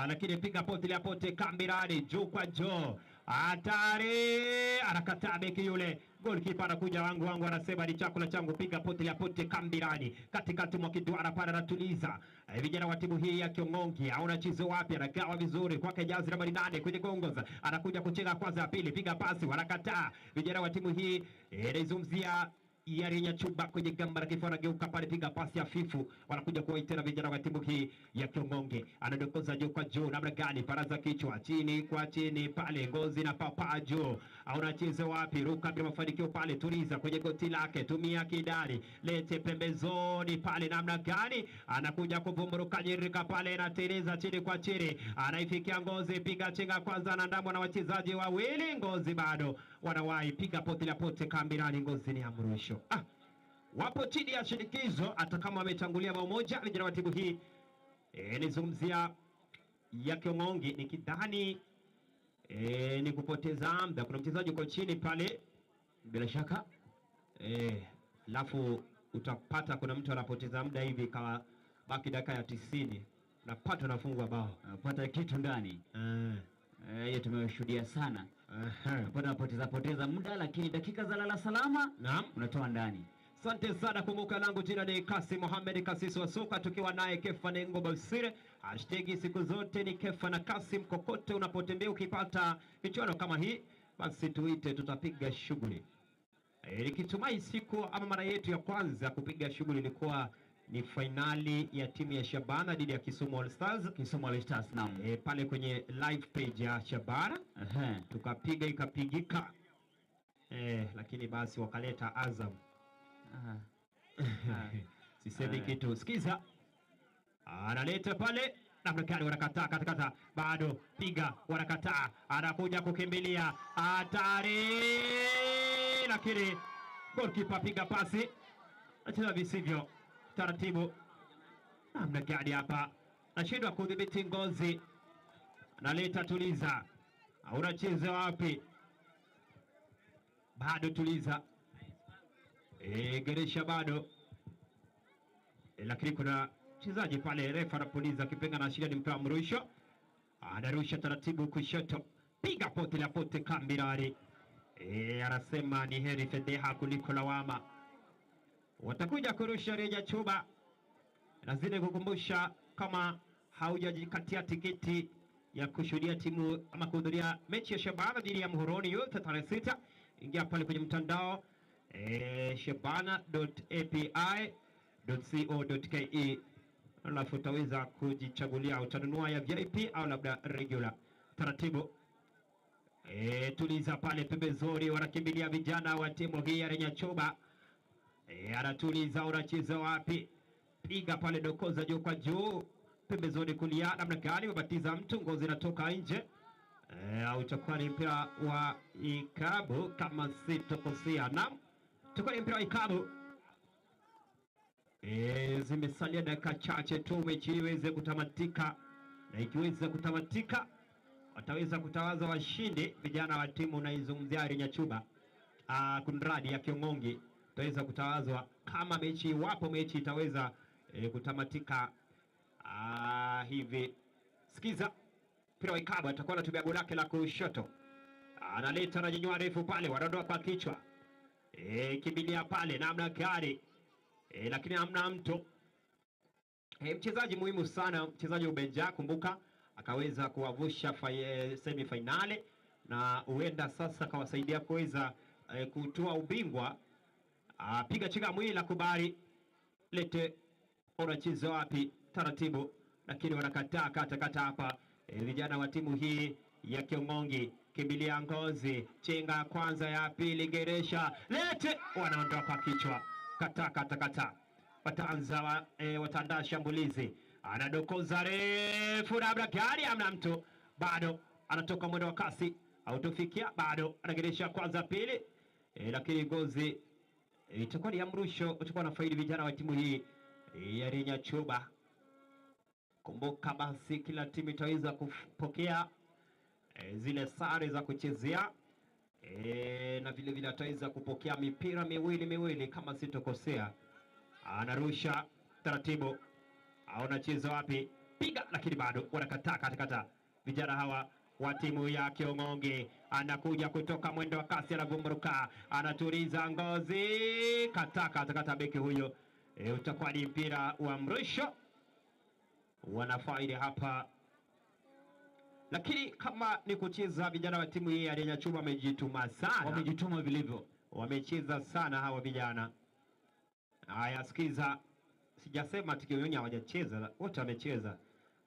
Speaker 2: lakini piga pote la pote, kambirani juu kwa juu, hatari, anakataa beki yule, Goalkeeper anakuja wangu wangu, anasema ni chakula changu, piga pote ya pote kambirani, katikati mwa kiduara pale anatuliza vijana wa timu hii ya Kiongongi. Haona chizo wapi, anagawa vizuri kwake jazi nambari 8 kwenye gongoza, anakuja kuchenga kwanza ya pili, piga pasi, wanakataa vijana wa timu hii inaizungumzia Yarinya Chuba kwenye gamba la kifua, anageuka pale, piga pasi hafifu, wanakuja kuwaitena vijana wa timu hii ya Kiongonge. Anadokoza juu kwa juu, namna gani? Paraza kichwa chini kwa chini pale, ngozi na papa juu, unacheza wapi? Ruka bila mafanikio pale, tuliza kwenye goti lake, tumia kidari, lete pembezoni pale, namna gani? Anakuja kuvumburuka nyirika pale, anateleza chini kwa chini, anaifikia ngozi, piga chenga kwanza, anaandamwa na wachezaji wawili, ngozi bado wanawahi, piga pote la pote kambirani, ngozi ni amrusho. Wapo chini ya shinikizo hata kama wametangulia bao moja vijana wa timu hii nizungumzia ya Kiongongi, nikidhani ni kupoteza muda. Kuna mchezaji uko chini pale bila shaka alafu utapata kuna mtu anapoteza muda hivi kama baki dakika ya 90 unapata unafungwa bao,
Speaker 3: unapata kitu ndani. Hiyo tumeshuhudia sana. Unapata poteza muda, lakini dakika za lala salama, naam, unatoa ndani.
Speaker 2: Asante sana. Kumbuka langu jina ni Kasim Mohamed Kasisi wa soka, tukiwa naye Kefa Nengo Basire. Hashtag siku zote ni Kefa na Kasim. Kokote unapotembea ukipata michuano kama hii, basi tuite, tutapiga shughuli. Nikitumai siku ama mara yetu ya kwanza kupiga shughuli ilikuwa ni fainali ya timu ya Shabana dhidi ya Kisumu All Stars.
Speaker 3: Kisumu All Stars, naam.
Speaker 2: Pale kwenye live page ya Shabana. Tukapiga ikapigika. Lakini basi wakaleta Azam. Sisemi kitu. Sikiza. Analeta pale namna gani, wanakataa katakata, bado piga, wanakataa, anakuja kukimbilia hatari, lakini goalkeeper piga pasi, anacheza visivyo taratibu. Namna gani hapa, anashindwa kudhibiti ngozi, analeta tuliza, unacheza wapi? Bado tuliza, geresha bado, lakini kuna mchezaji pale, refa anapuliza kipenga na ashiria ni mpira mrusho, anarusha taratibu kushoto, piga pote la pote kambirari. Anasema ni heri fedheha kuliko lawama. Watakuja kurusha reja chuba. Nazidi kukumbusha kama haujajikatia tiketi ya kushuhudia timu ama kuhudhuria mechi ya Shabana dhidi ya Muhoroni Youth tarehe 6, ingia pale kwenye mtandao shabana.api.co.ke, alafu utaweza kujichagulia utanunua ya VIP au labda regular. Taratibu tuliza pale pembezoni, wanakimbilia vijana wa timu hii ya Renyachoba. Anatuliza, unacheza wapi? Piga pale, dokoza juu kwa juu, pembezoni kulia, namna gani umebatiza mtu, ngozi inatoka nje. Utakuwa ni mpira wa ikabu kama sitokosea. Naam, utakuwa ni mpira wa ikabu. Zimesalia dakika chache tu mechi iweze kutamatika, na ikiweza kutamatika wataweza kutawaza washindi vijana wa timu naizungumzia Renyachuba, kunradi ya Kiongongi, tutaweza kutawazwa kama mechi, iwapo mechi itaweza kutamatika hivi. Sikiza, mpira wa ikabu, atakuwa anatumia goli lake la kushoto, analeta na nyenyua refu pale, wanaondoa kwa kichwa, kimbilia pale namna gani, lakini hamna mtu. Mchezaji muhimu sana, mchezaji Ubenja, kumbuka akaweza kuwavusha semi finale na huenda sasa akawasaidia kuweza kutoa ubingwa. Piga chinga mwili la kubali, lete, unacheza wapi? Taratibu, lakini wanakataa kata kata hapa. Vijana wa timu hii ya Kiongongi, kimbilia ngozi, chenga kwanza, ya pili, geresha, lete, wanaondoka kichwa, kata kata kata. Wataanza wataandaa shambulizi, anadokoza refu, labda gari, hamna mtu bado, anatoka mwendo wa kasi, hautofikia bado, anageresha kwanza, pili, lakini ngozi itakuwa ni amrusho, utakuwa na faidi vijana wa timu hii ya Renyachuba. Kumbuka basi kila timu itaweza kupokea zile sare za kuchezea, na vile vile ataweza kupokea mipira miwili miwili kama sitokosea. Anarusha taratibu, anacheza wapi? Piga, lakini bado wanakataa katakata vijana hawa wa timu ya Kiong'onge anakuja kutoka mwendo wa kasi, anavumruka, anatuliza ngozi, kataka takata beki huyo. Utakuwa ni mpira wa mrusho, wanafaidi hapa, lakini kama ni kucheza, vijana wa timu hii ya Nyachuma wamejituma sana,
Speaker 3: Wamejituma vilivyo.
Speaker 2: Wamecheza sana hawa vijana. Haya, sikiza, sijasema Kiong'onge hawajacheza, wote wamecheza,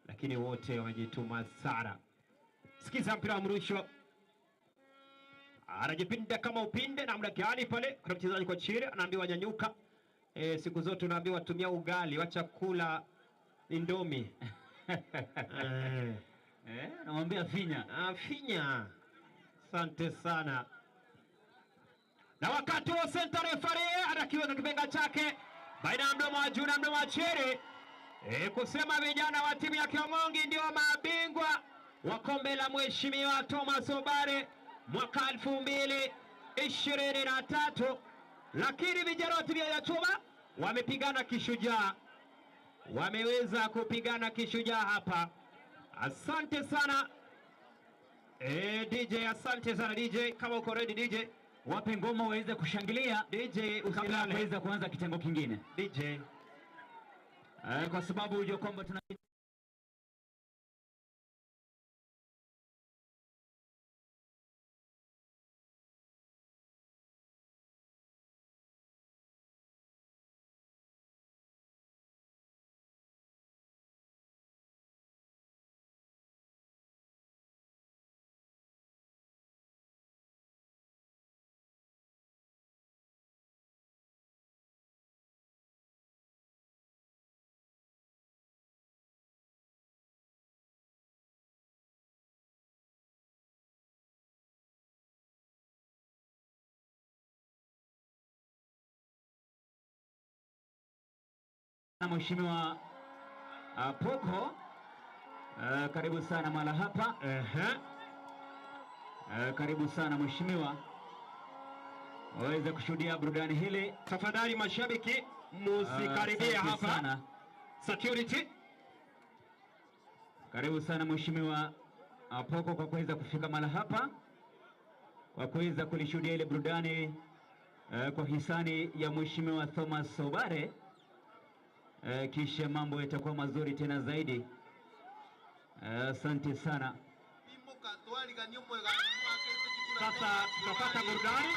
Speaker 2: lakini wote wamejituma sana. Sikiza mpira wa mrusho, anajipinda kama upinde namna gani pale. Kuna mchezaji kwa chini anaambiwa nyanyuka. Siku zote unaambiwa tumia ugali, wacha kula indomi.
Speaker 3: Namwambia finya.
Speaker 2: Finya. Asante sana. Na wakati wa center referee anakiweka kipenga chake baina ya mdomo wa juu na mdomo wa chini, kusema vijana wa timu ya Kiong'onge ndio mabingwa wa kombe la Mheshimiwa Thomas Obare mwaka 2023, lakini vijana wa timu ya Nyachuma wamepigana kishujaa, wameweza kupigana kishujaa hapa. Asante sana DJ, asante sana DJ, kama uko ready DJ,
Speaker 3: wape ngoma waweze kushangilia
Speaker 2: DJ,
Speaker 3: kabla
Speaker 2: usilale
Speaker 3: kuweza kuanza kitengo kingine
Speaker 2: DJ.
Speaker 3: Kwa sababu hujua kwamba tuna na Mheshimiwa Poko, karibu sana mahala hapa. Karibu sana mheshimiwa, waweze kushuhudia burudani hili.
Speaker 2: Tafadhali mashabiki msikaribie
Speaker 3: Asante
Speaker 2: hapa
Speaker 3: sana.
Speaker 2: Security.
Speaker 3: Karibu sana mheshimiwa Poko kwa kuweza kufika mahala hapa kwa kuweza kulishuhudia ile burudani kwa hisani ya mheshimiwa Thomas Obare. Kisha mambo yatakuwa mazuri tena zaidi. Asante sana.
Speaker 2: Sasa tunapata burudani.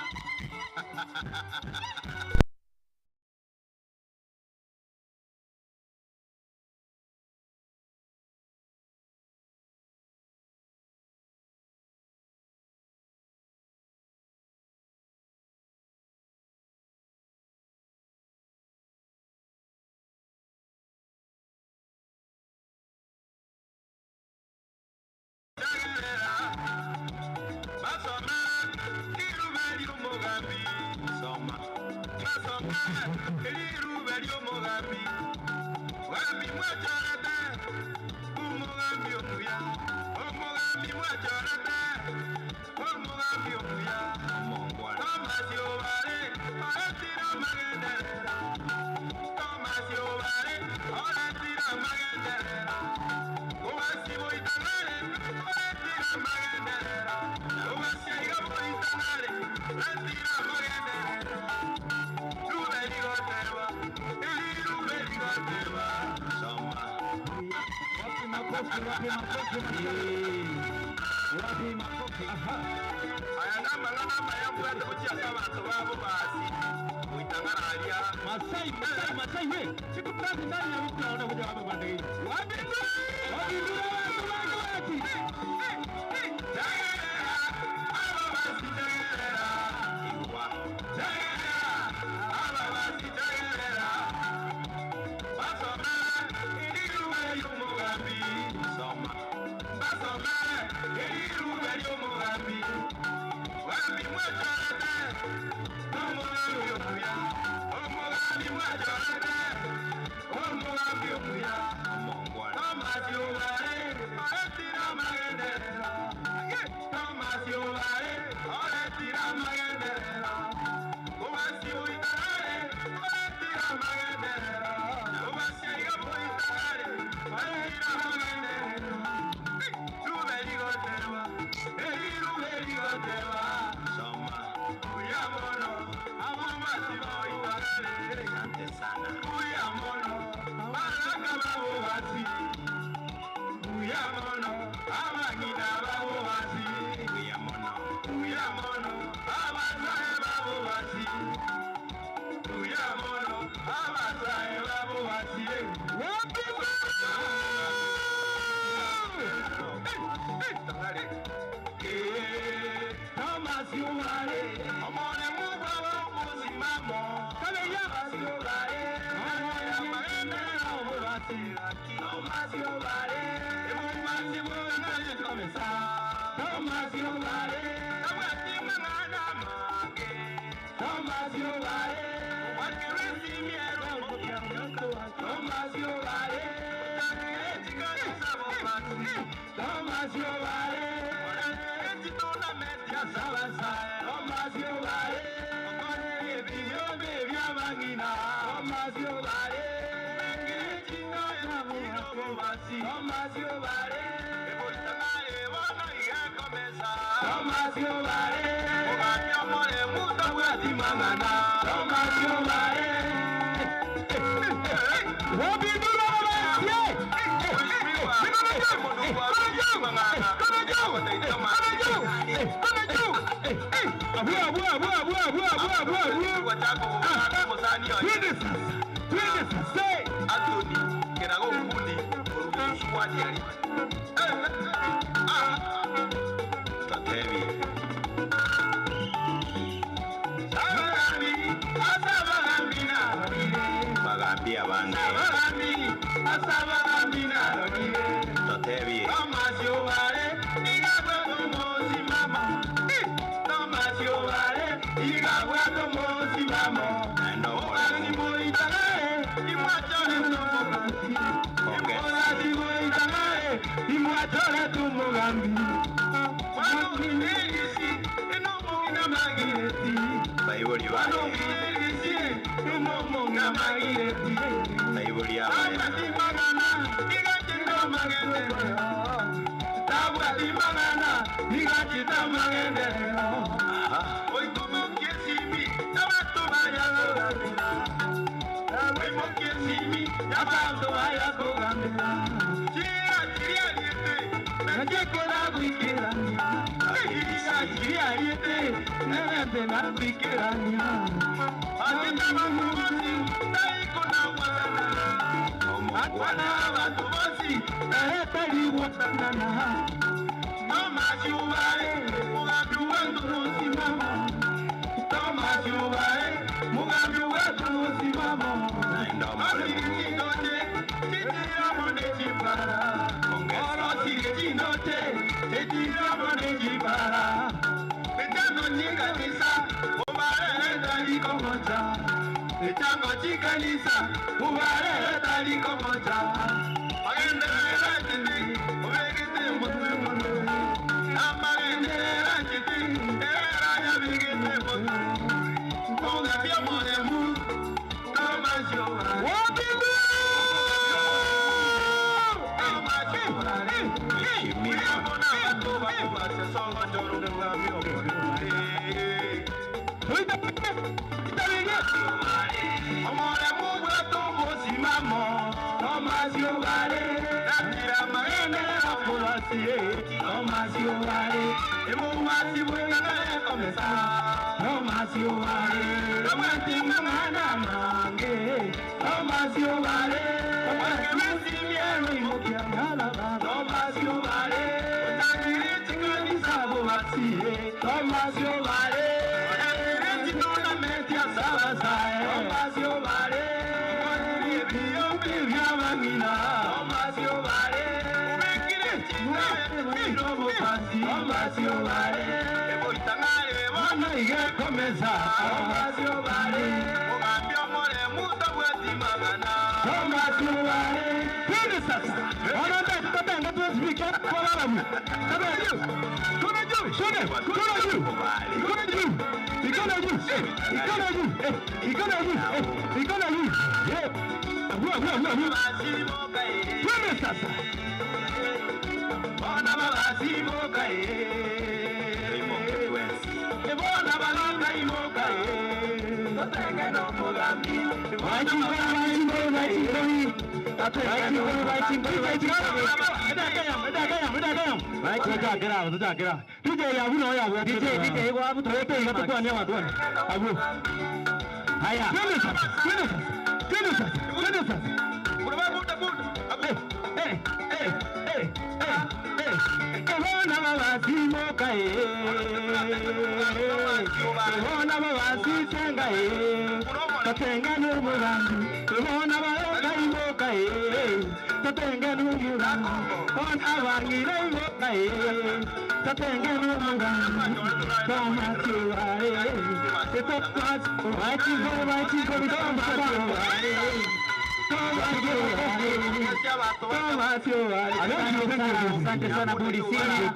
Speaker 3: Asante sana Budi Sina.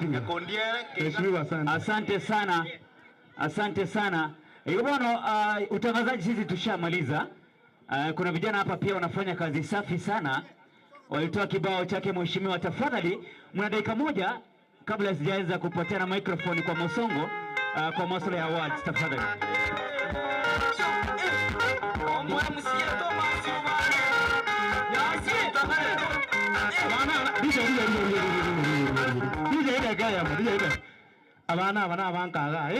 Speaker 3: Asante sana. Asante sana. Bwana, utangazaji sisi tushamaliza. Kuna vijana hapa pia wanafanya kazi safi sana. Walitoa kibao chake mheshimiwa. Tafadhali mna dakika moja kabla sijaanza kupatiana microphone kwa Mosongo, kwa masuala ya awards tafadhali.
Speaker 6: Abana abana abankaga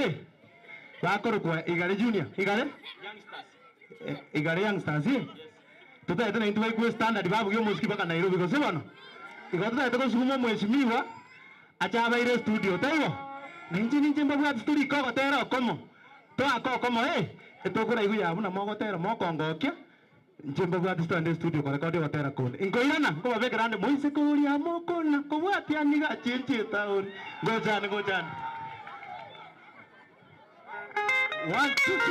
Speaker 6: bakorokwa Igare Junior, Igare Igare Youngsters tutaete na intu baikwe standard babugia omosiki mpaka Nairobi gose bono igo tutaete gosukuma omweshimiwa achabaire studio taigo ninche ninche mbabwati turiko gotera okomo twaka okomo etokora igu yabu na mogotera mokongokia nche mbabwati stand studio korekodi gotera konde inkoirana nkobabekera moise koria mokona kobwatia niga chinche town ngojani ngojani 1 2 3.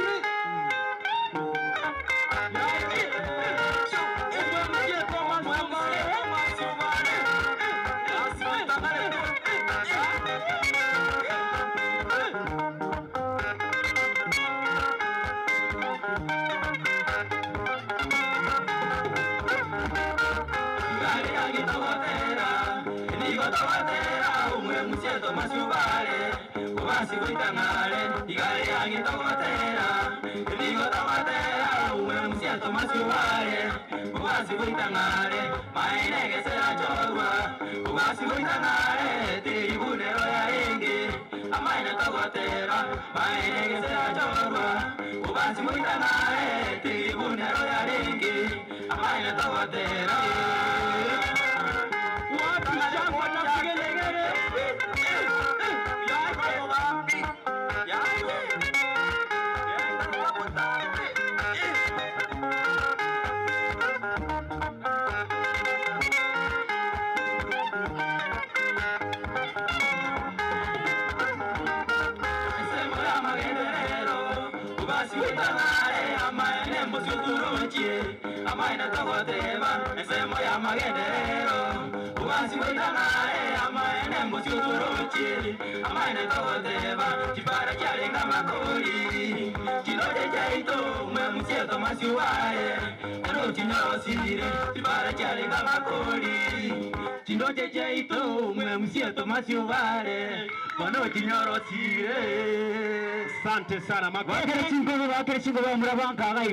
Speaker 2: Asante sana.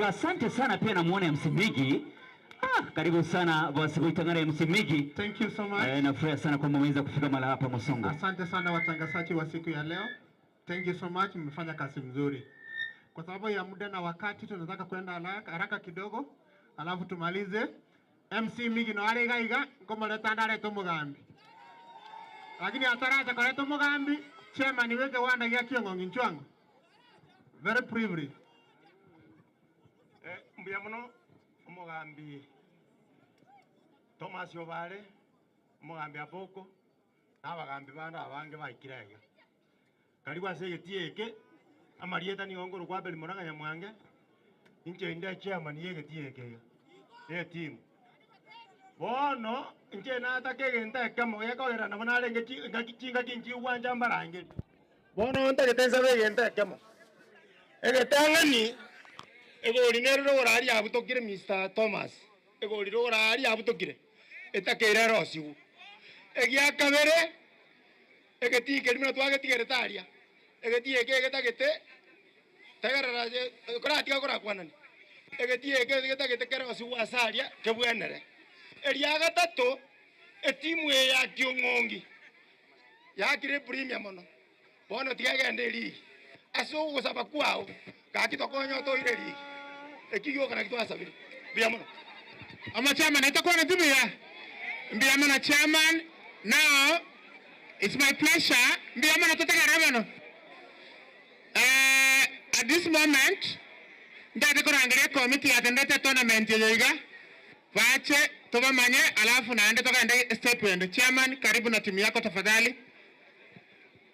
Speaker 3: Asante sana pia namuona MC Migi. Karibu sana bosi Kuitangara MC Migi.
Speaker 6: Thank you so much.
Speaker 3: Nafurahi sana kwamba umeweza kufika mahali hapa Mosongo.
Speaker 6: Asante sana watangazaji wa siku ya leo. Thank you so much, mmefanya kazi mzuri. Kwa sababu ya muda na wakati tunataka kwenda haraka kidogo, alafu tumalize. MC Migi no arega iga ngomoleta ndare mugambi. Lakini ataraja koreto mugambi, chairman weke wanda ya Kiong'ong'i nchwangu. Very privileged.
Speaker 7: Mbuya muno omugambi Thomas Obare, omugambi Aboko, n'abagambi bandi abange baikire iga. Karibu ase egetie eke, amarieta nigo ngorokwa Abel Murang'a Nyamwange, inche inde chairman ye egetie eke iga, ye team. Bono, inche nataka egento ekemo gekogera nabo narenge chingaki nchiugwancha mbarangeri. Bono ntagete nsabe egento ekemo. Egetang'ani, egori nero rogora riabutokire Mr. Thomas. Egori rogora riabutokire. Etakeire rosigu. Egia kabere, egetike rimwe twagetigerete aria. Egetie eke egetagete Tegerera koratiga korakwanani. Egetie egetagete kero wasaria kebwenere. Eria gatatu etimu ya Kiong'ongi yakire premium mono. Bono tigagende ligi. Ase ogosaba kwao gaki tokonyo toire ligi. Ekigioka na kitwasabire. Mbia mono.
Speaker 8: Ama chairman itakuwa na timu ya mbia mono chairman. Now it's my pleasure mbia mono totegera bano. At this moment ndate kurangiria committee yatendete tournament yoiga vache tubamanye, alafu naende tokende step wende. Chairman, karibu na timu yako tafadhali.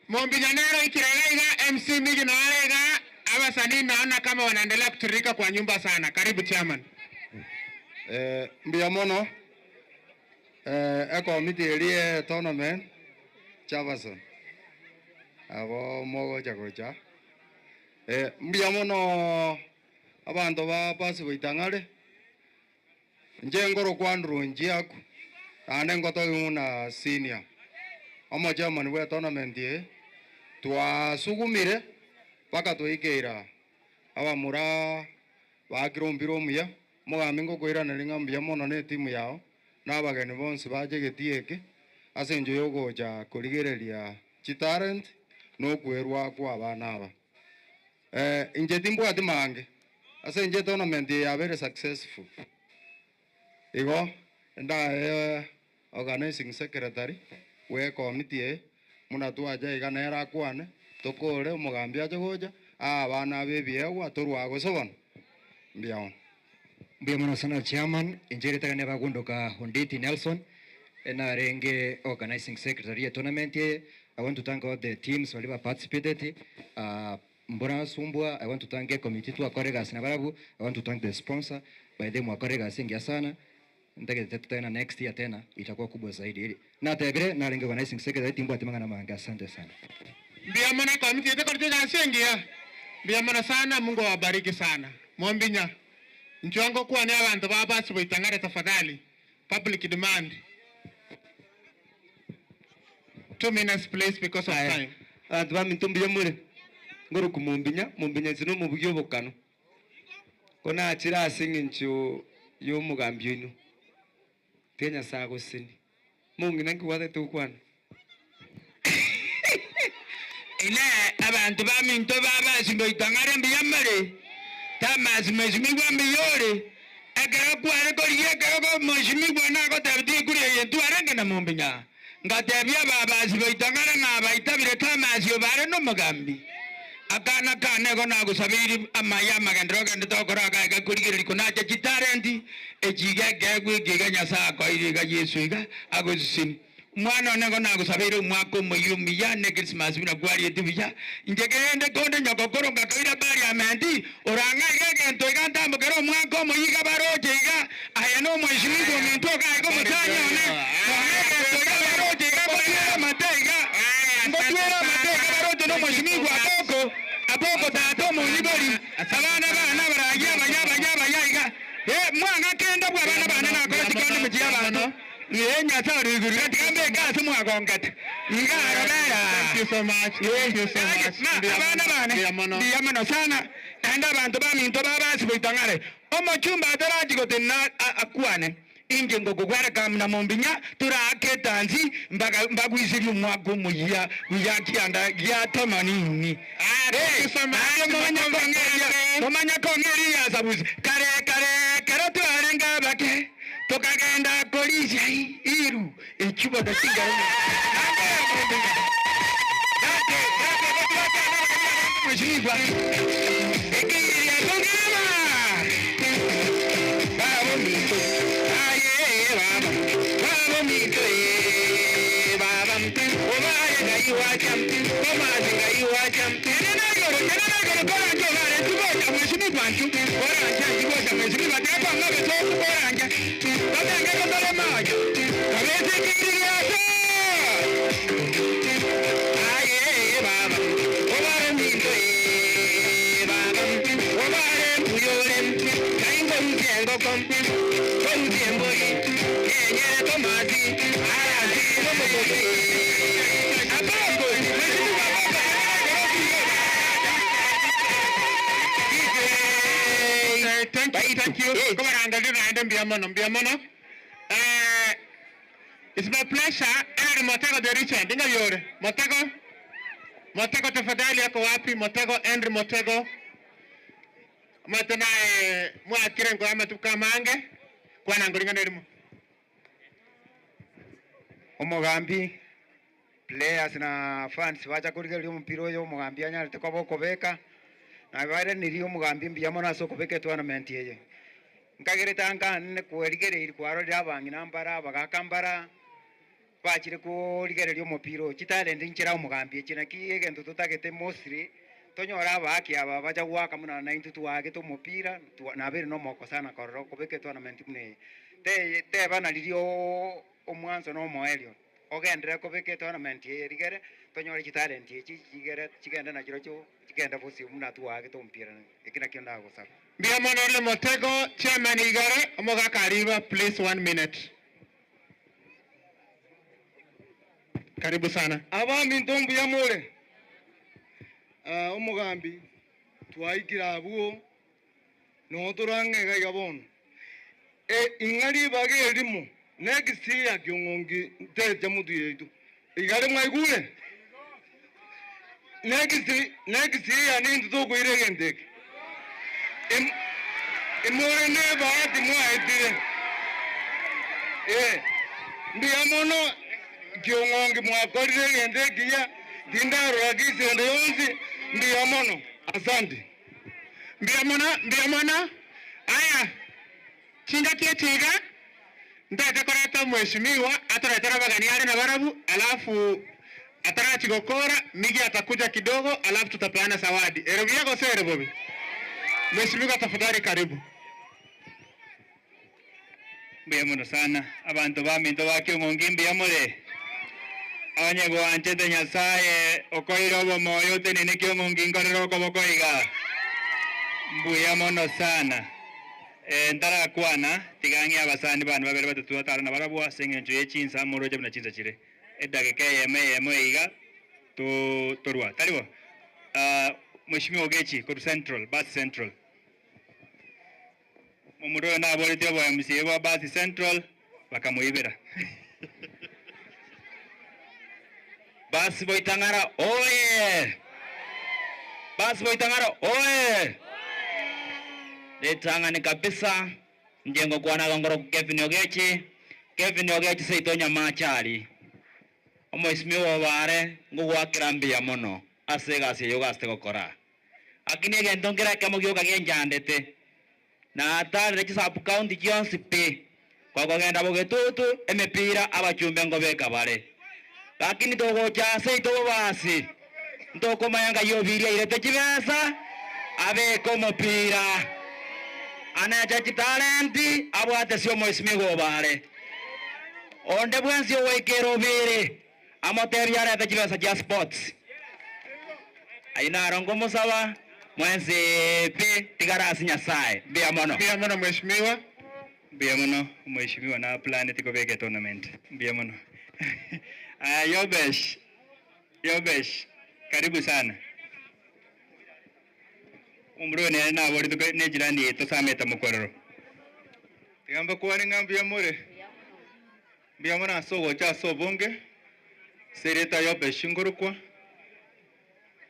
Speaker 8: Mombi Nyanero ikirega MC Migi na warega abasanii naona kama wanaendelea kutirika kwa nyumba sana. Karibu chairman.
Speaker 9: Mbia mono committee erie tournament Chabason abo mogo jagoja mbia mono abanto ba basi boitang'are nje ngoro kwanduru njiaku ane ngoto na senior omo chairman we tournament ye twasugumire paka twikeira abamura bakirumbire omuya mugambi ngokoirana ring'a mbuya mono na etimu yao na abageni bonsi bajegetie eke ase encho yogocha korigereria chitalent nokwerwa kwa abana aba inche timbwati mange ase enche tournament ya very successful igo nda organizing secretary we committee muna twaja iga nera kwane tokore omogambi ache gocha abana bebiegwa torwa gosobona mbiao.
Speaker 1: Mbia mono sana chairman injeri tagane bagundoka Honditi Nelson enarenge organizing secretary ya tournament. I want to thank all the teams waliba participated. Mbona sumbwa, I want to thank committee tu akorega na barabu. I want to thank the sponsor by them wakorega singia sana. Ndage tena next year tena itakuwa kubwa zaidi. Na tebere na renge organizing secretary timbu atimanga na manga. Asante sana.
Speaker 8: Mbia mono committee itakorega singia. Mbia mono sana, Mungu awabariki sana. Mombinya nchwango kuwa ni abantu babasi boitangare tafadhali. Public demand. 2 minutes please because of time.
Speaker 9: Abantu bamintumbiye mure ngoro kumumbinya mumbinya zino mubugyo bokano kona achira asingi ncho yo mugambi ino tenya sago sini mungina nkiwathe tukwana
Speaker 8: ine abantu baminto babasi boitangare mbiya mure tamasi mheshimiwa mbiyore ekero kware korigia ekero mheshimiwa nagotebi tikuria yentu arenge na mumbinya ngatebia babasi boitangare ng'a baitabire tamasi obare nomogambi akana kane ko nagusabiri amaya magendero gende tokora gaga kurigirirwa kunacha chitalenti echige gwigega Nyasaye akoiriga Yesu iga agosini mwana onego nagusabire omwaka omoyio omuya ne Christmas buna kwariete buya inche kende konde nyokokoro ngakaira parliament orang'a iga egento iga ntambokere omwaka omoyio iga baroche iga aya na omweshimiwa ominto okaiga omotanya one nonye egento iga baroche iga ngotwera amate iga ngotwera amate iga baroche na omweshimiwa aboko aboko tata omonibori abana bana baragia abaya abaya abaya iga mwanga kenda bwa abana bane nakora chikondi mochia abanto
Speaker 10: Thank you so much. Thank you so much.
Speaker 8: Abana bane ndiya mono sana naende abanto baminto babasi boitang'are omochumba atarachi gotena akwane inje ngokugwereka na mombinya turake tanzi mbaga mbagwisiria omwaka omoyia buya kianda giatema nini momanya kong'eria yasabusi kare kare kero twarenga bake tukagenda kolisia iru echuba tasinga mheshimiwa ekiria kongema babo mito aye baba babo mito baba obaye ngaiwacha omazi ngaiwacha tenenagoro tenenagoro koranje bare tubocha mheshimiwa nchu koranje tubocha mheshimiwa tepa ngabe soku koranje batenge kotole mayo kabese kiria so aye baba obare mito baba obare muyore kaingo mkengo kompi kompi mbori kenyere tomati arazi nomokobi abako mheshimiwa.
Speaker 10: Thank you, thank you. Kobarangalira naende mbuya mono, mbuya mono. It's my pleasure. Henry Motego the Richard. Dinga yore. Motego. Motego tafadhali yako wapi? Motego, Henry Motego. Matena mwakire ngo amatuka mange. Kwana ngoringa nerimo.
Speaker 8: Omogambi players na fans bacha kurigereria omopira oyo omogambi anyarete koba okobeka na bairanirie omogambi mbuya mono ase okobeka etournament eye nkagerete anga kwerigereiri kwarorire abang'ina mbara abagaka mbara bachire korigereria omopira oyo chitalent nchira omogambi echi naki egento totagete mostly tonyore abaki aba bacha gwaka muna na intwe twagete omopira nabere na omoko sana korora okobeka etournament buna eye te teba naririo omwanso na omoerio ogendere kobeka etournament eye rigere tonyore chitalent echi chigere chigende na chirochio chigende bosio muna twagete omopira eki nakio ndagosaba.
Speaker 10: Mbuya mono Henry Motego, chairman Igare, omogaka Ariba, please 1 minute. Karibu sana.
Speaker 9: Abami ntombu ya more. Omogambi twaikira abuo no torang'ega iga bono. Ing'ari bage elimu next year Kyong'ongi nteja mutu yetu. Igare mwaigure. Next year nintu tokoire gendeke. Imore ne bahati mwaetire. Mbuya mono Kyong'ongi mwakorire gende kiya tindarora kisende yonsi mbuya mono asante.
Speaker 10: Mbuya mono, mbuya mono. Aya chingaki echiga ndete koreta mheshimiwa atoretera abageni are na barabu alafu atarachigokora migi atakuja kidogo alafu tutapeana zawadi. Erogia gosere bobi. Mheshimiwa tafadhali karibu.
Speaker 4: Mbuya mono sana abantu baminto ba Kyong'ongi mbuya more. Onye gwanchete Nyasaye okoire obomoyo otenene Kyong'ongi nkorere okoboko iga. Mbuya mono sana. Ntarakwana tigang'ia abasani bano babere batatu batano na barabwo ase eng'encho ya chinsa moroche buna chinsa chire. Edageka eyemo eyemo iga torwa. Taribo. Mheshimiwa Ogechi koru Central, Bus Central. Omuro oyo naborete obo MCA bwa Bus Central bakamoibera.
Speaker 3: Basi Boitang'ara oye! Basi Boitang'ara oye! Letang'ani kabisa njengo kwana ngoro Kevin Ogechi. Kevin Ogechi seito nyamachari. Omheshimiwa bare ngugwakira mbuya mono ase egasi eyo gaste gokora. Akini egento nkere ekemo gioka gienjandete. Na atarire chisabu county chionsi pi. Kogogenda bogetutu emepira abachumbe ngobeka bare. Lakini togocha ase itobasi. Ntokomayanga yobiria irete chibesa abeka omopira. Anacha chitalenti abwate sio mheshimiwa bare. Onde bwensi ogoikera obere amotebia arete chibesa chia sports. Aina arongo musaba mwensi pi tigarasi Nyasaye. Mbuya mono.
Speaker 10: Mbuya mono mheshimiwa.
Speaker 4: Mbuya mono mheshimiwa na plan tikobeke tournament. Mbuya mono. Yobesh. Yobesh. Karibu sana. Umro ne na bori to ne jirani to sameta mukororo.
Speaker 9: Tigamba kwani ng'ambi ya more. Mbuya mono ase ogocha ase obonge. Sereta Yobesh ngorokwa.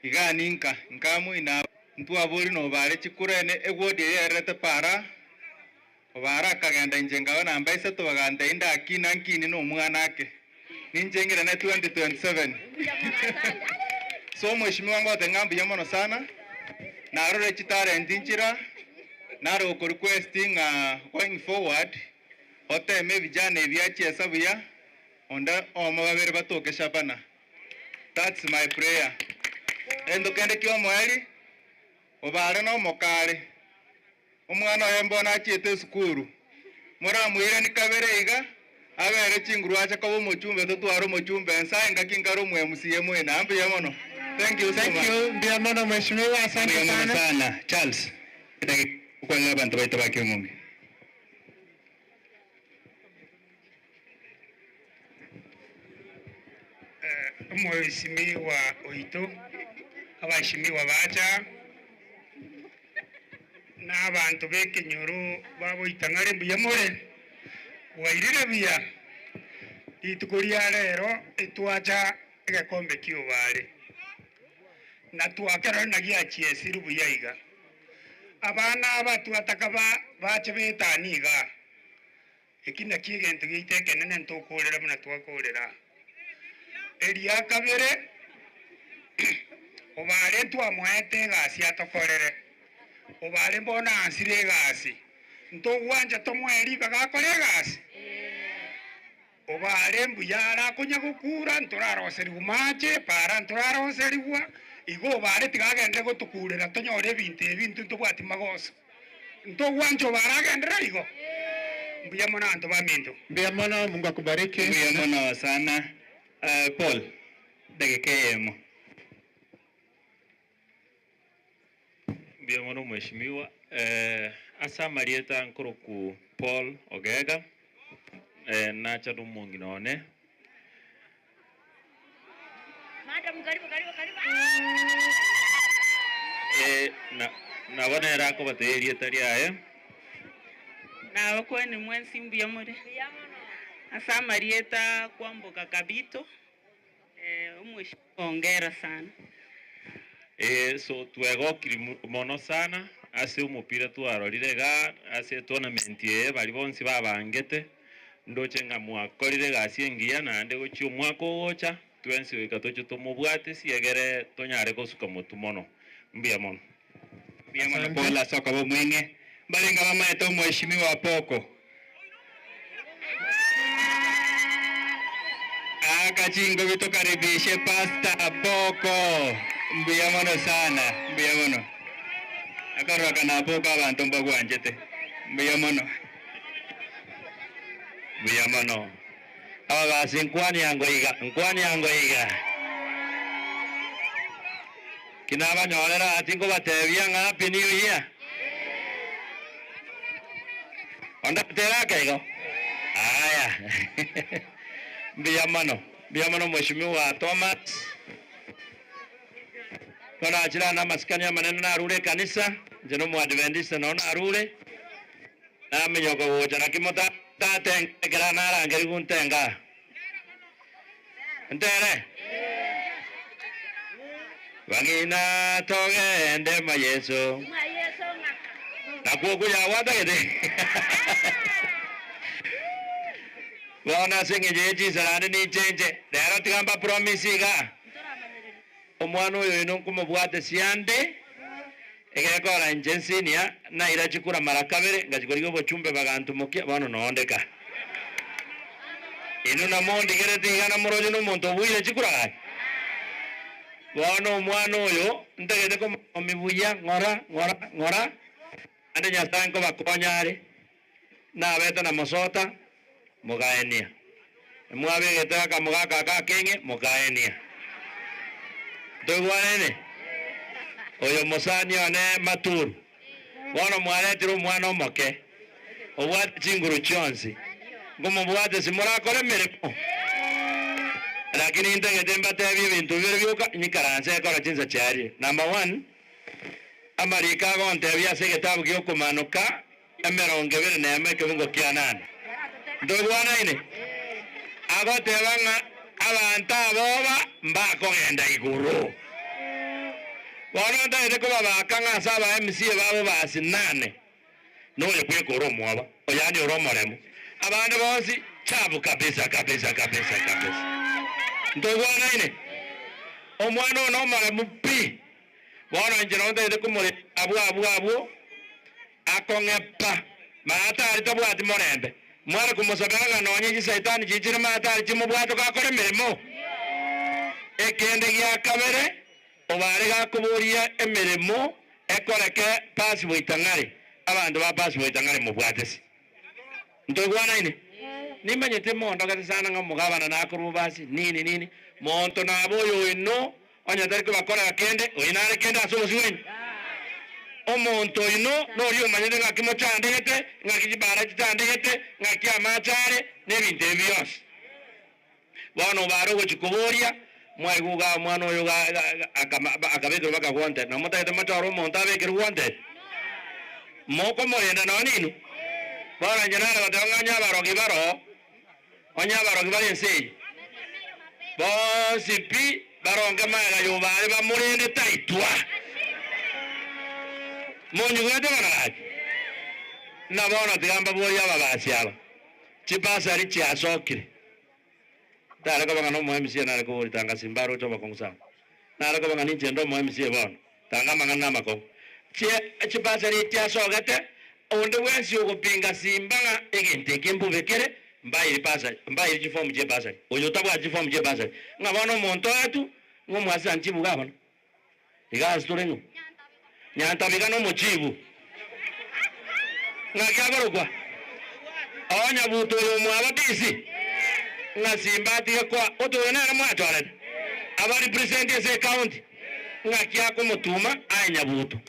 Speaker 9: Iga ninka nkamu ina ntwabori no bare chikurene egwodi yerete para. Obara akagenda inje ngawe namba isato baganda inda akina nkini no omwana ake. Ninjengera na 2027. So mheshimiwa ngote ng'ambi ya mono sana. Narore chitalent nchira. Naro ko requesting going forward. Oteme vijana ebyachesa buya. Onda omo babere batoke shabana. That's my prayer. Endo kende kiomoeri obare no mokare. Omwana oyo mbona achiete sukuru. Muramwire ni kabere iga abere chinguru acha koba omochumbe totware omochumbe ensae ngaki nkare omo MCA mwena mbuya mono. Thank you so
Speaker 10: Thank
Speaker 9: much.
Speaker 10: you. Mbuya mono mheshimiwa, asante
Speaker 4: Mbuya mono
Speaker 10: sana.
Speaker 4: sana. Charles. Kwa abantu baita ba Kyong'ongi.
Speaker 11: Mheshimiwa oito abaheshimiwa bacha
Speaker 8: N'abantu b'ekenyoro baboitang'are mbuya more bwairire buya rituko ria rero etwacha egekombe kiobare na twakero na giachiesiru buya iga abana aba twataka bache betani iga eki naki egento giaito ekenene ntokorera buna twakorera eria kabere obare twamwete egasi atokorere obare mbona ansire egasi ntogwanja tomweri bagakora egasi obare mbuya arakonya gokura ntoraroseriwa mache para ntoraroseriwa igo obare tigagende gotukurera tonyore ebinto ebinto ntobwati magoso ntogwanja obare agendera igo mbuya mono anto baminto.
Speaker 10: Mbuya mono, Mungu akubariki.
Speaker 4: Mbuya mono sana. Paul dakika eyemo.
Speaker 11: Mbuya mono mheshimiwa. Ase amarieta nkoroku Paul Ogega, nacha nomong'ina one.
Speaker 12: Madam, karibu karibu karibu.
Speaker 11: Nabo nere akobateria erieta riaye.
Speaker 13: Nawe kweni mwensi mbuya more. Ase amarieta kwamboka kabito. Omweshimiwa hongera sana.
Speaker 11: So twegokiri mono sana ase omopira twarorire iga ase tournament eye bari bonsi babangete ndoche ng'a mwakorire egasi engiya naende gochia omwaka ogocha twensi goika toche tomobwate siegere tonyare gosuka motu mono. Mbuya mono.
Speaker 4: Mbuya mono Paul ase okoba omweng'e barenga bamaete omweshimiwa Poko. Akachingo tukaribishe Pastor Poko. Mbuya mono sana, mbuya mono. Akarwaka na Poko abantu mbagwanchete. Mbuya mono.
Speaker 14: Mbuya mono. Aba basi nkwani yango iga, nkwani yango iga. Kinabanyorera ati nkobatebia ng'a happy new year. Ondatera kaigo. Aya. Mbuya mono. Mbuya mono mheshimiwa Thomas. Kono achira na masikani amanene narure kanisa, nje no muadventista no narure. Namenyoka gocha nakimo tatengekera narangeri guntenga. Ntere. Wangina togende ma Yesu. Nakuo kuya watagete. Bona singe jechi sarani ni chenche. Lero tigamba promise iga. Omwana oyo ino nkumobwate siande. Egekora nje senior na ira chikura mara kabere ngachikoriga obochumbe bagantumukia bono noondeka. Ino namondigerete iga namoroche nomonto obwire chikura gaki. Bono omwana oyo ntagete komomibuya ng'ora ng'ora ng'ora ande Nyasaye nkobakonya are nabete na mosota mugaenia mwabegete akamogaka gakeng'e mugaenia ntoigwanene oyo mosani one maturu bono mwaretire omwana omoke obwate chinguru chionsi ngomobwate simorakore emeremo lakini ntagete mbatebie ebinto bibere bioka nyikaranse ekora chinsa chiarie. Number one, amarika agontebia ase egetabu giokomanuka emerongo ebere na emo ekebungo kia nane ntoigwanaine agoteba ng'a abantu aboba mbakogenda iguru bono ntagete kobabaka ng'a ase aba MCA babo basi nane noyo kwekora omwoba oyani ore omoremo abande bonsi chabu kabisa kabisa kabisa kabisa ntoigwanaine omwana ono omoremo pi bono inche nontagete komore abwo abwo abwo akong'epa maatari tabwati morembe mware kumosabera ng'a nonye chisaitani chichire maatari chimobwate gakora emeremo ekende gia kabere obare gakoboria emeremo ekoreke pasi boitang'are abanto ba pasi boitang'are mobwatesi ntoigwanaine nimanyete mondogete sana ng'a omogabana nakorwa basi nini nini monto nabo oyo oino onyatari kobakora kende oyo nare kende ase obosi bwenyu omonto oino nori omanyete ng'aki mochandegete ng'aki chibara chichandegete ng'aki amachare na ebinto ebi bionsi bono obare ogochikoboria mwaiguga omwana oyo akabekerwa baka wanted na motagete mochore omonto abekerwe wanted. Moko morenda no ninu. Bora nyanara batanga nyabarogi baro. Onyabarogi bari ense. Bonsi pi baronge maega yobare bamurende taitwa. Monyugete baraki. Na bona tigamba boya babasi aba. Chipasari chiasokire. Tare ko bangano mo MC na ko tanga simbaro to bakongsa. Na ko bangani chendo mo MC bono. Tanga mangana mako. Chipasari chiasogete onde wensi okupinga simbanga egente kembubekere mbairi pasari mbairi chifomu che pasari. Oyo tabwa chifomu che pasari. Ngabona omonto etu ngomwasa nchibuga bono. Igasi torengo. Nyantabika no mochibu. Ng'akiaborokwa. Onya buto yo mwaba bisi. Ng'asimba kwa otoyo nere mwachorete. Aba represent ase county. Ng'akia komotuma aye nyabuto.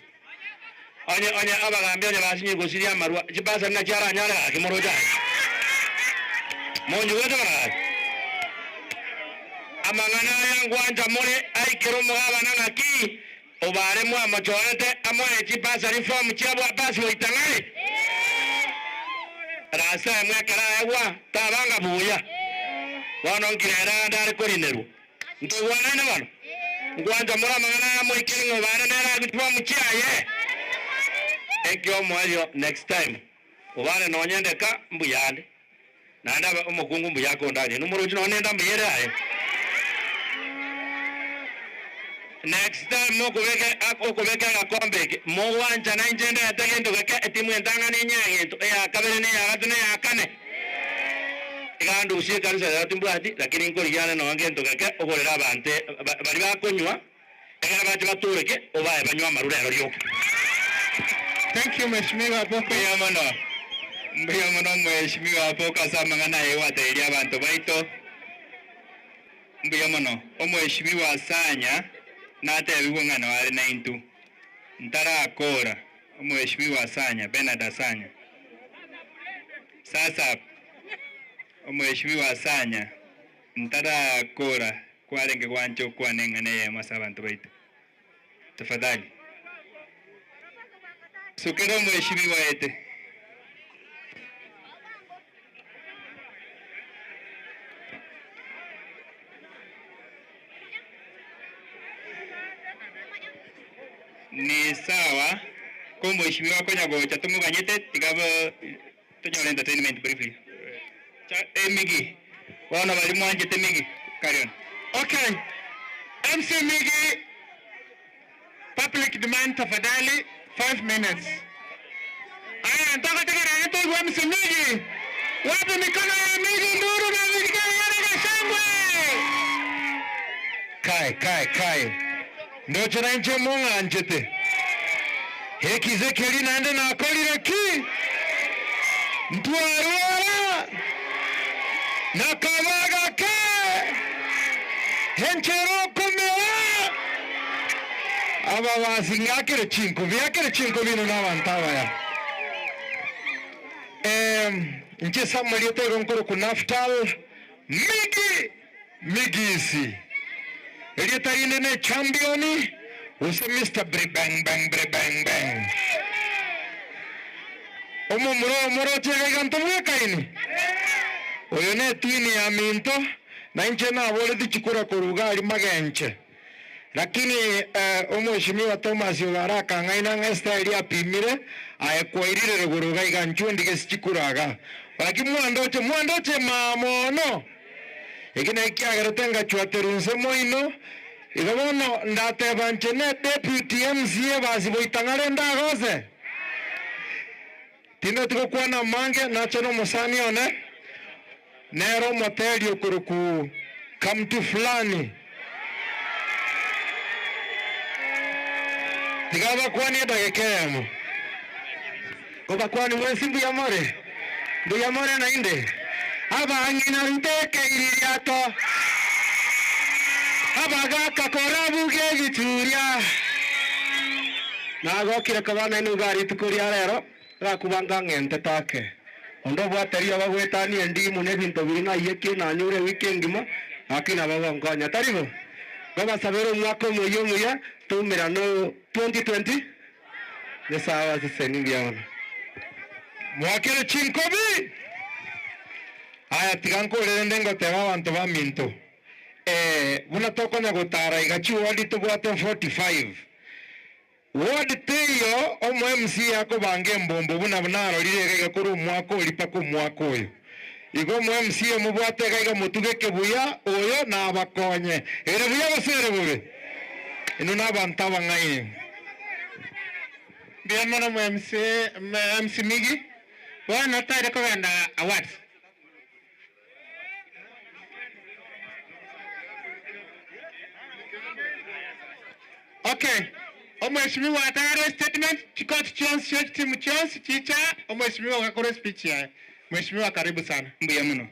Speaker 14: Onye onye abagambi onye basinyi gosiria amarwa chipasa na chiaranyare gaki morocha. Monyu weto baraki. Amang'ana aya ngwancha more aikero omogabana ng'aki obare mwamachorete amoe chipasa reform chiabwa basi goitang'are. Rasa mwekera egwa tabanga buya. Bono nkirera ndare korinerwa. Ntogwanane bono. Ngwancha more amang'ana aya moikere ng'obare nere agochwa muchiaye. Ekio omwerio next time. Obare nonyendeka mbuyande. Naende omokungu mbuya akondanie. Nomorochi nonenda mbuyere aye. Next time mokobeke okobeke agakombe eke mogwancha nainche ndete gento geke etimu entang'ani enye egento eya kabere na eya gatato na eya kane. Igandusie ekanisa yao timbwati lakini nkorigiane nonye gento geke ogorere abante bari bakonywa ekero bache batureke obae banywa amarura ero rioka.
Speaker 10: Thank you, Mheshimiwa Boko.
Speaker 4: Mbuya mono. Mbuya mono Mheshimiwa Boko ase amang'ana aye gwatereria abanto baito. Mbuya mono. Omheshimiwa Asanya natebiwe ng'ano are naintu. Ntarakora. Omheshimiwa Asanya, Bernard Asanya. Sasa Omheshimiwa Asanya ntarakora kwarenge gwancha okwane ng'ana eyemo ase abanto baito. Tafadhali. Sukera Mheshimiwa ete. Ni sawa ko mheshimiwa konya gocha tumuganyete tigabo tunyore entertainment briefly. Migi. Wana bali mwanjete Migi. Carry on.
Speaker 10: Okay. MC Migi, public demand tafadhali 5 minutes. Aya, nataka tena nitoe kwa MC Migi. Wapi mikono ya Migi nduru na vigelegele shangwe.
Speaker 1: Kai kai kai. Ndoche nainche mung'anchete. Hekize keri naende nakorire ki? Ntwarwara nakabaga ke henchero kumera aba basingakire chinko biakire chinko bino n'abantu abaya nche Samuel yetego nkoro ku Naftal Migi Migisi erieta rinde ne championi use Mr. Bri bang bang bri bang bang omo muro muro chega ganto mwekaini oyo ne twini ya minto na inche naboreti chikura koruga ari magenche lakini omheshimiwa Thomas Obaraka ng'aina ng'a style apimire aye kwairire ruguru gaiga nchwe sichikuraga lakini mwandoche mwandoche mamono eki nakiagerete ngachwaterwa nse moino igo bono ndateba nche ne deputy MCA basi boitang'are ndagose tinde tigokwana mange nache na omosani one nero omoteri okuruku kamtu fulani tigabakwani edagika eyemo gobakwani mwensi mbuya more mbuya more nainde abang'ina ntekeiririato abagaka korabuge egituria nagokire kobana ine rituko ria rero gakubanga ng'ente take ondo obwateria bagwetania endimu na ebinto biri ng'aiyekie nanyure wiki engima lakini abagonkonya taribo gobasabera omwaka omuya omuya tumira no 2020 ni sawa siseni mbuya mono.
Speaker 15: Mwakere chinkobi. Aya tigankorere ngoteba abantu ba minto. Buna tokonya gotara igachi ward tobwate 45. Ward teyo omo MC akobanga embombo buna narorire iga kuru omwaka ori paka omwaka oyo. Igo omo MC omobwate iga motugeke buya oyo nabakonye. Ere buya gose bobe. Ino nabantu abang'aini.
Speaker 10: Mbuya mono MC, MC Migi. Bono tare kogenda awards. Okay. Omheshimiwa atagare statement chikoti chonsi chochi timu chonsi chicha omheshimiwa akakora speech yaye. Mheshimiwa karibu sana.
Speaker 4: Mbuya muno.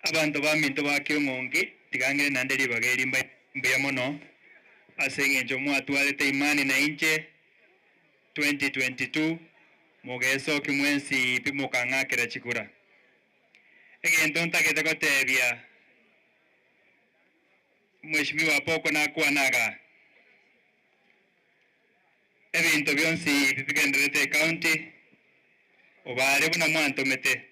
Speaker 4: Abantu ba minto ba Kiong'ongi tigangire nande ribaga eri mbuya muno. Ase eng'encho mwatwarete imani na inche 2022 mugeso kimwensi pimukang'akera chikura. Egento ntagete gotebia Mheshimiwa Poko nakwanaga ebinto bionsi bigenderete county obare buna mwantomete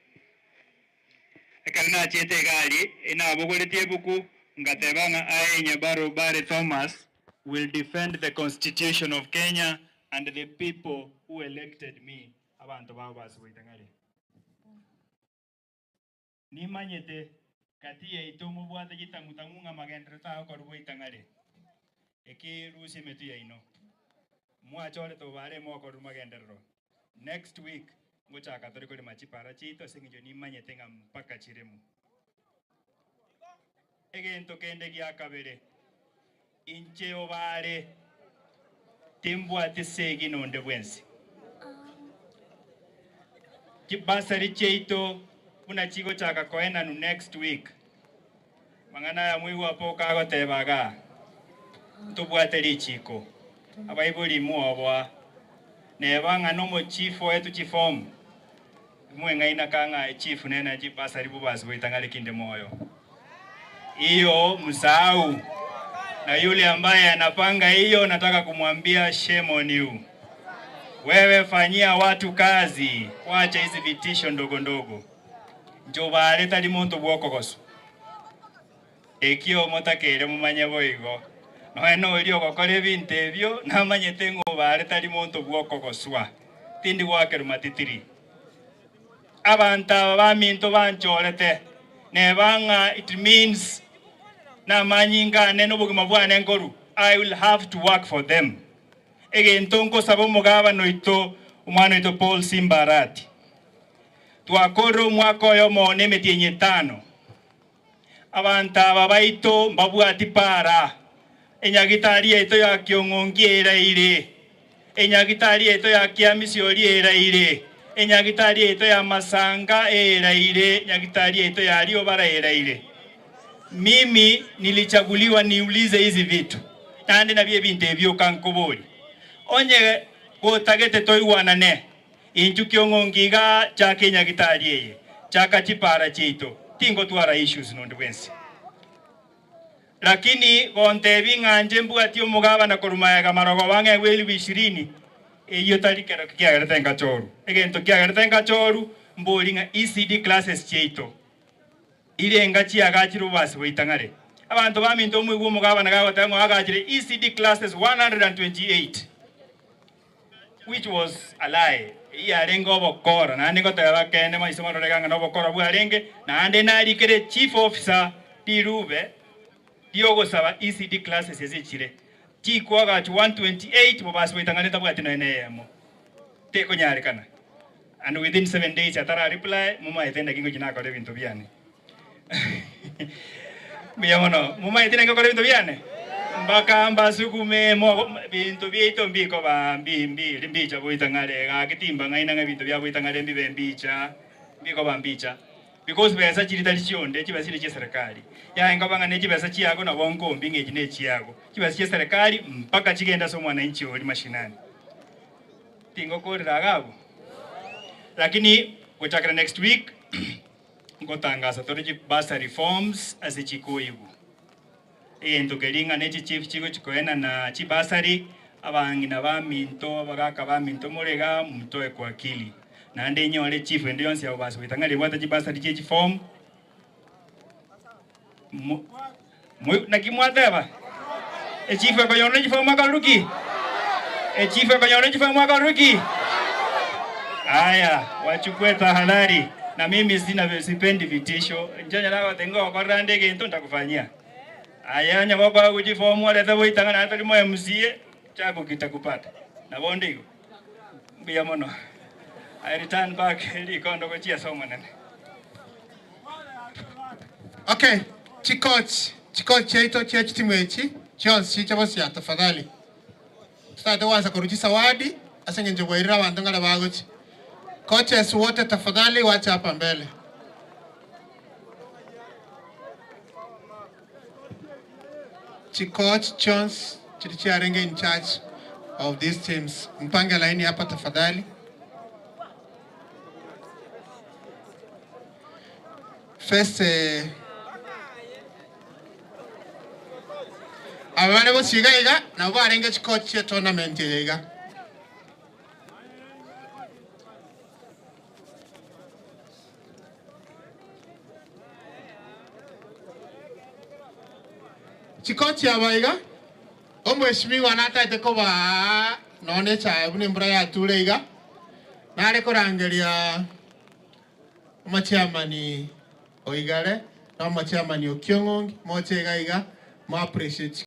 Speaker 4: ekero nachiete egari inabogoretie ebuku ngateba ng'a aye Nyabaro Obare Thomas will defend the constitution of Kenya and the people who elected me. Abantu bao basigoitang'ari nimanyete kati yaito mubwate gitang'utang'u ng'a magendero tagokorwa goitang'ari ekirusia emetu yaino mwachorete obare mokorwa magenderero. Next week ngochaka tore korima chipara chiito ase eng'encho nimanyete ng'a mpaka chiremu. Egento kende gia kabere inche obare timbwate segi nonde bwensi chibasari chiaito buna chigochaka koenanu next week mang'ana aya moigwa poka agotebaga ntobwate richiko abaibori mwoboa neba ng'a nomochief oetu chifomu mweng'aina kang'a chief nena chibasari bobasi goitang'are kinde moyo hiyo msahau. Na yule ambaye anapanga hiyo nataka kumwambia shame on you. Wewe fanyia watu kazi, wacha hizi vitisho ndogo ndogo. Njoba tali muntu bwokogoso. Ekio motakere mumanye boigo. Noe no ori ogokora ebinto ebio namanyete ng'obare tari muntu bwokogoswa. Tindi gwakerwa matitiri. Abantu aba baminto banchorete nebang'a it means namanyinga nobogima bwane nkoru. I will have to work for them. Egento nkosaba omogabano oito omwana oito Paul Simbarati. Twakora omwaka oyo mone emetienyi etano. Abantu aba baito mbabwati para. Enyagitari yaito ya Kiong'ongi eraire. Enyagitari yaito ya Kiamisiori eraire. Enyagitari yaito ya Masanga eraire. Enyagitari yaito ya Riobara eraire. Mimi nilichaguliwa niulize hizi vitu. Nande nabie bintu ebyo kankobori. Onye gotagete toigwanane. Inchu Kiong'ongi iga chake nyagitari eye. Chaka chipara chito. Tingo twara issues nonde bwensi. Lakini gontebi ng'anje mbwati omogabana korumaega marogo bang'e elifu 20 eyo tari kero kiagerete nkachoru. Egento kiagerete nkachoru mbori ng'a ECD classes chiaito. Irenga chiagachire obobasi boitang'are. Abanto baminto omoigwa omogabana gagoteba ng'a agachire ECD classes 128 which was a lie. Yarenge obokora naende ngoteba kende maiso marore ng'a nobokora bwarenge naende narikere chief officer rirube riogosaba ECD classes ase chire chikwagachu 128 bobasi boitang'are tabwati noene eyemo tekonyarekana. And within 7 days atara reply mumaete ndaki ngochi nakora ebinto biane. Mbuya mono mumaete naki okora ebinto biane mpaka mbasukume mo bintu biaito mbiko ba mbi mbi mbicha boitang'are gakitimba ng'aina ng'a ebinto bia boitang'are mbibe mbicha mbiko ba mbicha because besa chiri tari chionde chibesa chiri chia serikali yaenga bang'ane chibesa chiago nabo nkombi ng'echi ne chiago chibesa chia serikali mpaka chigenda ase omwananchi ori mashinani tingokorera agabo. Lakini gochakera next week ngotangaza tore chibasa reforms ase chikoigu egento kering'a ne chichief chigo chikoena na chibasari abang'ina baminto abagaka baminto morega mtoe kwa akili. Naende nyore chief ende yonsi abo basi goitang'ari bwate chibasari chia chiform. Naki mwateba? Echief ekonyora chiform akaruki? Echief ekonyora chiform akaruki? Aya, wachukue tahadhari. Na mimi sina, sipendi vitisho. Njonya nago tengo okorra ndege into nitakufanyia. Aya nyaboko kujifomu wale goitang'a na tari mo MCA chako kitakupata. Na bondigo. Mbuya mono. I return back rikondo gochia somo nene.
Speaker 10: Okay, chikoch chikoch chaito chia chitimu echi chionsi chicha bosia tafadhali. Tutate wanza kuruchi sawadi asenge nje abantu ngala bagochi. Coaches wote tafadhali wacha hapa mbele. Chikoch Jones Chirichi in charge of these teams. Mpange laini hapa tafadhali. First abane bosiga iga nabo barenge chikoch chia tournament iga. Chikochi abaiga omweshimiwa nataete koba none chae buna embura yature iga nare korangeria omochairman oigare na omochairman okiong'ongi moche iga iga mo appreciate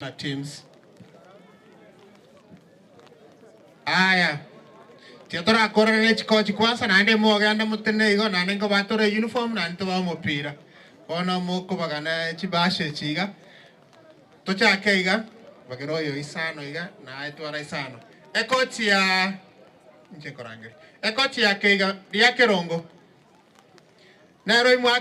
Speaker 10: na teams. Aya tiatorakorera chikochi kwanza naende mogenda motene igo naende nkobatore uniform naende tobae omopira. Bono mokobagana chibashe chiga tochake iga bagero oyo isano iga naye twara isano ekochi ya nche korangeri ekochi ya keiga ria kerongo nero imwa.